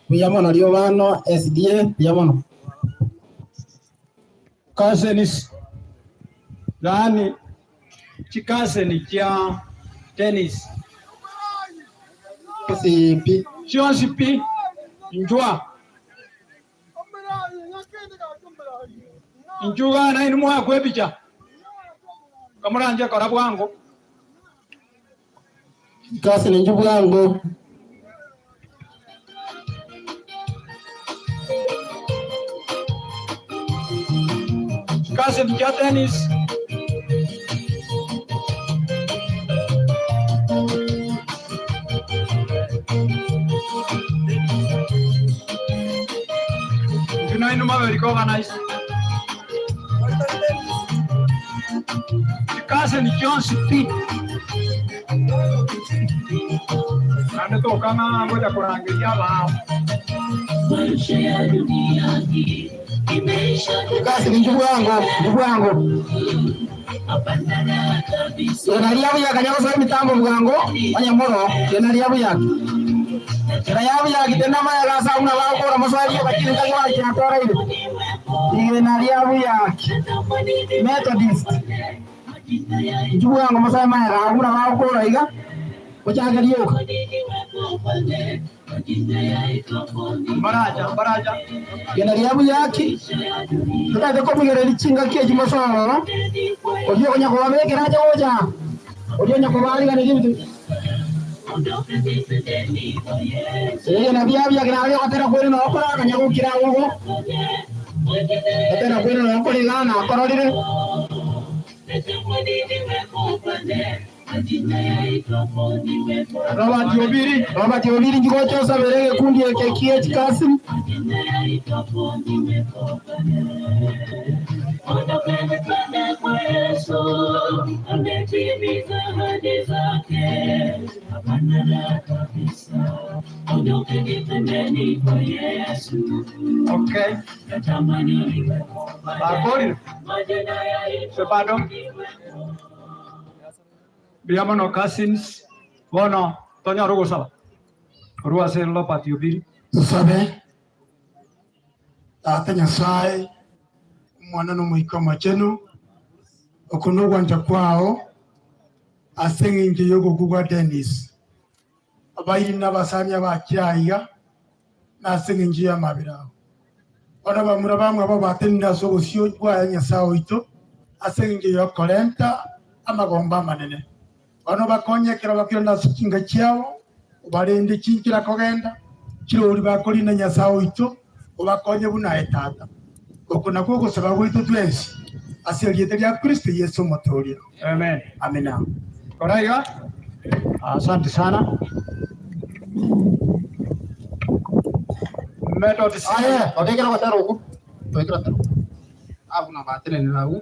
Buya mono Riobano SDA buya mono. Cousins yaani chikaseni chia Dennis. Pi. Chionsi pi inchwa inchuga nainwe mwakwa epicha kamoranche kora bwango. Cousin inchu bwango. Cousin chia Dennis. Inchu nainwe mabere organize. Chikaseni chionsi pi. Naende tokang'a ngocha korangeria abao. Maisha ya dunia hii imeisha Cousin inchu bwango, inchu bwango. Hapana raha kabisa. Igana ria buyaka nyagosoa emitambo bwango onyamoro igana ria buyaka. Igana ya buyaka tena amayaga ase abuna bagokora moswari bakiri nkaki bachiatoreire. Igana ria buyaka. Methodist. Inchu bwango mosoe amayaga abuna bagokora iga ochake rioka. Baraja, baraja. Igana ria buyaki totagete komigereria chingaki echi mosororo oria okonya kobabekera ache gocha oria onya kobariganeria ebinto igana bia bia kera aria ogotera kwere na okora akanya gokira ogo gotera kwere na okoriga na akororire. Robert Obiri. Robert Obiri njigocha osabere egekundi eke kie chikasini. Ondokeni twende kwa Yesu, ametimiza ahadi zake. Hapana raha kabisa. Ondokeni twendeni kwa Yesu. Okay. Natamani niwe Bakorire. majina yaitwa Sebado. Mbuya mono cousins bono tonyore ogosaba korwa ase Robert Obiri. Tusabe tata Nyasaye omwana nomoika omachenu oko nogwancha kwao ase eng'encho ya ogoku gwa Dennis abairi na abasani abakire aiga na ase eng'encho ya amabere abo bono bamura bamwe abo batenire ase obosio bwaye Nyasaye oito ase eng'encho ya okorenta amagomba amanene bono bakonyekera bakire ase chinga chiabo obarende chinkira kogenda chirori bakorina Nyasaye oito obakonye buna etata oko nakwo ogosaba gwaito twensi ase erieta ria Kristo Yesu omotoria. Amen. Amina. Koraiga. Asante sana. Methodist. Aye, otekera gotera oku. Otekera gotera oku. Abuna batenenera agwo.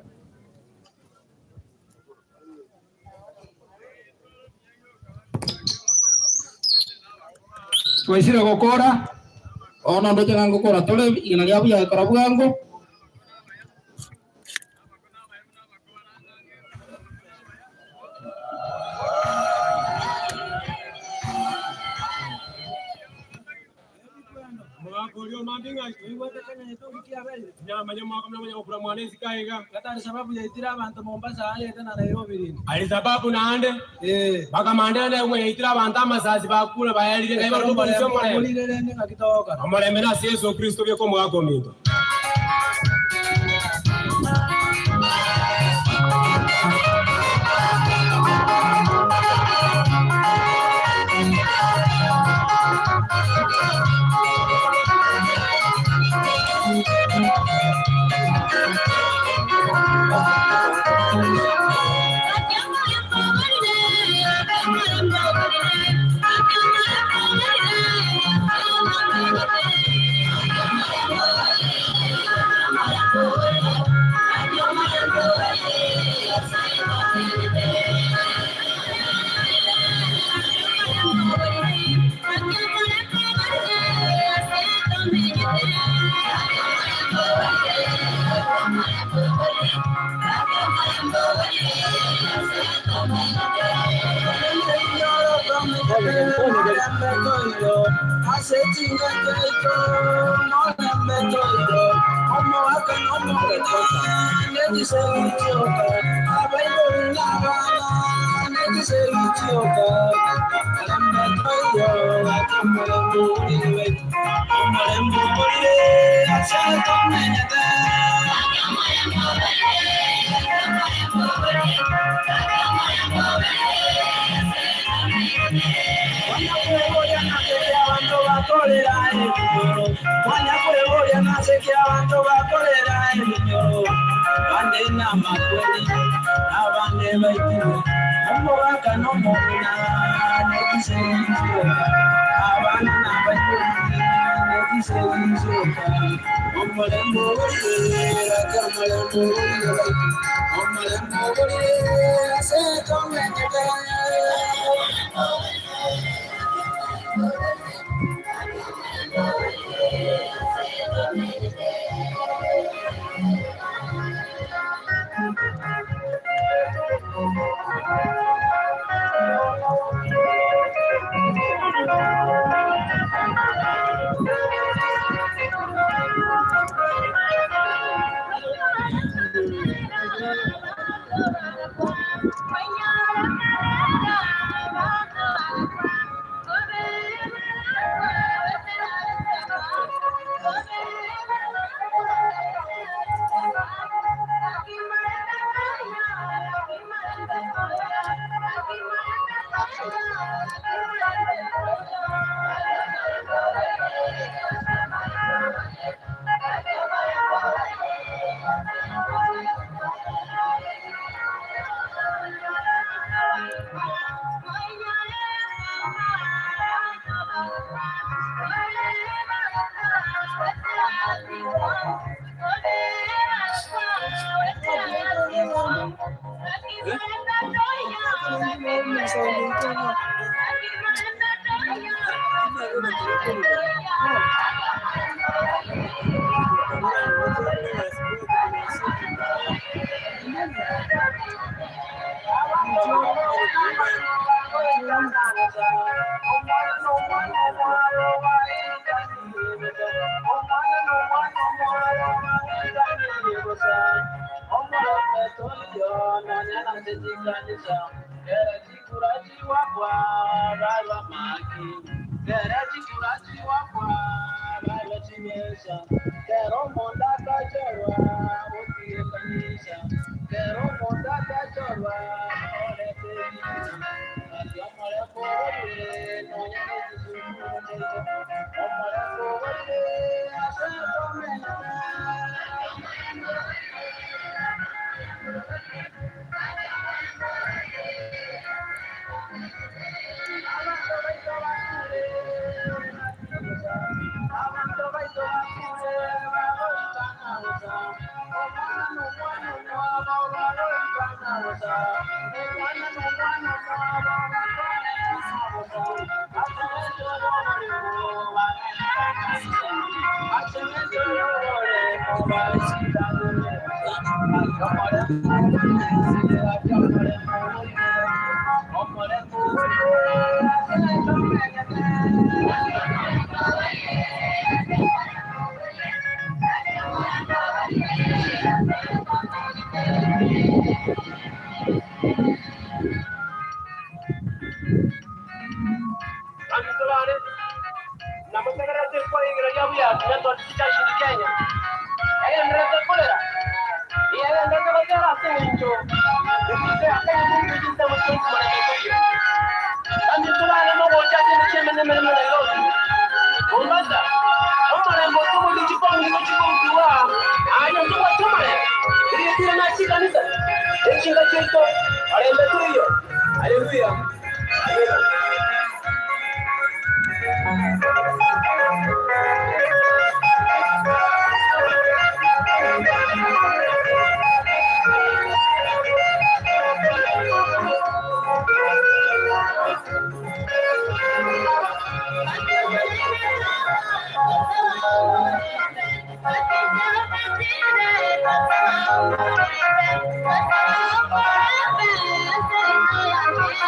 Twaisire gokora. Ono ndoche ng'a ngokora tore igana ria buya kora bwango. Gatari sababu yaitire abantu Mombasa ayete na Nairobi rino. Ali sababu naande bakamandana umwe yaitire abantu amasasi bakure bayarire ngai barutukolesya omulembe Omulire rende ng'akitoka. omulembe nase Yesu Kristo byekomwaka ominto.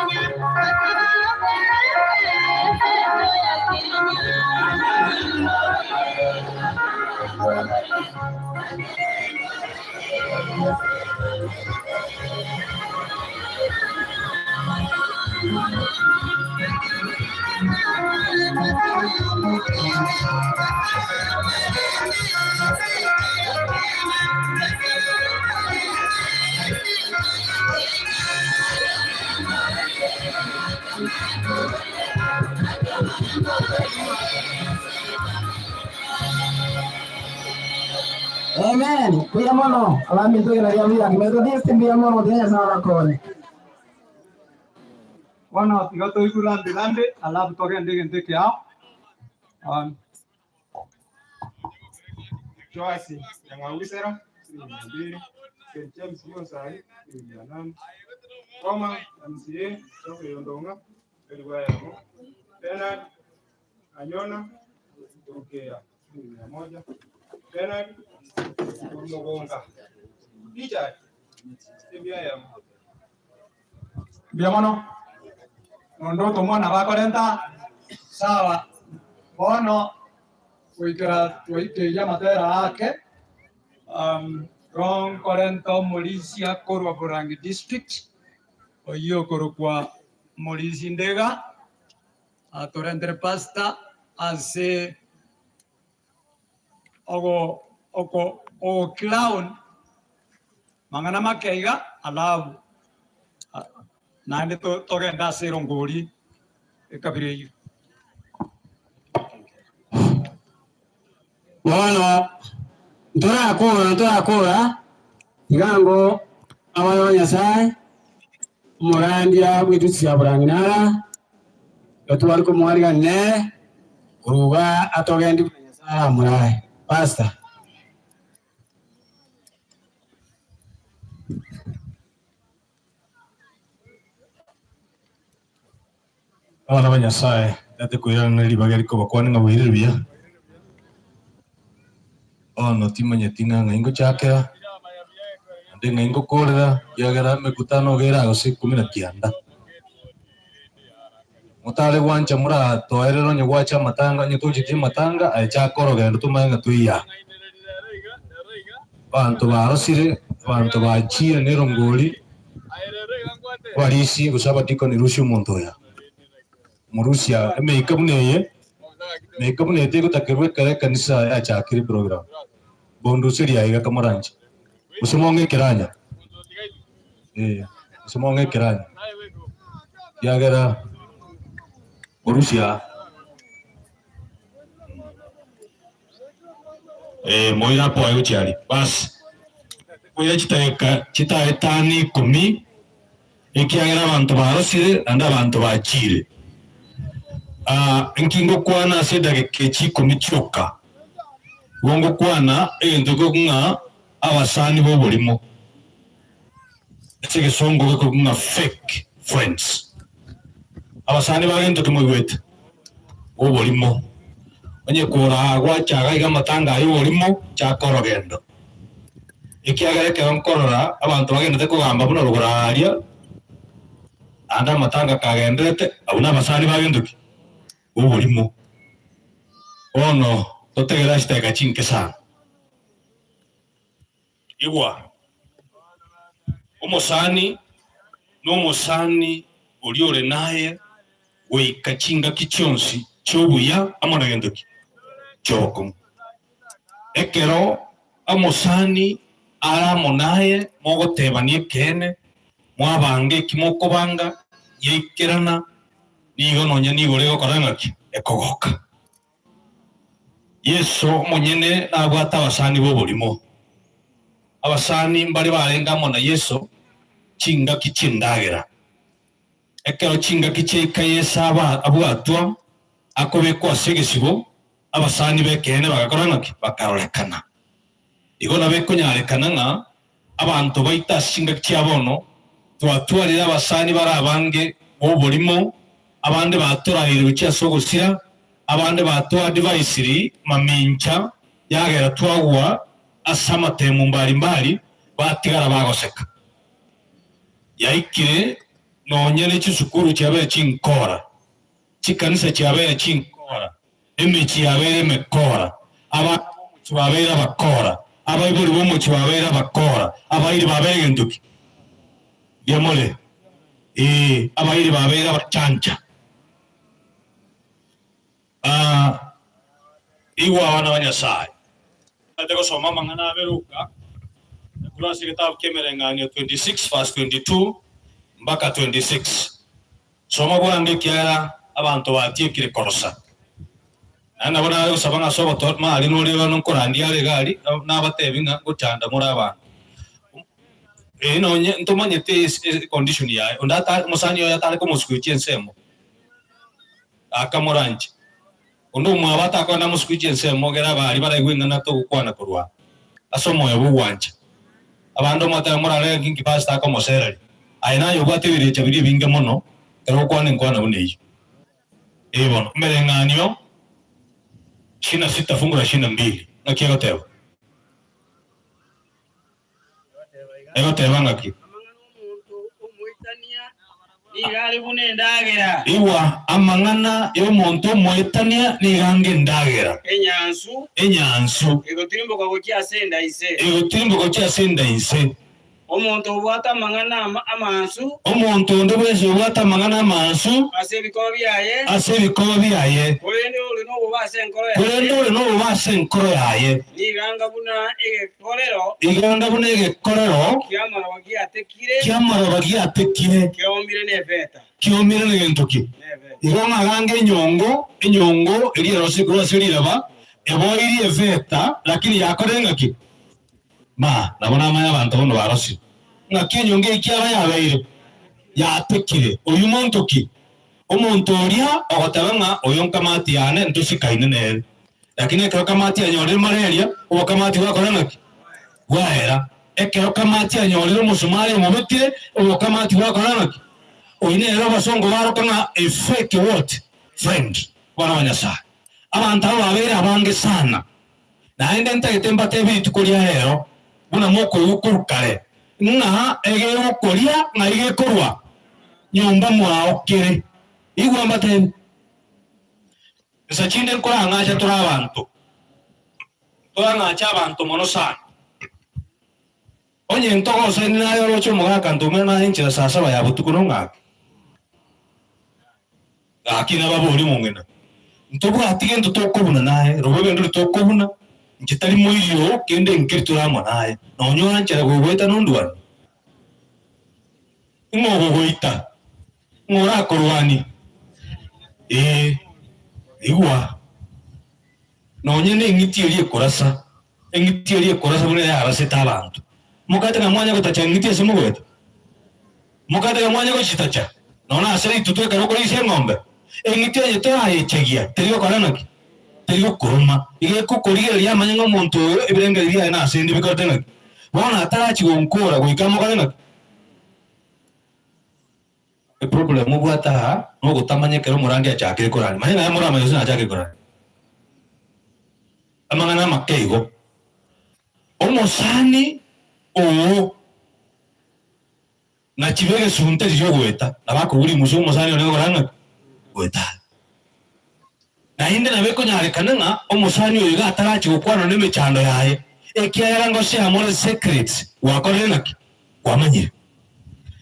Thank you. Amen. Mbuya mono abaminto igena ria Buyangi Methodist mbuya mono tiga Nyasae abakonye. Bono tiga toigwe rambi rambi alafu togende egento ekeao. Joasi Nyang'au Gisera, siringi mia mbili. St James Mosai, siringi mia nane. Boma MCA Geoffrey Ondong'a, elifu eyemo. Bernard Anyona Orukea, siringi mia moja. Bernard Orumogonga Richard, emia eyemo. Mbuya mono, nondo otomwa bakorenta sawa bono goikera twaikeirie amatera ake um, ronkorenta omorisia korwa Borangi district oyio okorokwa Morisi Ndega atorentere pastor ase ogo oko ogo clown mang'ana make iga alafu naende togende ase erongori ekabira eyio. Bono ntorakora ntorakora, tiga ngo abana ba Nyasae, omorandia bw'etusi ya Borangi nara, iga tware komoarigania nere, korwa iga atogendi buna Nyasae aramorae. Pastor. Abana ba Nyasae, tata koirana ne ribaga rikobakwania ng'a bwairire buya. Bono timanyeti ng'a ng'ai ngochakera, naende ng'ai ngokorera, ekiagera emekutano iga era gose ikomi na kianda. Motare gwancha moratoerere onye gwacha amatanga, onye tocheti amatanga, aye chaka orogendo tomanye ng'a toiyaa. Abanto barosire, abanto bachiire nerongori, abarisia gose abadikoni rusia omonto oyo. Morusia emeika buna eye, emeika buna eye tegotakerwa ekero ekanisa yachakire eprogram. Bonduseria aiga kamoranche, gose mong'e ekeranya, eh, gose mong'e ekeranya, ekiagera morusia aa. Eh, moira apoe gochia aria. Bas, moire chidakika chitaetani ikomi, ekiagera abanto barosire naende abanto bachiire. Ah, nki ngokwana ase edageka echi ikomi chioka? Igo ngokwana egento gekorokwa ng'a abasani b'oborimo. Ase egesongo gekorokwa ng'a fake friends. Abasani ba gento ki moigwete? Oborimo. Onye koraa gwacha iga amatanga aya oborimo, chaka orogendo. Ekiagera ekero nkorora abanto bagendete kogamba buna rogoro aaria, naende amatanga kagenderete, abwo nabasani ba gento ki? Oborimo. Bono totegere ase chidakika chinke sana. Igwa, omosani nomosani oria ore naye goika chingaki chionsi chi'obuya amo na gento ki? Chi'obokong'u. Ekero omosani are amo naye mogotebania ekeene, mwabanga eki mokobanga, yaikerana, nigo nonya nigo rigokora ng'aki? Ekogoka. Yeso omonyene nabwate abasani b'oborimo. Abasani mbare barenge amo na Yeso chingaki chi'endagera. Ekero chingaki chiaika Yeso abwatwa, akobekwa ase egesibo, abasani b'ekeene bagakora ng'aki? Bakarorekana. Igo nabo ekonyarekana ng'a abanto baito ase chingaki chia bono twatwarire abasani bare abange b'oborimo, abande batoraire gochia ase ogosira, abande batoadivaisiri mamincha yagera twagwa ase amatemu mbari mbari, batigara bagoseka. Yaikire nonya ne chisukuru chiabeire chinkora, chikanisa chiabeire chinkora, emechie yabeire emekora, abana b'omochie. Omochie babeire abakora, abaibori b'omochie babeire abakora, abairi babeire gento ki? Mbuya more? Ee, abairi babeire abachancha. Ah, igwa abana ba Nyasae. Tobwate gosoma amang'ana abe Luka, korwa ase egetabu ki'Emereng'anio 26 verse 22 mpaka 26. Soma bwango ekiagera abanto batiekire korosa. Naende nabo nare gosaba ng'a ase obotoereru mari noria bono nkorandia are iga aria, nabatebi ng'a ngochanda more abanto. Ee nonye ntomanyete econdition yaye, onde ata omosani oye atare komoswechia ensemo, akamoranche. Onde omwabo atakogenda amoswechie ensemo egere abaria baraigwe ing'ana togokwana korwa aa, ase omoyo bw'ogwancha. Abande omotebe morarege nki pastor akomosereria, aye naye obwate ebirecha biria ebinge mono ekero ogokwana enkwana buna eyio. Ee bono, emereng'anio ishirini na sita fungu la ishirini na mbili, ng'aki egoteba? Egoteba ng'aki? Nigo are buna endagera. Igwa, amang'ana y'omonto omoetania nigo anga endagera. Enyansu. Enyansu. Egotirimboka gochia ase enda inse. Egotirimboka gochia ase enda inse. Omonto obwate amang'ana amaansu. Omonto onde bwensi obwate amang'ana amaansu. Ase ebikoba biaye. Ase ebikoba biaye. Korende ore nobobe ase enkoro yaye. Korende ore nobobe ase enkoro yaye. Nigo anga buna egekorero. Nigo anga buna egekorero. Ki'amaroba giatekire. Ki'amaroba giatekire. Kiomire nefeta. Kiomire negento ki? Igo ng'a anga enyongo, enyongo eria erosirie korwa ase riraba, eboirie efeta, lakini yakorire ng'aki? Ma, nabo namanye abanto bono barosire, ng'aki enyongo eye kiaba yabeire, yatekire. Oyio monto ki? Omonto oria ogoteba ng'a oyo nkamati yane ntosikaine nere. Lakini ekero kamati anyorire malaria, obokamati bwakora ng'aki? Bwaera. Ekero kamati anyorire omosumari omobekire, obokamati bwakora ng'aki? Oyio nere abasongo baroka ng'a a fake what? Friend. Bana ba Nyasae. Abanto aba babeire abange sana. Naende ntagete mbatebie rituko ria rero, buna mokoigwa korwa kare, ng'a egegokoria ng'ai gekorwa nyomba mwao kere. Igwa mbatebie. Inse chinde nkorang'acha tore abanto, ntorang'ache abanto mono sana. Onye ntogosaini naye oroche omogaka ntomera naye enchera saa saba ya botuko nong'ake. Gaki nababorie omong'ina, ntobwati gento tokobuna naye, robobe ndori tokobuna, inche tari moiri oo, kende nkeri tore amo naye, nonya oranchera gogoeta nondwanie. Ng'o ogogoita? Ng'o orakorwanie? Ee, igwa, nonye neng'iti eria ekorasa, eng'iti eria ekorasa buna yarasete abanto. Mokate ng'a mwanya gotacha eng'iti ase mogoeta? Mokate ng'a mwanya gochitacha nonya ase ritutu ekero okorisia eng'ombe? Eng'iti onye torayechegia teri gokora naki? Teri gokoroma. Iga ekokorigereria amanye ng'a omonto oyo ebirengererio biaye nase inde bikorete ng'aki. Bono atarachi gonkora goika amokore ng'aki? Eproblem obwate aa nogotamanya ekero omorandia achakire korania. Manya naye moramanye gose nachakire korania. Amang'ana amake igo. Omosani oo nachibe egesunte riria ogoeta nabo akogwa rimusu omosani one gokora ng'aki? Goeta are. Naende nabo ekonyarekana ng'a omosani oyo iga atarachi gokwana nemechando yaye, ekiagera ngose amore secrets gwakorire ng'aki? Kwamanyire.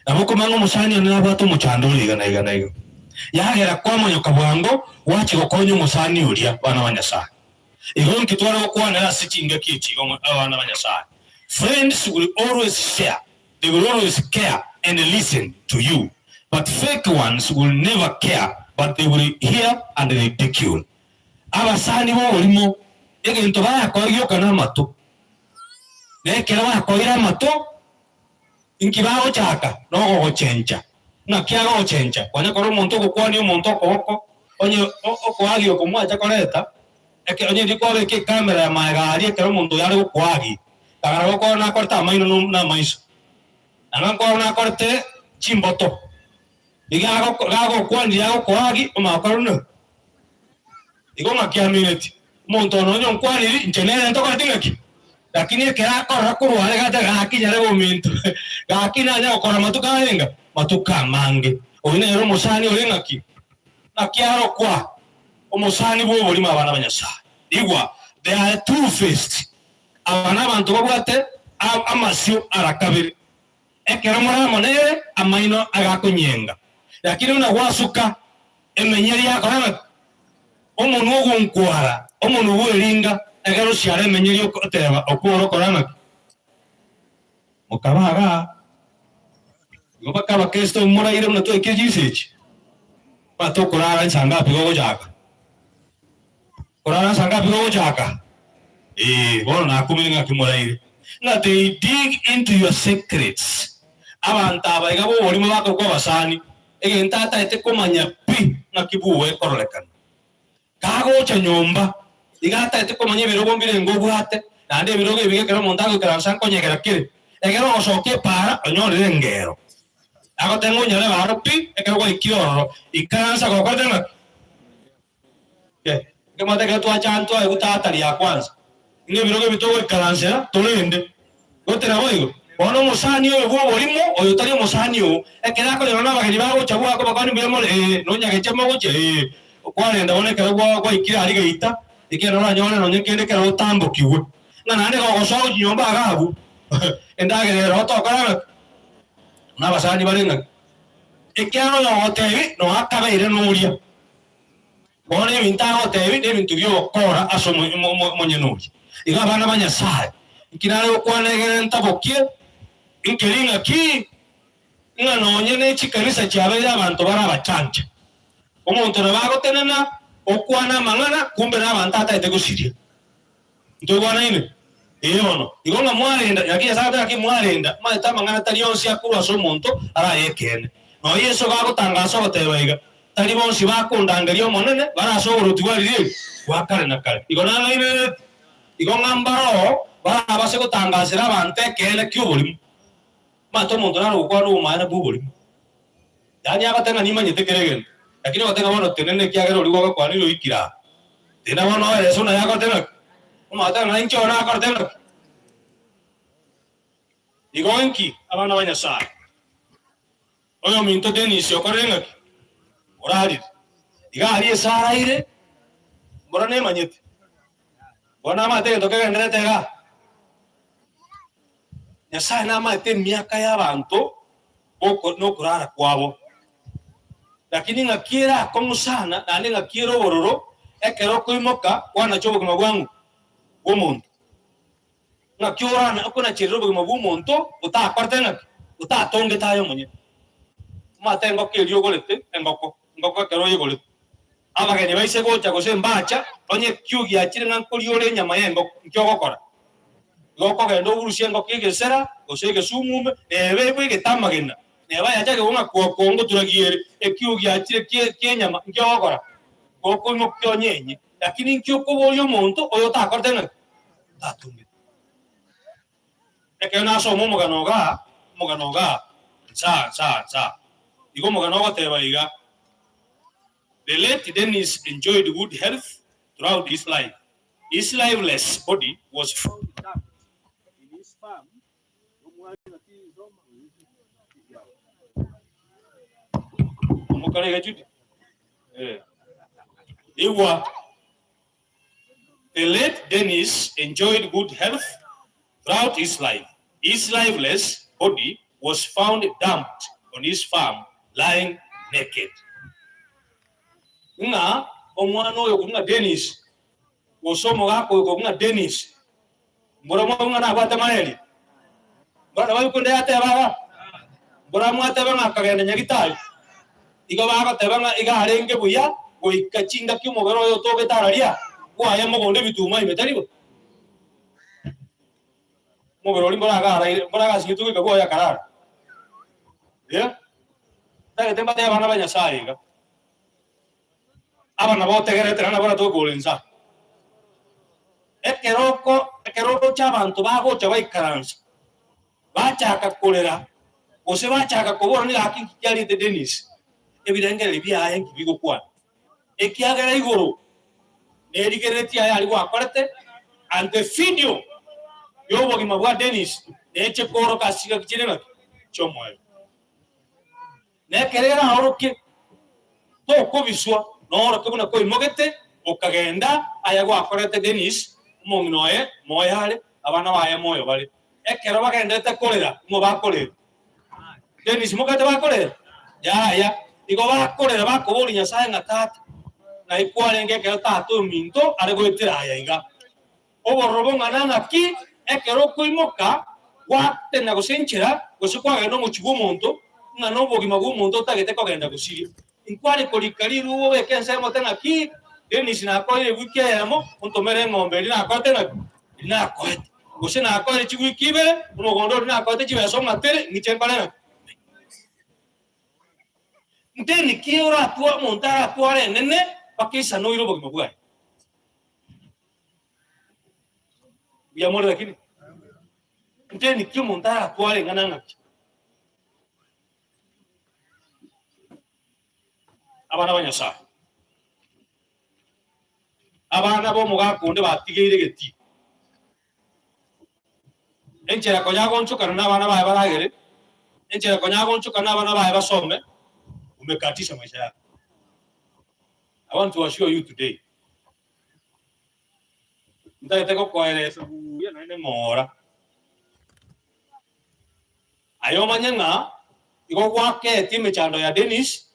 Nabo okomanya ng'a omosani one nabwate omochando ore iga na iga na iga. Yagera kwamonyoka bwango gwachia gokonya omosani oria, bana ba Nyasae. Igo nki tware gokwanera ase chingaki echi igo abana ba Nyasae? Friends will always share, they will always care and listen to you but fake ones will never care but they will hear and ridicule. Abasani b'oborimo egento barakoe gioka namato, na ekero bakoire amato inki bagochaka? Nogogochencha. Ng'aki agogochencha? Konya kore omonto ogokwania omonto okoboko, onye okoagia oko mwacha koreta, eke onye riria kwabeka ecamera ya magega aria ekero omonto oyo are gokoagia, kagara gokora nakorete amaino na amaiso, nanga nkorora nakorete chimboto, iga gagokwanire agokoagia, omanye gokora buna. Igo ng'aki amineti, Omonto one onye onkwaniri, inche nere ntokoreti ng'aki? Lakini ekero akorora korwa are gacha gaki nyarebe ominto, gaki nanye gokora matuko arenga? Matuko amange. Oyio nere omosani ore ng'aki? Naki arokwa? Omosani bw'oborimo abana ba Nyasae. Igwa! They are two faced. Aba nabanto babwate amasio ara kabere. Ekero more amo nere, amaino agakonyenga. Lakini buna gwasuka, emenyeri yakora ng'aki? Omonwa ogonkwara, omonwa bw'eringa, ekero osiara emenyeri oteba okwo ore okora ng'aki? Mokaba igaa. Igo mpaka abakristo moraire buna twaikire chinsa echi, mpaka tokorara nsa ngapi gogochaka? Korara nsa ngapi gogochaka? Ee, bono nakumire ng'aki moraire. Ng'a they dig into your secrets. Abanto aba iga b'oborimo bakorokwa abasani, egento ataete komanya pi ng'aki buo ekororekana. Kagocha nyomba, iga ataete komanya ebirogo mbirenge obwate, naende ebirogo ebi ekero omonto agoikaransa nkonyegera kere. Ekero ogosoka epaara onyorire engero. Agoteba ng'a onyore aro pi, ekero gwaikire ororo, ikaransa gokorete ng'aki? Ekemate ekero twachantwa aye tata ria kwanza, ng'a ebirogo ebi togoikaransera torende. Gose naboigo? Bono omosani oyo bw'oborimo, oyo tari omosani oo, ekero akonyora nabageni bagocha bwako bakwane mbuya more, ee, nonyageche mogochia, ee, kwarenda bono ekero gwa gwaikire aria geita, ekiagera oranyore nonye kende ekero otambokigwe. Ng'a naende gogosoa gochia nyomba iga abwo, endagera ero tokora ng'aki? Nabasani bare ng'aki? Ekiagera oyogotebi noe akabeire noria. Bono ebinto agotebi nebinto bi'ogokora ase omonyene oria. Igo abana ba Nyasae, inki nare gokwana egere ntabokie? Nkeri ng'aki ng'a nonye ne chikanisa chiabeire abanto bare abachancha. Omonto nabo agotenena okwana amang'ana, kumbe nabanto ataete gosiria. Ntoigwanaine? Ee bono. Igo ng'a mwarenda, naki Nyasae agoteba ng'aki mwarenda, maete amang'ana tari onsi akorwa ase omonto araye ekeene. Nonya Yeso gagotangasa ogoteba iga, Tari bonsi bakondangeria Omonene bare ase oboroti bwa riria eri bwa kare na kare. Igo nang'ainerereti, igo ng'a mbaroo barabase gotangasera abanto ekeene ki'oborimo. Maete omonto nare gokwana obomaene bw'oborimo. Yaani agoteba ng'a nimanyete kera egento, lakini ogoteba ng'a bono tenena ekiagera oria gwagokwanire oikire aa. Tenena bono oerese buna yakorete ng'aki. Omanyete ng'a inche oyo nakorete ng'aki. Igo inki abana ba Nyasaye? Oyominto Dennis okorire ng'aki? Orarire. Iga aria ase araire, mbora nemanyete. Bono namanyete egento kegendererete igaa. Nyasae namanyete emiaka y'abanto boko nokorara kwabo. Lakini ng'aki ere akong'u sana naende ng'aki ere obororo ekero okoimoka kwanacha obogima bwang'u bw'omonto. Ng'aki orana okonacherera obogima bw'omonto otakorete ng'aki otatongete aye omonyene. Omanyete engoko eria ogorete engoko, engoko ekero oyegorete abageni baise gocha gose mbacha, onye ekio giachire ng'a nkoria ore enyama y'engoko, nki ogokora? Igo okogenda oburusie engoko egesera, gose egesumume, neba ebegete amagena, neba yachake kong'a kwokoo ngoturagie ere, ekio giachire kie ki'enyama, nki ogokora? Gokoimokia onyenye. Lakini nki okoboria omonto oyo otakorete ng'aki? Otatongete. Ekero nasoma omogano igaa, omogano igaa, nsa, nsa, nsa. Igo omogano ogoteba iga, The late Dennis enjoyed good health throughout his life. His lifeless body was found dumped in his farm. Igwa, The late Dennis enjoyed good health throughout his life. His lifeless body was found dumped on his farm lying naked. Ng'a omwana oyo korwa ng'a Dennis gose omogaka oyo korwa ng'a Dennis mbora mwaigwa ng'a nabwate malaria? Mbora nabo abikunde yateba iga? Mbora mwateba ng'a akagenda nyagitari? Igo bagoteba ng'a iga arenge buya goika chingaki omobere oye otogete araria bwaye mogondo ebituma ime, tari bo? Omobere oria mbora agaraire, mbora agasinyetwe goika bwoye akarara. Eh, ntagete mbatebie abana ba Nyasaye iga, aba nabo otegererete naende nabo oratokore inse aa. Ekero oko ekero oroche abanto bagocha baikaransa, Bachaka korera, gose bachaka kobora, Nigo gaki nki kiarete Dennis? Ebirengererio biaye nki bigokwana? Ekiagera igoro nerigereretie aya aria gwakorete, and the video y'obogima bwa Dennis neche kooroka ase chingaki chire ng'aki chi'omoerio. Na ekero eraoroke, tokobiswa, nooroke buna kwaimogete okagenda aya gwakorete Dennis. Omong'ina oye moyo are, abana baye moyo bare. Ekero bagenderete korera, ing'o bakorera? Dennis mokate bakorera? Yaya. Igo bakorera bakoboria Nyasae ng'a Tata, ng'ai kwarenge ekero tata ominto are goetera aya iga? Obororo bong'ana ng'aki ekero okoimoka gwatena gose enchera gose kwagenda omochie bw'omonto ng'a nobogima bw'omonto otagete kogenda gosiria. Inkware korika riruba obeke ensemo ote ng'aki Dennis nakoeire ewiki eyemo ontomere eng'ombe eria nakoete ng'aki eria nakoete gose nakoeire chiwiki ibere omogondo oria nakoete chibesa ong'atere ng'iche nkore ng'aki. Nteni ki oratware omonto aratware enene mpaka isanoire obogima bwaye. Mbuya more lakini nteni ki omonto aratware eng'ana ng'aki? Abana ba Nyasae. Abana b'omogaka onde batigeire egetii. Enchera konya agonchokana na abana baye baragere, enchera konya agonchokana na abana baye basome, umekatisha maisha yake. I want to assure you today. Ntagete gokoeresa buya naende ng'ora. Aye omanye ng'a igo gwakeetie emechando ya Dennis,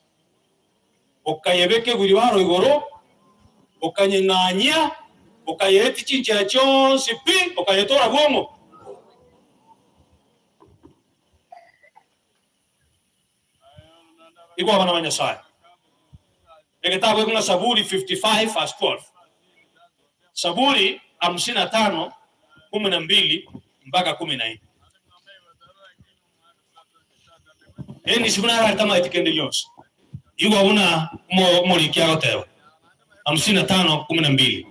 okayebeka eguribaro igoro, okanyeng'anyia, okayeetia chinchera chionsi pi, okayetora bwong'o. Igwa abana ba Nyasae. Egetabu eke ng'a Saburi 55 verse 12. Saburi hamsini na tano kumi na mbili mpaka kumi na ine. Dennis buna ararete amaeti kende gionsi. Igwa buna omoriki agoteba. Hamsini na tano kumi na mbili.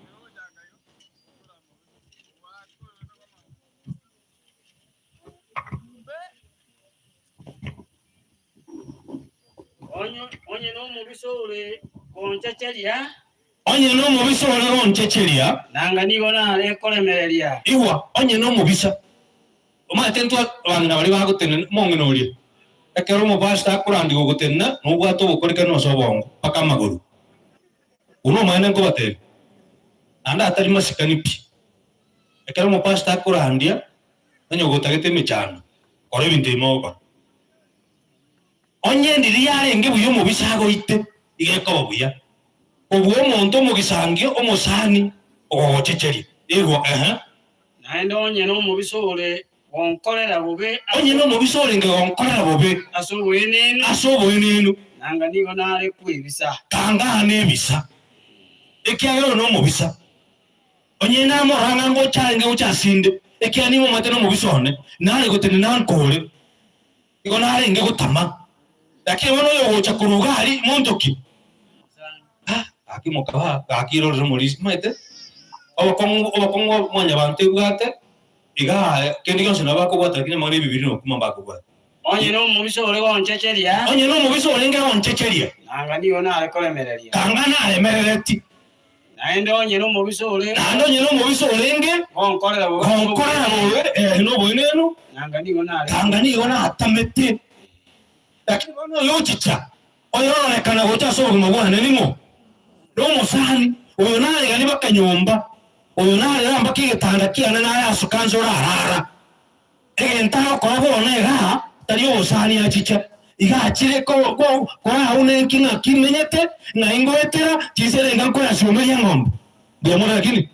Onye nomobisa ore gonchecheria. Onye nomobisa ore gonchecheria. Nanga nigo nare koremereria. Igwa, onye nomobisa. Omanyete intwe abang'ina baria bagotenena omong'ina oria, ekero omopastor akorandigwa ogotenena, nobwate obokorikani ase obongo mpaka amagoro. Buna omanyete nkobatebia, naende atari masikani pi. Ekero omopastor akorandia, onye gotagete emechando, kora ebinto ebi mogokora. Onye ndiri yarenge buya omobisa agoite, iga ekoba buya kobua omonto omogisangio omosani ogogochecheria. Igwa, ehe. Naende onye nomobisa ore gonkorera bobe ase. Onye nomobisa orenge gonkorera bobe. Ase oboenenu. Ase oboenenu. Nanga nigo nare kwebisa. Kanga nebisa, ekiagera oyo nomobisa. Onye namorora ng'a ngocha arenge gocha asinde, ekiagera nigo omanyete nomobisa one, nare gotenena ankore, igo narenge gotama. Lakini bono oyo ogocha korwa iga aria, monto ki? Ah, gaki mokaba, gaki irorere omorisia. Omanyete, obokong'u obokong'u bwa mwanyabanto ebwate, iga kende gionsi nabo bakobwata lakini amang'ana ebibiri na okuma mbakobwata. Onye nomobisa ore gonchecheria. Onye nomobisa orenge gonchecheria. Nanga nigo nare koremereria. Kanga naremerereti. Naende onye nomobisa ore. Naende onye nomobisa orenge. Gonkorera bobe. Gonkorera bobe, eh, noboenenu. Nanga nigo nare. Nanga nigo natamete. Lakini bono oyo ochicha, oyororekana gocha ase obogima bwane ning'o? Nomosani, oyo naregani baka nyomba, oyo narera mpaka egetanda kiane naye asuka nse orarara. Egento agokora bono igaa tari obosani achiche, iga achire koraune nki ng'aki menyete, ng'ai ngoetera, chinse renga nkoyasiomeria eng'ombe. Mbuya more lakini?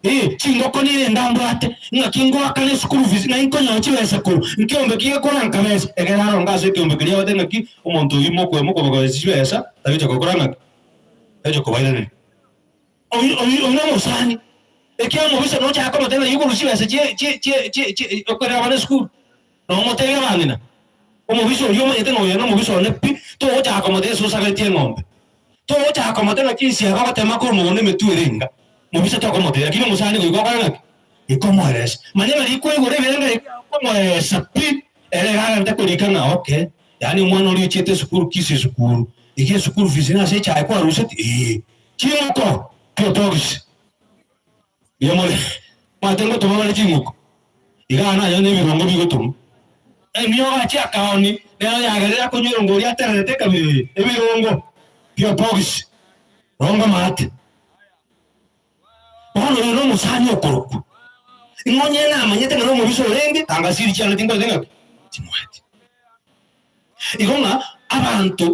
Ee, chingoko nire ndambwate, ng'aki ngoakana eschool fees, ng'ai nkonyora chibesa korwa, nkeombe ki gekora nkabesa. Ekero aronge ase ekeombe keria agote ng'aki, omonto oyio mokoemwa kobakoesa chibesa, tagocha gokora ng'aki? Tagocha kobairaneria. Oyio oyio nomosani, ekiagera omobisa nochake komotebia ng'a igoro chibesa chie chie chie chie chie okorera abana esukuru, nomotebia abang'ina, omobisa oria omanyete ng'a oyo nomobisa one pi, togochaka komotebia ase osagetie eng'ombe, togochaka komotebia ng'a chinsiaga ogotema korwa mogondo emetwe ere enga, mobisa tokomotebia, lakini omosani goika okore ng'aki? Goika omoerese. Manya ng'a rikwaigure ebirengererio biago okomoeresa pi, ere iga agente korika ng'a okay, yaani omwana oria ochiete esukuru kisi esukuru, iga esukuru fees nase echae kwarusetie? Eeh. Ching'uko chi'otogisi mbuya more, omanyete ngotoma bare ching'uko igaa naye onye ebirongo bigotoma. Emiogo achie akaoni nero yagerire akonywa erongo oria atererete ekabira eye ebirongo bi'otogisi rongo maate. Bono oyo nomosani okorokwa. Ing'o onye namanyete ng'a nomobisa orenge, anga siri chiane tinkorete ng'aki? Timweti. Igo ng'a abanto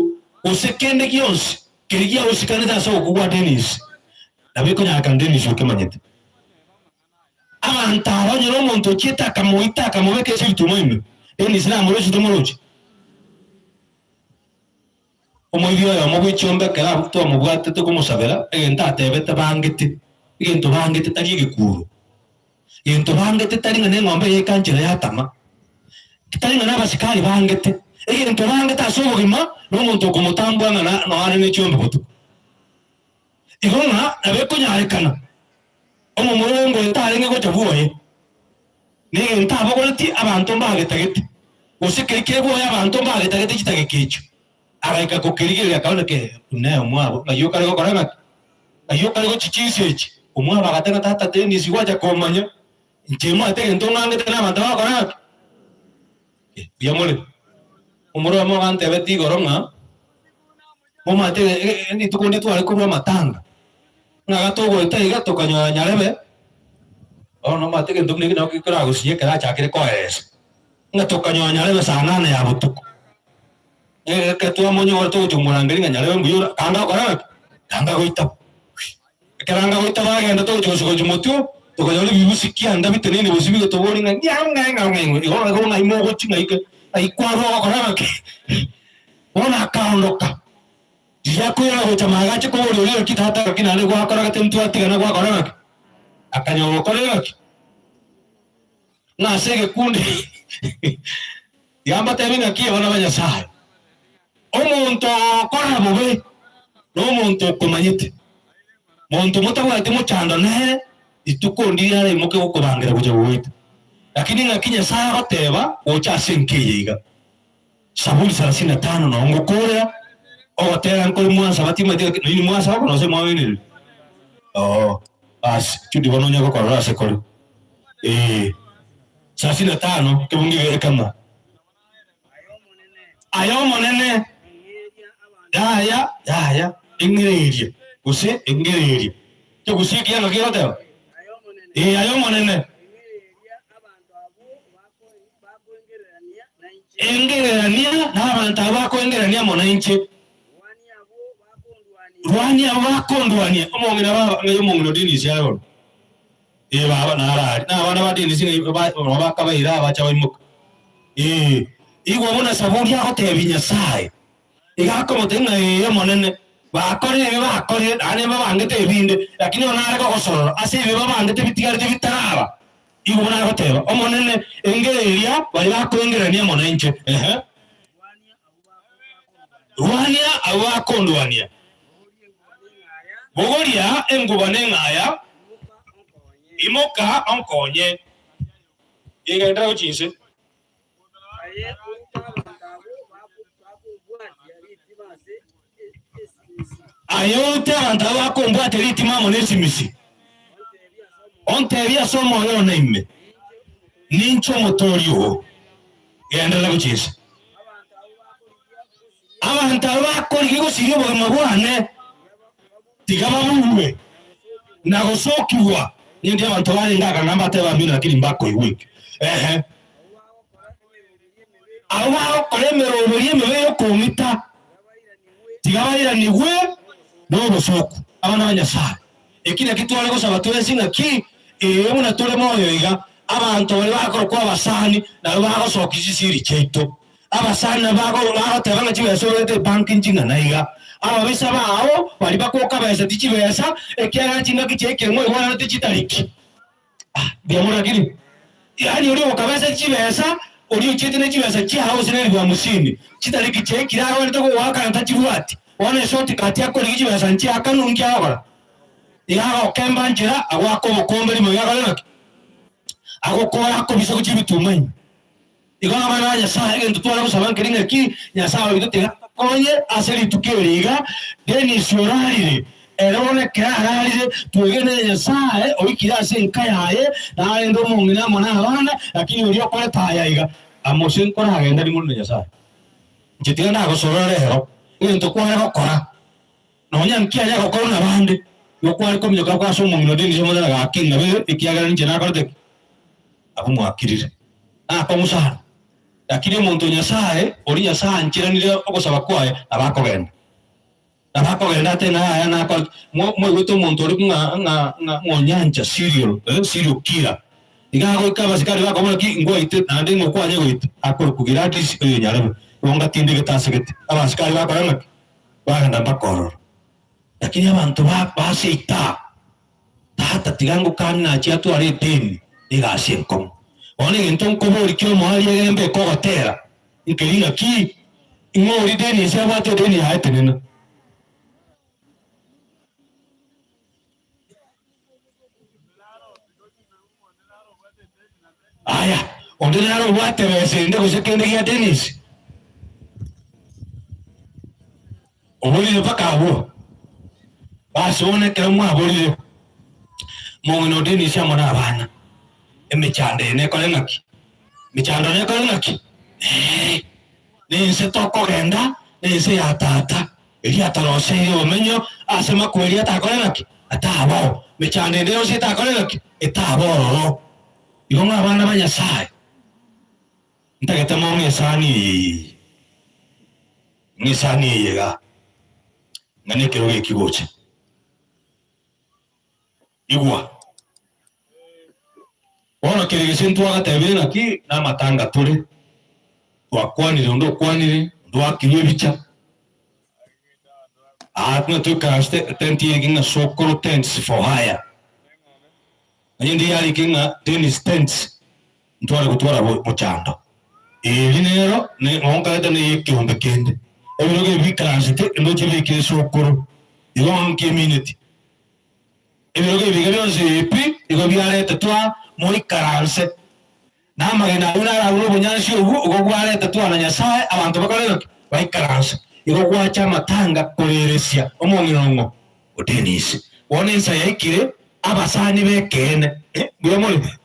gose kende gionsi keria giagosikanete ase ogokwa gwa Dennis, nabo ekonyarekana Dennis okemanyete. Abanto aba onye nomonto ochiete akamoita akamobeka ase ebituma ime, Dennis namoroche tomoroche? Omoibi oyomo bwe chiombe ekero abwo twamobwatete komosabera, egento atebete bangete, egento bangete tari egekuro, egento bangete tari ng'a neng'ombe eye ekanchera yatama, tari ng'a nabasikari bangete, egento bangete ase obogima nomonto okomotambua ng'a noare ne chiombe botuko. Igo ng'a nabo ekonyarekana omomura oyo ngoeta arenge gocha bwoye, negento abogoretie abanto mbagetagete, gose keria kere bwoye abanto mbagetagete chitageka echio. Agaika kokerigereria akaona ke buna omwabo ng'ai okare gokora ng'aki? Ng'ai okare gochia chinsa echi? Omwabo agateba tata Dennis gwacha komanya, inche imwate egento ng'angete na abanto bagokora ng'aki? Mbuya more. Omoro oyomo ogantebetie igoro ng'a momanyete rituko rinde tware korwa amatanga, ng'a iga togoeta iga tokanyora nyarebe, bono omanyete egento buna ekio nabo kekoragosuia ekero achakire koeresa, ng'a tokanyora nyarebe saa nane ya botuko. Ekero twamonyora togochia komorangeria ng'a nyarebe mbuya ore, kanga gokora ng'aki? Kanga goitaba. Ekero anga goita bagenda togochia gosuka gochia motwe, tokanyora ebibusi kianda biteneine bosio bigotoboria ng'a ng'au ng'ai ng'au ng'ai ng'u, igo igo ng'ai mogochia ng'ai ke ng'ai kwarwa ogokora ng'aki? Bono akaondoka, riria akoirana gocha magega ache koboria oria ng'aki tata ng'aki naende gwakora gete ntwatigana gwakora ng'aki? Akanyora okorire ng'aki? Ng'a ase egekundi tiga mbatebie ng'aki abana ba Nyasae, omonto ogokora bobe nomonto okomanyete, monto motabwati mochando nere, rituko ndiria araimoke gokobangera gocha gogoita. Lakini ng'aki Nyasae agoteba gocha ase enka eye iga? Saburi sarasini na tano noo ngokoorera, ogotera nkore mwansaba timanyeti gaki nainwe mwasaba bono gose mwaoinereria? Oo, basi, Judy bono onye gokorora ase kore. Ee, sarasini na tano kebungo iga ekemo. Aye Omonene, yaya, yaya, eng'ererie, gose eng'ererie. Ekegusii ekiya naki gegoteba? Ee, aye Omonene. Engererania nabanto abwo bakoengererania amo nainche. Rwania abwo bakondwania. Omong'ina baba, ng'ai omong'ina o Dennis are bono? Ee baba naro aria. Na abana ba Dennis ng'ai ba nabo bakabaira abacha baimoka. Ee, igwa buna Saburi agotebia Nyasaye. Iga akomotebia ng'a ee Omonene, bakorire ebi bakorire, naende mbabangete ebinde, lakini bono nare kogosorora ase ebi babangete bitigarete bitaraba. Igo buna agoteba, Omonene, engereria baria bakoengererania amo nainche, ehe, rwania abwo bakondwania, bogoria enguba neng'aya, imoka onkonye. Egenderera gochia inse. Aye oute abanto abwo bakombwatia ritima amo nesimisi, ontebie ase omoyo one ime, Ninche Omotooria oo. Genderera gochia inse. Abanto abwo bakorigia gosiria obogima bwane, tiga babuurwe na gosokigwa. Ninki abanto barenge akang'a mbatebe amina lakini mbakoigwa ekio. Ehe. Abwo bagokora emeroberio emebe y'okong'ita, tiga bairanigwe nobosooku. Abana ba Nyasae, eki nakio tware gosaba twensi ng'aki, ee, buna tore moyo iga, abanto baria bakorokwa abasani nabwo bagosokia chisiri chiaito. Abasani nabo bagoteba ng'a chibesa oberete ebanki nching'ana iga. Ababisa bao baria bagokabesa tichibesa, ekiagera chingaki chiaikire mwaigwananete chitariki. Ah, mbuya mono lakini yaani oria ogokabesa chibesa, oria ochiete ne chibesa chiao gose ne elifu hamsini, chitariki chiaikire agwenerete gogoakana tachibwati. Bono eshortcut akorigia chibesa nchiakanwe nki agokora? Iga agokemba nchera, agoaka obokombe rimo iga akore naki? Agokora akobisa gochia ebituma ime. Igo abana ba Nyasae, egento tware gosaba nkeri ng'aki, Nyasae oito tiga atokonye ase rituko eri iga, Dennis orarire, ere bono ekero ararire, twegenere Nyasae oikire ase enka yaye, narende omong'ina amo nabana, lakini oria okorete aya iga, amose nkoragenda rimo na Nyasae. Inche tiga nagosorora rero, egento kware gokora, nonya nkianya gokorwa nabande. Igo kware kominyoka kwa ase omong'ina onde inche omotera gaki ng'a ekiagera ninche nakorete ki? Abwo mwakirire. Nakong'u sana. Lakini omonto o Nyasae, oria Nyasae ancheranire ogosaba kwaye, nabo akogenda. Nabo akogenda ate ng'a yaya nakore ki? Mwaigwete omonto oria ng'a ng'a ng'a onyancha serial eh serial killer. Iga agoika abasikari bakomora ki ngwaite naende ng'a okwanye goita akorokwa Gladys oyo Nyarebe. Igo ngatindegete ase gete. Abasikari bakora ng'aki? Bagenda mpaka ororo. Lakini abanto ba baseita Tata tiga ngokanie nachie atware edeni negasi enkong'u. Bono egento nkoboria kiomoerio egembe ekogotera nkeri ng'aki ing'o oria Dennis abwate edeni yaye tenena. Aya, onde nare obwate besa ende gose kende gia Dennis? Oborire mpaka abwo. Basi bono ekero mwaborire, mong'ina o Dennis amo na abana, emechando eye nekore ng'aki? Emechando nekore ng'aki? Ee, nense tokogenda, nense ya tata. Erio ataroseirie obomenyo ase makweri atakore ng'aki? Atabao. Mechando ende yonsi etakore ng'aki? Etaba ororo. Igo ng'a abana ba Nyasae, ntagete mong'e esani eye eye, ng'a esani eye iga, ng'a nekerogo eki gocha. Igwa. Bono kera gese ntwagatebire ng'aki namatanga tore, twakwanire onde okwanire, onde oakirwe ebicha. Aa buna toikaransete etent eye ng'a Sokoro Tents for Hire. Onye ndi yarike ng'a Dennis Tents ntware gotwara mochando. Eri nero ne ngonkarete ne ekeombe kende. Ebirogo ebi bikaransete ndoche bikire Sokoro. Igo nkemineti. Ebirogo ebiga bionsi pi nigo biaretetwa moikaranse, na amagena ayio naragure obonyansi obwo igo bwaretetwa na Nyasae abanto bakore gaki? Baikaranse. Igo gwacha amatanga koreresia omong'ina ong'o? O Dennis. Bono ensa yaikire, abasani b'ekeene, mbuya more?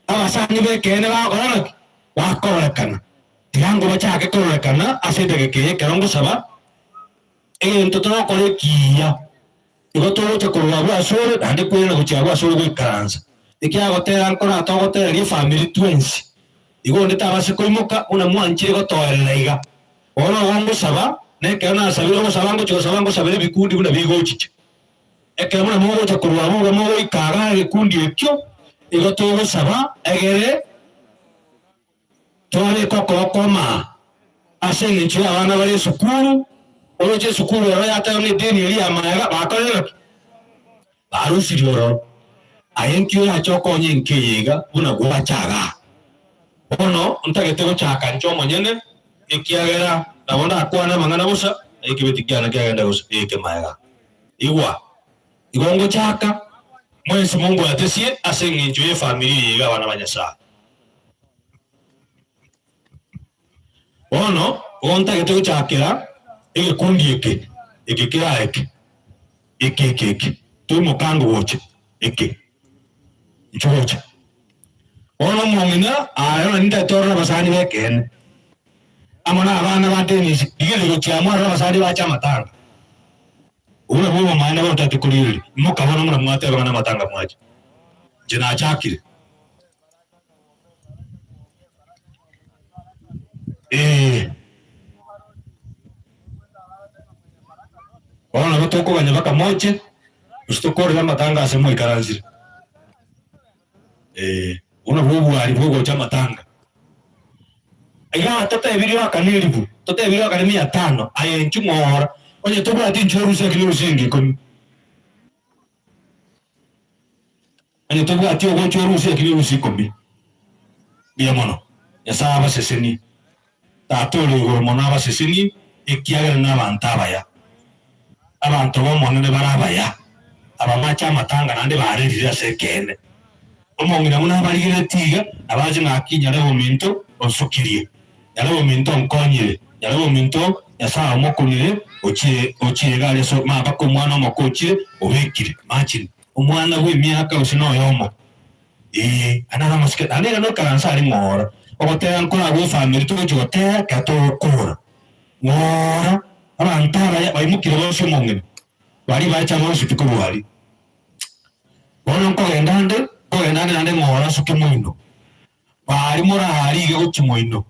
Abasani b'ekeene bagokora gaki? Bakororekana. Tiga ngobachake kororekana ase edageka eye ekero ngosaba egento togokora ekiya. Igo togocha korwa abwo asore, naende kwerera gochia abwo asore goikaransa. Ekiagotera nkora togotereria efamiri twensi. Igo onde tabase koimoka buna mwanchire gotoerera iga. Bono igo ngosaba, na ekero nasabire ogosaba ngochia gosaba ngosabere ebikundi buna bigochicha. Ekero buna mogocha korwa abwo iga mogoika igaa egekundi ekio, igo togosaba egere Twabeka okoboko maa ase engencho y'abana bare esukuru, oroche esukuru ero yateba ng'a edeni eria y'amaega bakorire ki? Barusirie ororo. Aye nki orache okonye enka eye iga buna gwacha igaa? Bono ntagete gochaka inche omonyene, ekiagera nabo ndakwane amang'ana bosa, na ekebeti kiane kiagende bosa, geke maega. Igwa, igo ngochaka, mwensi mombwatesie ase engencho y'efamiri eye iga abana ba Nyasae. Bono igo ntagete gochakera egekundi eke, eke kera eke, eke eke eke, toimoka ango gocha, eke, inchuo gocha. Bono omong'ina aye nonye ntagete orore abasani b'ekeene, amo na abana ba Dennis, rigereria gochia amo arore abasani bache amatanga. Obwo nabwo obomaene bono totagete korigereria, imoka bono buna mwateba ng'a namatanga mwacha. Inche nachakire. Ee. Bono nabo tokoganya mpaka moche, gose tokorere amatanga ase moikaransire. Ee, obwo nabwo obwari bw'ogocha amatanga. Igaa totebirie oakane elifu, totebirie oakane mia tano, aye inchuo ng'ora, onye tobwati inchuo orusie ekio norusie siringi ikomi. Onye tobwati ogocha orusie ekio norusie ikomi. Mbuya mono. Nyasae abasesenie. Tata ore igoro mono abasesenie, ekiagera nabanto abaya. Abanto b'Omonene bare abaya, abamache amatanga naende barerire ase ekeene. Omong'ina buna abarigeretie iga, nabache ng'aki nyarebe ominto onsukirie, nyarebe ominto onkonyire, nyarebe ominto Nyasae omokunire, ochire ochire iga aria ase mpaka omwana omoke ochire obekire. Imagine, omwana bw'emiaka gose noyomo. Ee, aya naro amasike, naende iga noikaranse aria ng'ora, ogotera nkoragwe efamiri togochia gotera ekero togokora. Ng'ora, abanto abaya baimokire bonsi omong'ina, baria bacha bonsi pi korwa aria. Bono nkogenda nde, nkogenda nde naende ng'ora asuke moino. Baria moraarie iga gochia moino,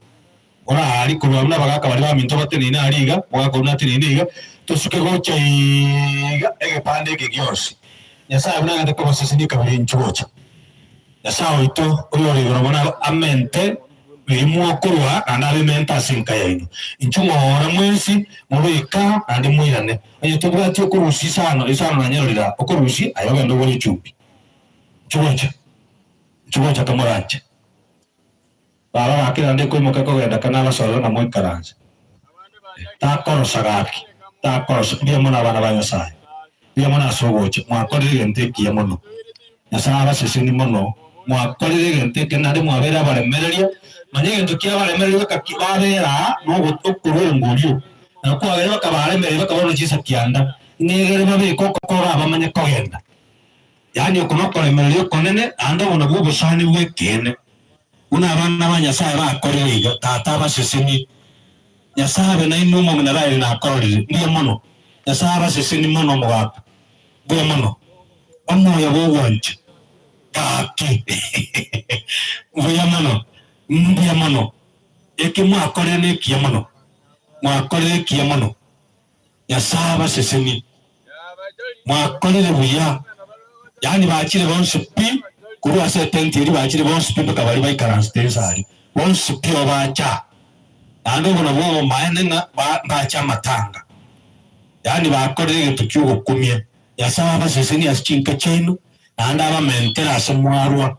moraarie korwa buna abagaaka baria baminto bateneine aria iga, omogaka oyio nateneine iga, tosuke gocha iga egepande eke gionsi. Nyasae buna agente kobasesenia ekabira inchuo gocha. Nyasae oito oyore igoro mono amente riria mokorwa naende abemente ase enka yaino. Inchuo ng'ora mwensi mobe kaa naende moirane. Onye tobwati okorusia isano, isano nanyerorire aa, okorusia aye ogende ogore echumbi. Inchuo gocha. Nchigocha kamoranche. Baba gaki naende koimoka kogenda ka nabasorora ng'a moikaranse. Takorosa gaki, takorosa. Mbuya mono abana ba Nyasaye. Mbuya mono ase ogocha. Mwakorire egento ekiya mono. Nyasaye abaseseni mono. Mwakorire egento eke naende mwabeire abaremereria. Manya egento kia abaremereria baka babera aa nogo okorwa engorio. Na kwagera bakabaremereria bakabona chinsa kianda. Ng'egere babeke okokora bamanye kogenda. Yaani oko nokoremereria okonene, naende obo nabwo obosani bw'ekeene, buna abana ba Nyasae bakorire iga, Tata abasesenie. Nyasae abe nainwe omong'ina Raeli nakororire. Mbuya mono. Nyasae abasesenie mono omogaka. Mbuya mono. Omoyo bw'ogwancha. Gaki. Mbuya mono. Mbuya mono. Eke mwakorire nekiya mono. Mwakorire ekiya mono. Nyasae abasesenie. Mwakorire buya. Yaani bachire bonsi pi korwa ase etenti eria bachire bonsi pi mpaka baria baikaransete inse aria. Bonsi pi obacha. Naende obo nabwo obomaene ng'a ba mbache amatanga. Yaani bakorire egento ki'ogokumia. Nyasae abasesenie ase chinka chiaino, naende abamentere ase mwarwa,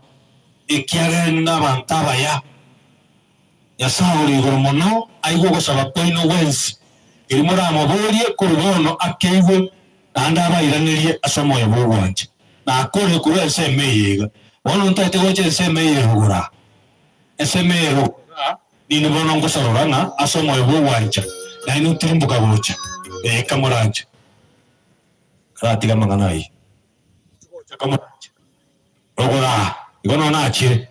ekiagera inwe nabanto abaya. Nyasae ore igoro mono aigwe ogosaba kwaino gwensi, erio moramoborie korwa bono akeigwe, naende abairanerie ase omoyo bw'ogwancha. Nakorire korwa ensemo eye iga, bono ntaete gocha ensemo eye rogoro aa. Ensemo eye rogoro aa, ninde bono ngosorora ng'a ase omoyo bw'ogwancha nainwe tirimboka gocha. Ee, kamoranche. Karatiga amang'ana ayio. Gocha kamoranche. Rogoro aa, igo nonya nachire,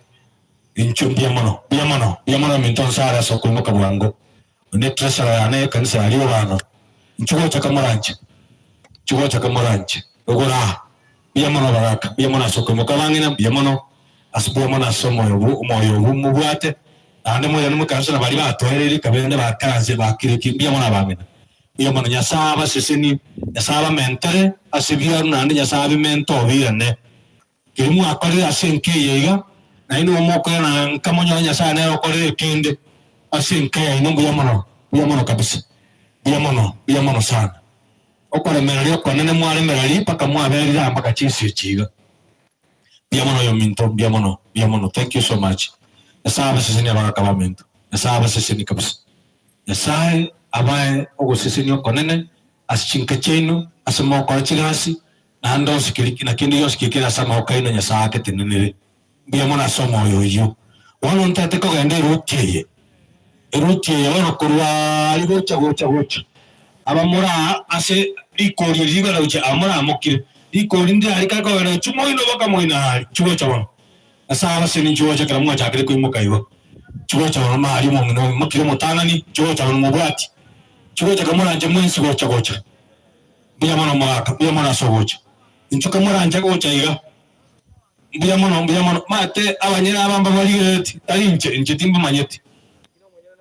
inchuo mbuya mono, mbuya mono, mbuya mono ominto onsi are ase okoimoka bwango, onde treasurer yane y'ekanisa ya Riobano, inchuo gocha kamoranche, inchuo gocha kamoranche, rogoro aa, mbuya mono abagaka, mbuya mono ase okoimoka abang'ina, mbuya mono ase mbuya mono ase omoyo obo omoyo obwo mobwate, naende moirane moikaranse na baria batoereirie kabende bakaranse bakire ki, mbuya mono abang'ina. Mbuya mono Nyasae abasesenie, Nyasae abamentere ase ebiaru naende Nyasae abimente obiirane. Keria mwakorire ase enka eye iga, nainwe mokore na nka monyore Nyasae nere okorire ekende ase enka yaino mbuya mono, mbuya mono kabisa, mbuya mono, mbuya mono sana. Okoremereria okonene mwaremereria mpaka mwaberire aa mpaka chinsa echi iga. Mbuya mono oyominto, mbuya mono, mbuya mono, thank you so much. Nyasae abasesenie abagaka baminto, Nyasae abasesenie kabisa. Nyasae abae ogosesenia okonene ase chinka chiaino, ase mogokora chigasi, naende onsi keri na kende gionsi kekere ase amaboko aino Nyasae agetenenere. Mbuya mono ase omoyo oyio. Bono ntagete kogenda eruti eye, eruti eye bono korwa aria gocha gocha gocha. Abamura aa ase rikori eri rigana gochia aa moramokire, rikori ndire aria kare kogenda gochia moino baka moino aria, chigocha bono. Nyasae abaseni nchigocha ekero mwachakire koimoka igo, chigocha bono maria omong'ina oimokire omotang'ani, chigocha bono mobwati, chigocha kamoranche mwensi gocha gocha. Mbuya mono mogaka, mbuya mono ase ogocha. Inchuo kamoranche gocha iga, mbuya mono, mbuya mono. Maate abanyene aba mbabarigerereti, tari inche, inche timbamanyeti.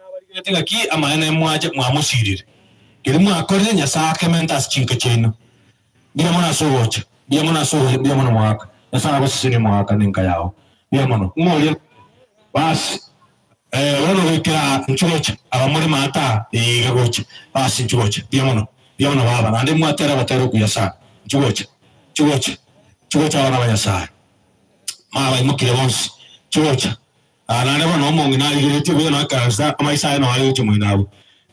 Nabarigerereti ng'aki amaene mwache mwamosirire. Keria mwakorire Nyasae akemente ase chinka chiaino. Mbuya mono ase ogocha, mbuya mono ase ogocha, mbuya mono mogaka. Nyasae agosesenie mogaka na enka yao. Mbuya mono. Ng'o oria? Basi, eh, bono goikera aa, inchuo gocha. Aba more maate aa, ee, iga gocha. Basi, inchuo gocha. Mbuya mono. Mbuya mono baba. Naende mwatera abatera okuya sana. Inchuo gocha. Inchuo gocha. Inchuo gocha abana ba Nyasae. Mabaimokire bonsi. Inchuo gocha. Aa naende bono omong'ina arigereretie buya na akaransa amaiso aye nao are gochia moino abwo.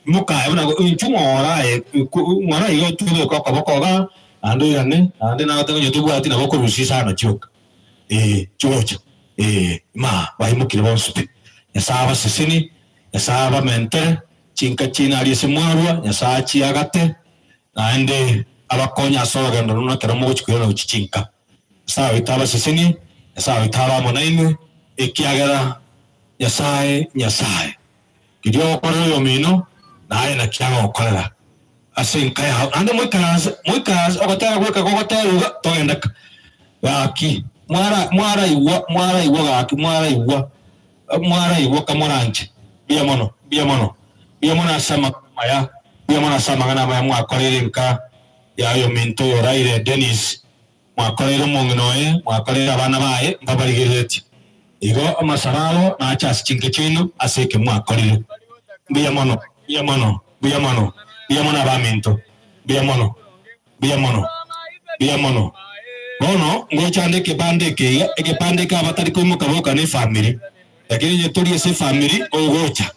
Mokaye buna inchuo ng'ora aye ng'ora iga otubeke okoboko igaa naende oirane naende nagote onye tobwati nabo okorusia isano chioka ee chigocha ee ma baimokire bonsi pi. Nyasae abasesenie, Nyasae abamentere chinka chiaino aria ase mwarua, Nyasae achiagate naende abakonye ase orogendo runa ekero mogochia koirana gochia chinka. Nyasae oito abasesenie, Nyasae oito abe amo nainwe, ekiagera Nyasae, Nyasae, riria ogokorera oyomino, naye naki agokorera ase enka yao. Naende moikaranse, moikaranse, ogotera goika gogoterwa iga, togende ka. Gaki, mwara, mwaraigwa, mwaraigwa gaki, mwaraigwa, mwaraigwa kamoranche. Mbuya mono, mbuya mono, mbuya mono ase amang'ana amaya, mbuya mono ase amang'ana amaya mwakoreire enka ya oyominto oyo oraire Dennis, mwakoreire omong'ina oye, mwakoreire abana baye, mbabarigereretie. Igo amasabo abo nache ase chinka chiaino ase eke mwakorire. Mbuya mono, mbuya mono, mbuya mono, mbuya mono abaminto, mbuya mono. Mbuya mono, mbuya mono. Bono ngochande ekebande eke iga, ekebande eke abatari koimoka boka ne efamiri, lakini onye tori ase efamiri ogocha,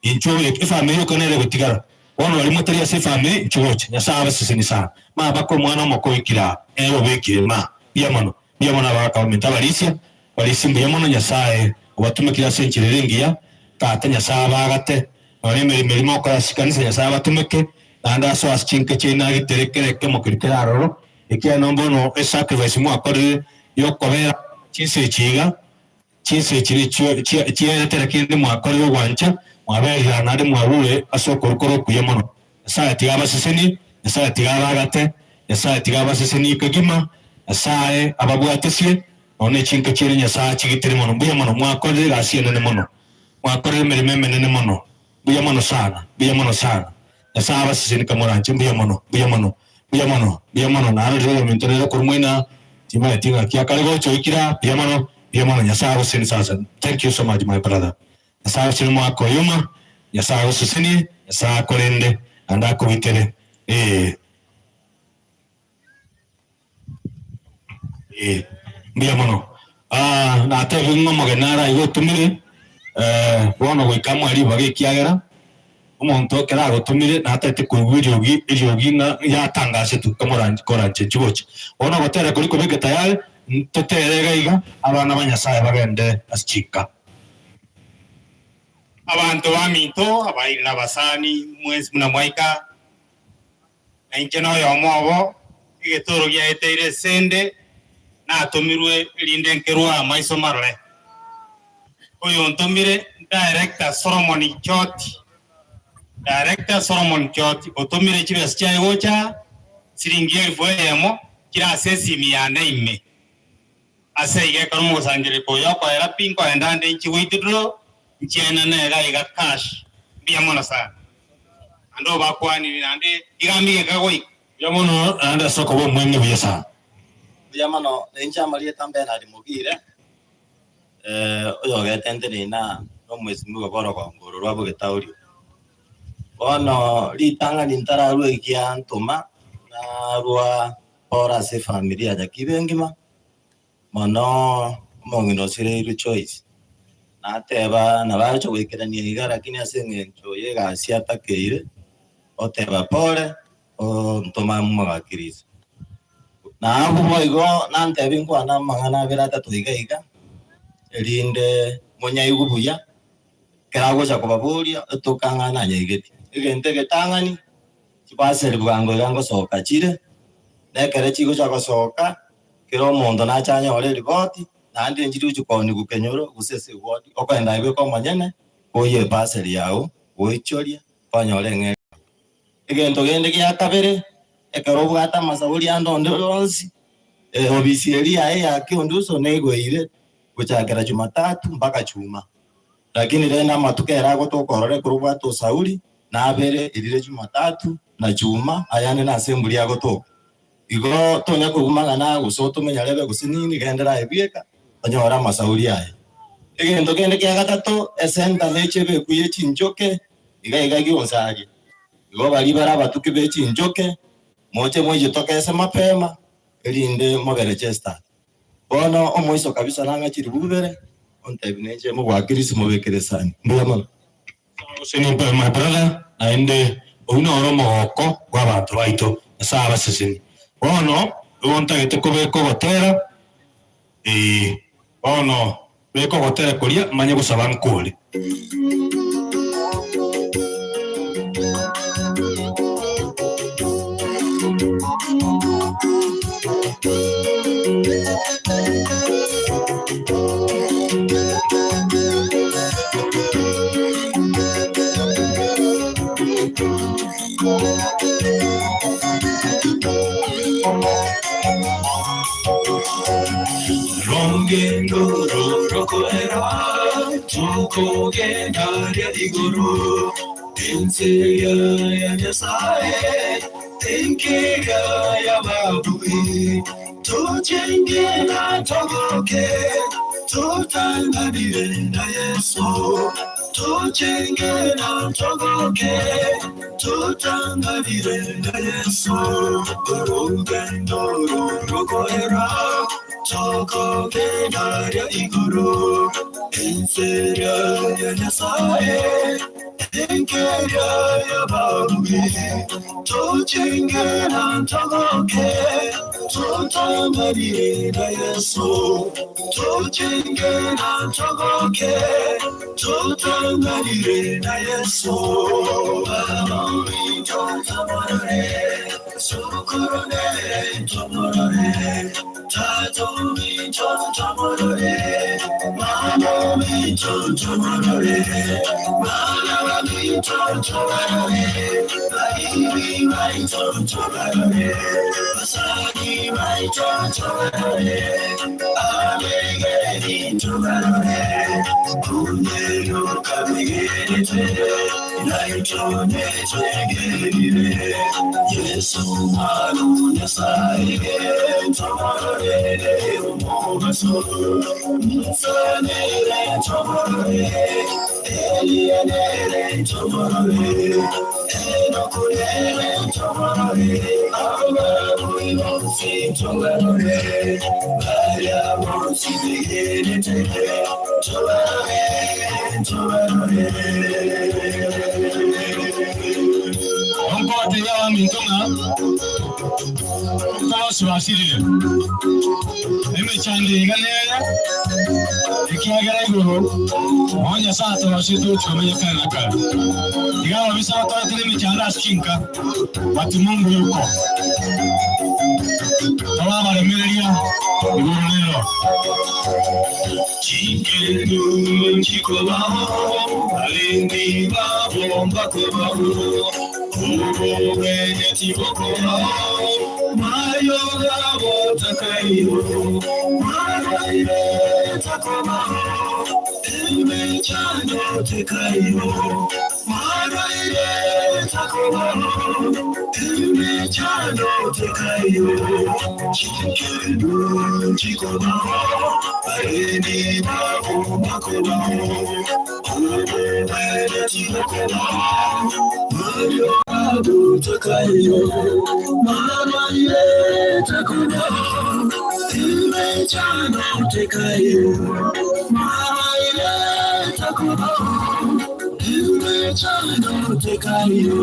inchuo obeke, efamiri yoka nere egotigara. Bono baria motari ase efamiri inchuo gocha. Nyasaye abasesenie sana. Ma baka omwana omoke oikire aa, nere obekire ma. Mbuya mono, mbuya mono abagaka baminto abarisia, barisia mbuya mono Nyasaye obatumekire ase enchera ere engiya, Tata Nyasaye abagate, Nonya emeremo eria mokora ase chikanisa Nyasae abatomeke, naende asoe ase chinka chiaino agitere kera ekemo keria kere aroro, ekiagera nonya bono esacrifice mwakorire yokobera chinsa echi iga, chinsa echi nichio chiaetera kende mwakorire ogwancha, mwaberire aa naende mwarure ase okorwa kore okuya mono. Nyasae tiga abasesenie, Nyasae tiga abagate, Nyasae tiga abasesenie kegima, Nyasae ababwatesie, nonya ne chinka chiaino Nyasae achigitere mono. Mbuya mono, mwakorire egasi enene mono. Mwakorire emeremo emenene mono. Mbuya mono sana, mbuya mono sana. Nyasae abasesenie kamoranche. Mbuya mono, mbuya mono, mbuya mono, mbuya mono. Narorire oyominto nere okorwa moina, timanyeti ng'aki akare gocha oikire aa. Mbuya mono, mbuya mono. Nyasae agosesenie sasa. Thank you so much my brother. Nyasae agosesenie omwaka oyoma, Nyasae agosesenie, Nyasae akorende, naende akogitere. Ee. Ee, mbuya mono. Ah, natebigwe ng'a omogeni nare aiga otomire, eh, bono goika amoe ribaga ekiagera, omonto ekero agotomire natagete koigwa eriogi eriogi ng'a yatangasetwe kamoranche koranche inche gocha. Bono ogotera koria kobeke tayari, ntotere iga iga, abana ba Nyasaye bagende ase chinka. Abanto baminto, abairi na abasani, mwensi buna mwaika, Na inche noyomo obo, egetoro giaeteire esende, natomirwe erinde nkerwe amaiso marore. Oyontomire Director Solomon Choti, Director Solomon Choti otomire chibesa chiaye gocha siringi elfu eyemo chire ase esimi yane ime. Ase igo ekero omogosangerereko oyo okoera pi nkoenda ande inche withdraw nchienane iga iga cash. Mbuya mono sana. Naende obakwanire naende iga amigeka goika. Mbuya mono naende ase okoba omweng'e buya sana. Mbuya mono nainche amarieta Bernard Mogire, oyogete ntenena nomwesimigwa bw'orogongo oro rwa Bogetaurio. Bono ritang'ani ntararua egia ntoma, narua Ore ase efamiri ya Jakibe engima, mono omong'ina osireirwe Joyce, nateba nabo aroche goikerania iga lakini ase eng'encho y'egasi atakeire, oteba pore, ontoma momogakirisi. Na abwo boigo nantebie nkwane amang'ana abere atato iga iga, erinde monyaigwe buya, ekero agocha kobaboria, etoka ng'a nanyaigeti. Egento egetang'ani. Chibaseri bwango iga ngosoka chire, na ekero chigocha gosoka, kera omonto nache anyore eripoti, naende nchiri gochia koonigwa kenyoro gose ase ewodi, okoenda aye bweka omonyene, koyia ebaseri yao, goichoria, kwanyora eng'eria yao. Egento kende gia kabere, ekero obwate amasabori ande onde onsi, obisi eria yaye ya Kionduso neigoeire gochakera Jumatatu mpaka Juma. Lakini rende amatuko ere agotoka ororo ekero obwate osauri, na abere erire Jumatatu na Juma, ayande nase emburi agotoka. Igo tonya koigwa mang'ana aya gose otome nyarebe gose nini, genderera aye bweka, onyore amasauri aya. Egento kende kia gatato, esenta neche ebeku ye chinchoke, iga iga gionsi aria. Igo baria bare abatuki be chinchoke, moche moichitokese mapema, erinde mobe registered. Bono omoiso kabisa nang'achire bubere, ontebi nenche mogwakire ase mobekere esani. Mbuya mono. Gose nimpe my brother naende oyio noro omogoko bwa abanto baito Nyasaye abasesenie. Bono igo ntagete kobeka ogotera eeh bono beka ogotera koria manye gosaba nkore. Tokogenda ria igoro Enseya ya Nyasaye Enkega ya babui Tuchengena togoke Tutanganire na Yesu Tuchengena togoke Tutanganire na Yesu Urugendo rurugoera Tokogenda ria igoro Enseya ya Nyasaye Enkeya ya babui Tuchengena togoke Tutanganire na Yesu Tuchengena togoke Tutanganire na Yesu Amami totamorore Sukurone tomorore Tatomi totamorore Manomi totamorore Manawami totamorore Baby my totamorore Basani my totamorore Amegeni tomarore Kunero kabigenete Naitone twegerire Yesu manu nyasaye Tomorore umubaso Nsanere tomorore Elienere tomorore Enokunere tomorore Ababu bonsi tomorore Baya bonsi begenete Tomorore Tomorore Onkote ya mintonga koswasirire emechando iganere ekiagera igoro onya saa torosete ochikomenya kare na kare iga ababisa batoretire emechando ase chinka bati Mungu yuko torabaremereria igoro rero Chikendu chikobaho abendi babomba kubaho ububene tibokobaho mayo gabo takairo marwaire takobaho emechando tekairo marwaire takobaho emechando tekairo chikendu chikobaho abendi babomba kubaho ububene tibokobaho mayo gabo takairo marwaire takobaho emechando tekairo marwaire takobaho emechando tekairo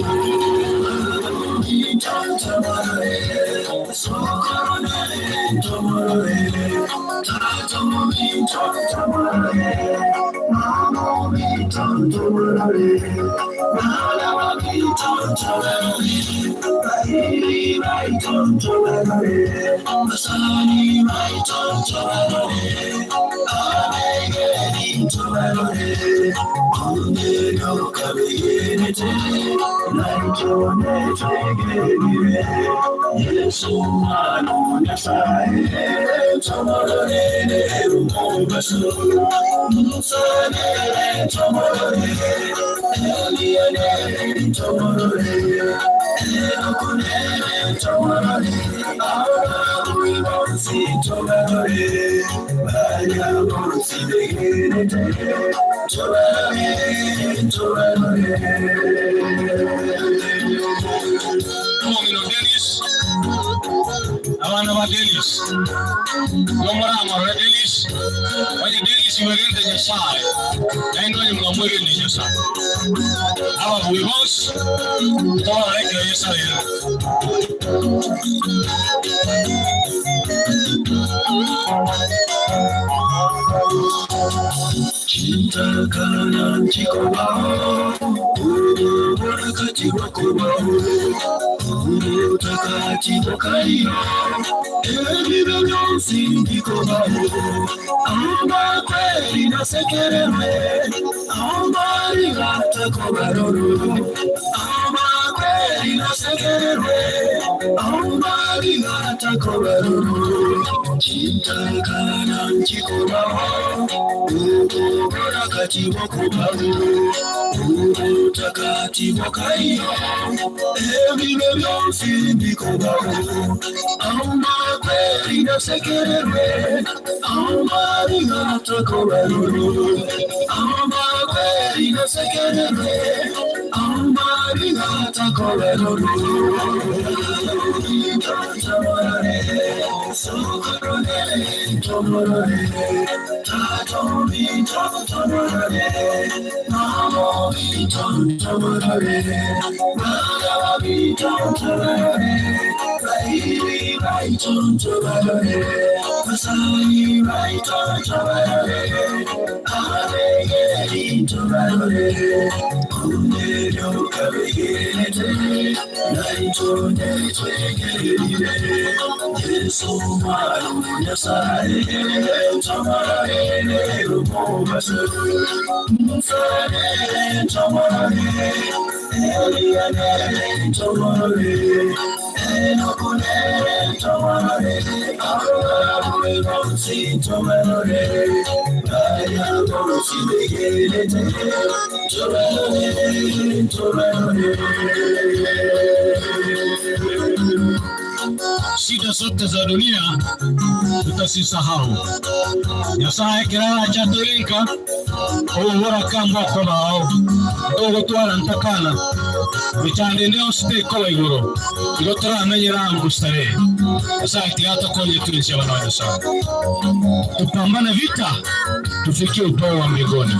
Omong'ino Dennis abana ba Dennis nomora amarore Dennis onye Dennis werente Nyasaye naende onye mwamwerende Nyasaye ababuyi bonsi tobarekere Yesu rero Chintakana chikobaho uburakati bwakubaho ubutakati bwakaiyo ebibyo byonsi mbikobaho amakweri nasekererwe amarigatekobaroro amakweri nasekererwe, amabi gatakobaruru, chintakana nchikobaho, ububora katibokubahu, ubutakatibokayo, ebibe byonsi mbikobaho, amakweri nasekererwe, amabi gatakobaruru, amakweri nasekererwe, amabi gatakobaruru, Shida zote za dunia tutasisahau. Nyasaye kirara chaturinka owora kamba kobao ogotwara ntakana michande ndio sitikoba iguru igo turamenyera ngustare. Nyasaye tigatokonye tulinsi abana wa Nyasaye, tupambane vita tufikie upeo wa mbinguni.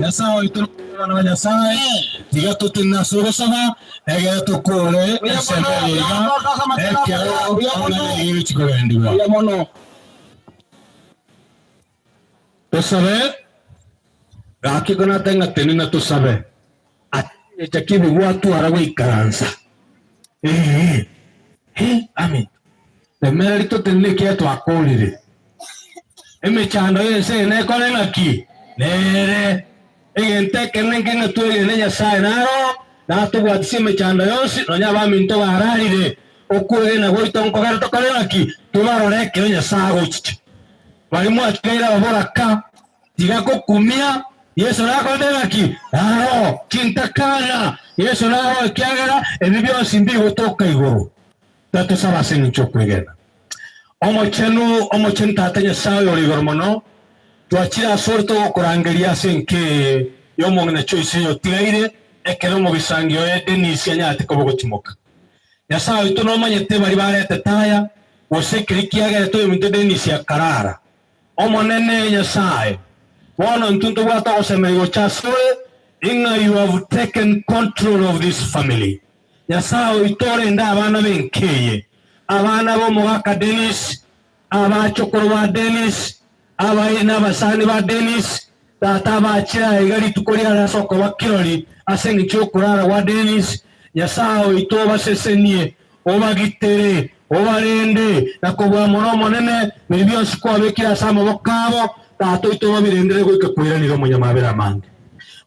Nyasaye oitũ bana ba Nyasaye tiga tũtinacũgũcaga egere tũkũre esembereiga ekero onanegere chikogendiwa tusabe gaki konate ng'ateni na tusabe echa kibigwatwara gũikaransa ee amen remera tũtene kia twakũrire emechando yense nekore ng'aki nere egento ekene nkeng'e twegene Nyasaye naro natobwatisia emechando yonsi nonya abaminto bararire okwegena gwaito nkogera tokore ng'aki tubarore ekero Nyasaye agochicha bari mwatikaire ababoraka tiga gokumia Yesu nakorete ng'aki naro kintakana Yesu naro ekiagera ebi bionsi mbigotoka igoro tatusaba ase eng'encho okwegena omochenu omochenu tata Nyasaye ore igoro mono twachire ase ore togokorangeria ase enke ya omong'ina choice otigaire ekero omogisangio oye Dennis anyarete koba ogochimoka Nyasaye oito nomanyete bari barete taya gose ekeri kiagerete oyominto Dennis akarara omonene Nyasaye bono intwe ntobwate ogosemeri gocha ase ore ing'a you have taken control of this family Nyasaye oito orende abana benkeye abana b'omogaka Dennis abachokoro ba Dennis abai n'abasani ba Dennis tata abachira iga rituko riare ase okoba kirori ase eng'encho okorara gwa Dennis Nyasaye oito obasesenie obagitere obarende na kobua mono omonene biri bionsi kwabekire ase amaboko abo tata oito obabirendere goika koiranire omonyamabere amange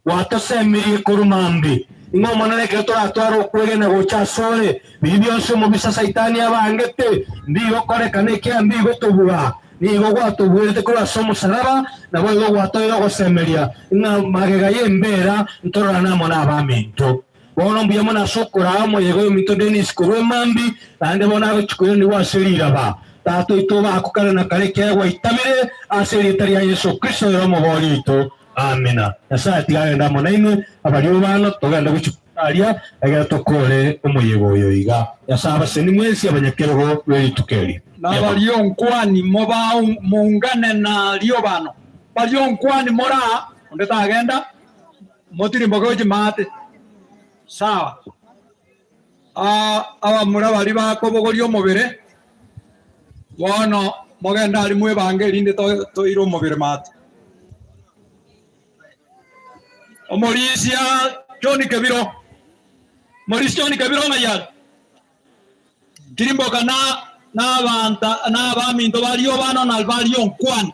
gwatosemirie korwa mambi ing'o omonene ekero toratwara okwegena gocha ase ore biri bionsi omobisa saitani abangete mbigokorekana ekiagera mbigotobua nigo gwatobwerete korwa ase omosalaba nabo igo gwatoire ogosemeria ng'a magega ya embera ntororane amo na abaminto. Bono mbuya mono ase okoraa omoyega oyominto Dennis korwa emambi, naende bono agochia koiranigwa ase riraba. Tata oito obakwe kare na kare ekeegwa aitabire ase erieta ria Yeso Kristo ere Omobooria oito. Amina. Nyasae tiga agende amo nainwe, abaria bano togende gochia aria, egere tokore omoyega oyo iga. Nyasae abaseni mwensi abanyakerogo be rituko eri. Na baria onkwani moungane na riobano, baria onkwani moraa, onde tagenda, motirimboke gochia maate. Sawa. Abamura baria bakobogoria omobere, bono mogende aria mwebange erinde toire omobere maate. Omorisia John Kebiro, Omorisia John Kebiro ng'ai are? Tirimboka na nabanta na abaminto baria obano na baria onkwani.